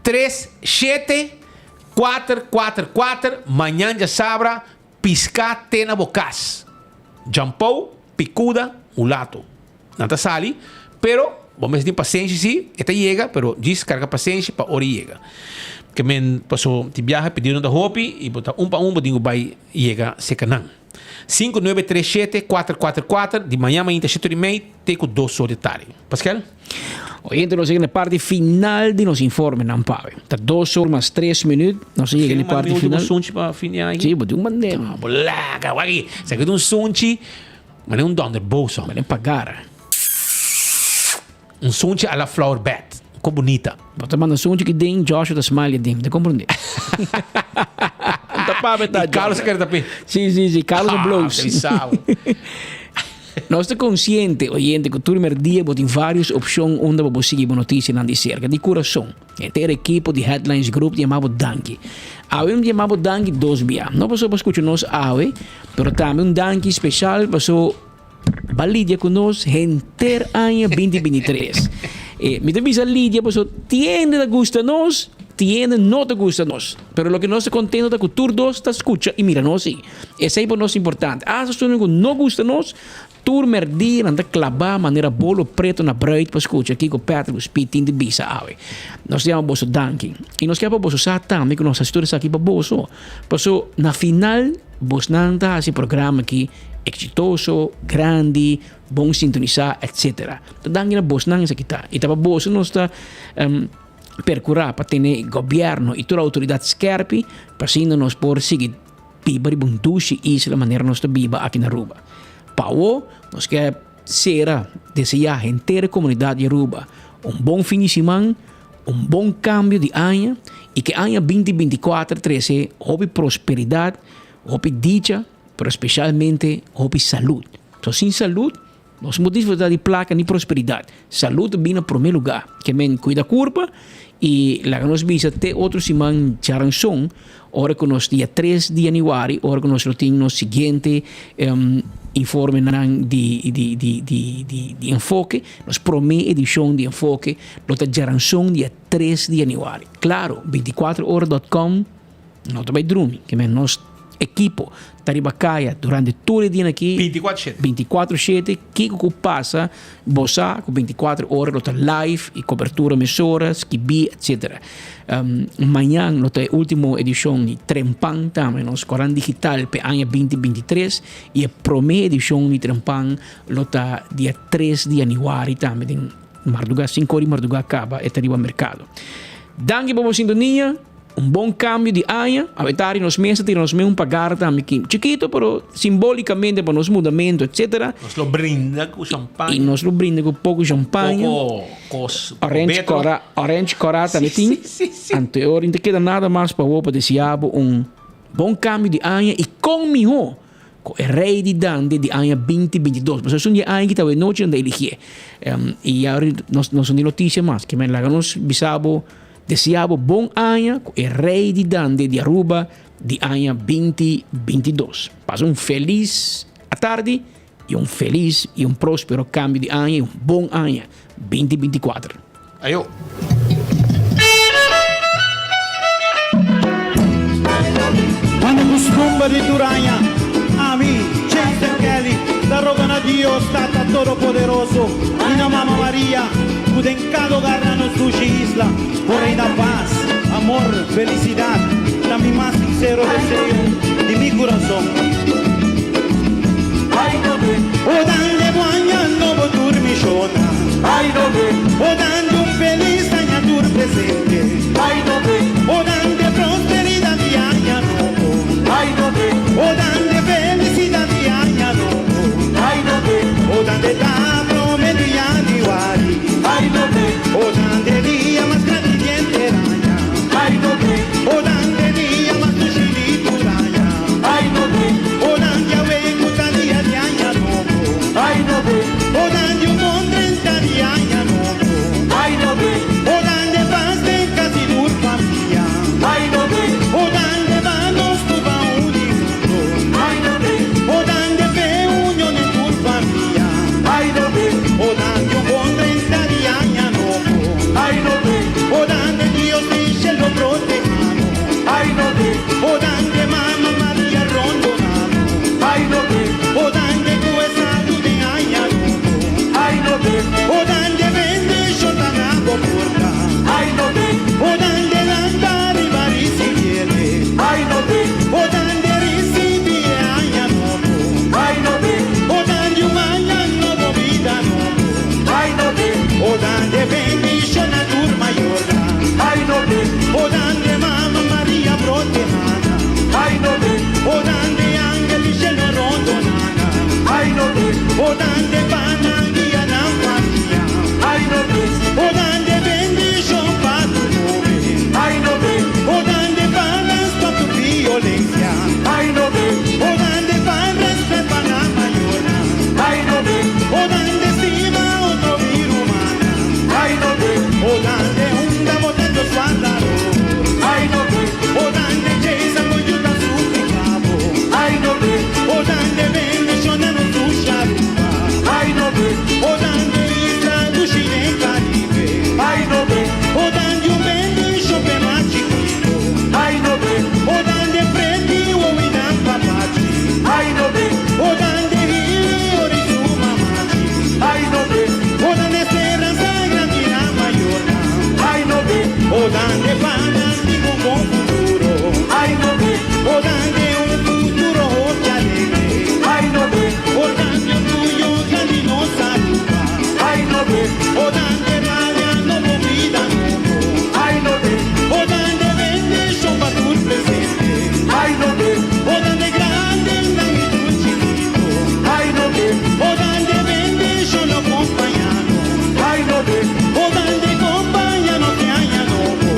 3 7 4 4 4, mañan djasabra, pisca te na bo cas. Jampou, Picuda, Mulato. Nan ta sali, pero bo mester tin pasenshi si, e ta yega, pero djis karga pasenshi pa ora e yega. Ke men paso tin biaha pedidonan ta hopi i bo ta un pa un bo tin ku bai yega seka nan. 5937 444 di mañan mainta shete ora i mei te ku dos or di tardi. Paskel? Oyente nos yega na e parti final di nos informenan pawe. Ta dos or mas tres minuut nos a yega na e parti final. Un sunchi pa fin di aña? Si, bo tin un bandera. Bo laga, wak aki. Sa ki ta un sunchi. Mane un donder boso. Mane pagara. Un sunchi a la flower bed. Ko bunita. Bo ta manda sunchi ki den, Joshua ta smile den. Ta comprende? Ta papia ta. Y Carlos kere ta pe. Si, si, si. Carlos a bloos. Ah, Nos ta consciente, oyente, cu tur merdia bo tin varios opcion unda bo por sigui bo noticianan di cerca. Di curason, henter ekipo di Headlines Group ta yama bo danki. Awe mi ta yama bo danki dos bia. No pasobra bo scucha nos awe, Pero tambe un danki special paso ba lidia cu nos henter aña 2023. Eh, mi ta bisa lidia paso tiende ta gusta nos, tiende no ta gusta nos. Pero loke nos ta contento ta cu tur dos ta scucha y mira nos si. Esey pa nos importante. Hasta esun cu no gusta nos, tur merdia nan ta claba manera bolo preto na bruid pa scucha kico Patrick cu Speed tin di bisa awe. Nos ta yama boso danki. Y nos kier pa boso sa tambe cu nos haci tur esaki pa boso. Paso na final bosnan ta hasi programa aki exitoso, grandi, bon sintonisa, etc. Ta danki na bosnan esaki ta. Y ta pa boso nos ta percura pa tene gobierno y tur autoridad skerpi pa asina nos por sigui biba riba un dushi isla manera nos ta biba aki na Aruba. Pa awo nos ke sera desea henter e comunidad di Aruba un bon fin di siman. Un bon cambio di aña y ke aña 2024 trece hopi prosperidad, hopi dicha, pero specialmente hopi salud. So sin salud nos no por disfruta di placa ni prosperidad. Salud ta bin na prome lugar. Ke men cuida curpa y laga nos bisa te otro siman djaranson ora cu nos dia tres di januari ora cu nos lo tin nos siguiente informenan di di di di di di enfoke, nos prome edicion di enfoke lo ta djaranson dia tres di januari. Claro, 24 ora dot com no ta bay drumi, ke men nos ekipo ta riba kaya durante tur e dia aki. 24 shete. 24 shete, kiko ku pasa, bo sa ku 24 ora lo ta live i kobertura mesora, skibí, etcetera. Mañan lo ta e ultimo edishon di Trempan tambe, nos koran digital p'e aña 2023 i e promé edishon di Trempan lo ta dia 3 di yanüari tambe den mardugá, sinku ora di mardugá kaba e ta riba merkado. Danki pa bo sintonia. Un bon cambio di aña, awe tardi nos mes a tira nos mes un pagar tambe ki chikito pero simbolicamente pa nos mudamento etcetera. Nos lo brinda cu champaña. Y nos lo brinda cu poco champaña. Poco cos, poco Orange betro. cora, orange cora tambe tin. Si, si, si. Anto e ora no ta keda nada mas pa bo pa desea bo un bon cambio di aña y con miho cu e rey di Dande di aña 2022. Pasobra esun di e aña ki ta awe nochi nan ta eligie. Y awor nos no tin noticia mas. Kimen laga nos bisa bo. Desea bo bon aña cu e Rey di Dande di Aruba di aña 2022. Pasa un feliz atardi y un feliz y un prospero cambio di aña y un bon aña 2024. Ayo. Manda custumber di tur aña, ami, Chester Kelly, ta roga na Dios Tata Todopoderoso y na Mama Maria, cu den cada hogar na nos dushi isla por reina paz, amor, felicidad, ta mi mas sincero deseo di mi curason. O dande bo aña nobo tur mi shona, o dande un feliz aña tur presente, o dande prosperidad di aña nobo, o dande felicidad di aña nobo, o dande ta prome di januari, o dande dia mas grandi di. O dande unda bo ta Dios wardador. Ai no be. O dande Jason bo yuda suplica bo. Ai no be. O dande bendiciona nos dushi Aruba. Ai no be. O dande isla dushi den Caribe. Ai no be. O dande un bendicion p'e mas chikito. Ai no be. O dande preti wowi nan papachi. Ai no be. O dande hiri su mamachi. Ai no be. O dande speransa grandi na mayornan. Ai no be. O dande pa nan tin un bon futuro. Ai no be. O dande un futuro hopi alegre. Ai no be. O dande orguyo grandi nos Aruba. Ai no be. O dande rabia nobo bida nobo. Ai no be. O dande bendicion pa tur presente. Ai no be. O dande grandi nan y tur chikito. Ai no be. O dande bendicion lo compaña nos. Ai no be. O dande compaña nos den aña nobo.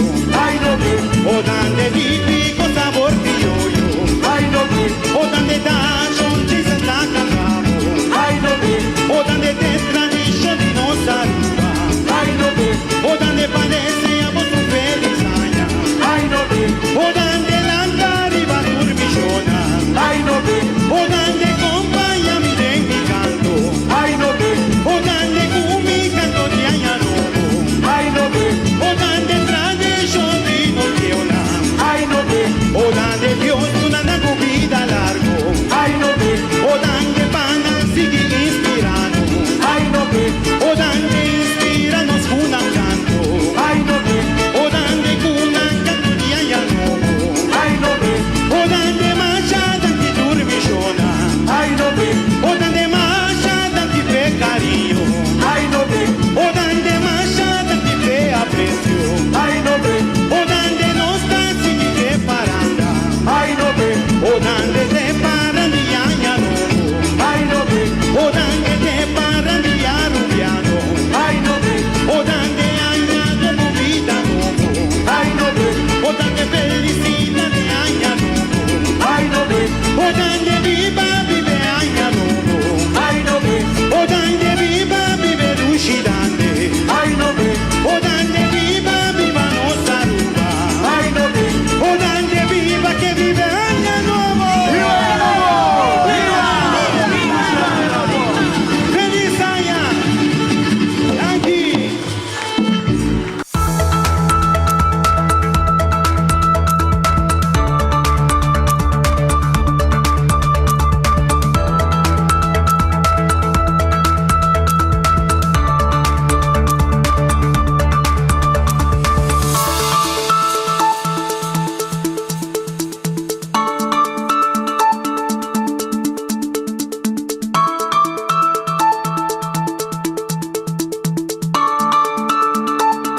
Ai no be. O dande tipico sabor crioyo. Ai no be. O dande dashon chisa ta cantabo. Ai no be. O dande te tradicion di nos Aruba. Ai no be. O dande pa desea bo un feliz aña. Ai no be. O dande lanta riba tur visionan. Ai no be. O dande compaña mi den mi canto. Ai no be. O dande cu mi canto di aña nobo. Ai no be. O dande tradicion di nos bieunan. Ai no be. O dande Dios duna nan bida largo. Ai no be. O dande pa nan sigui inspira nos. Ai no be.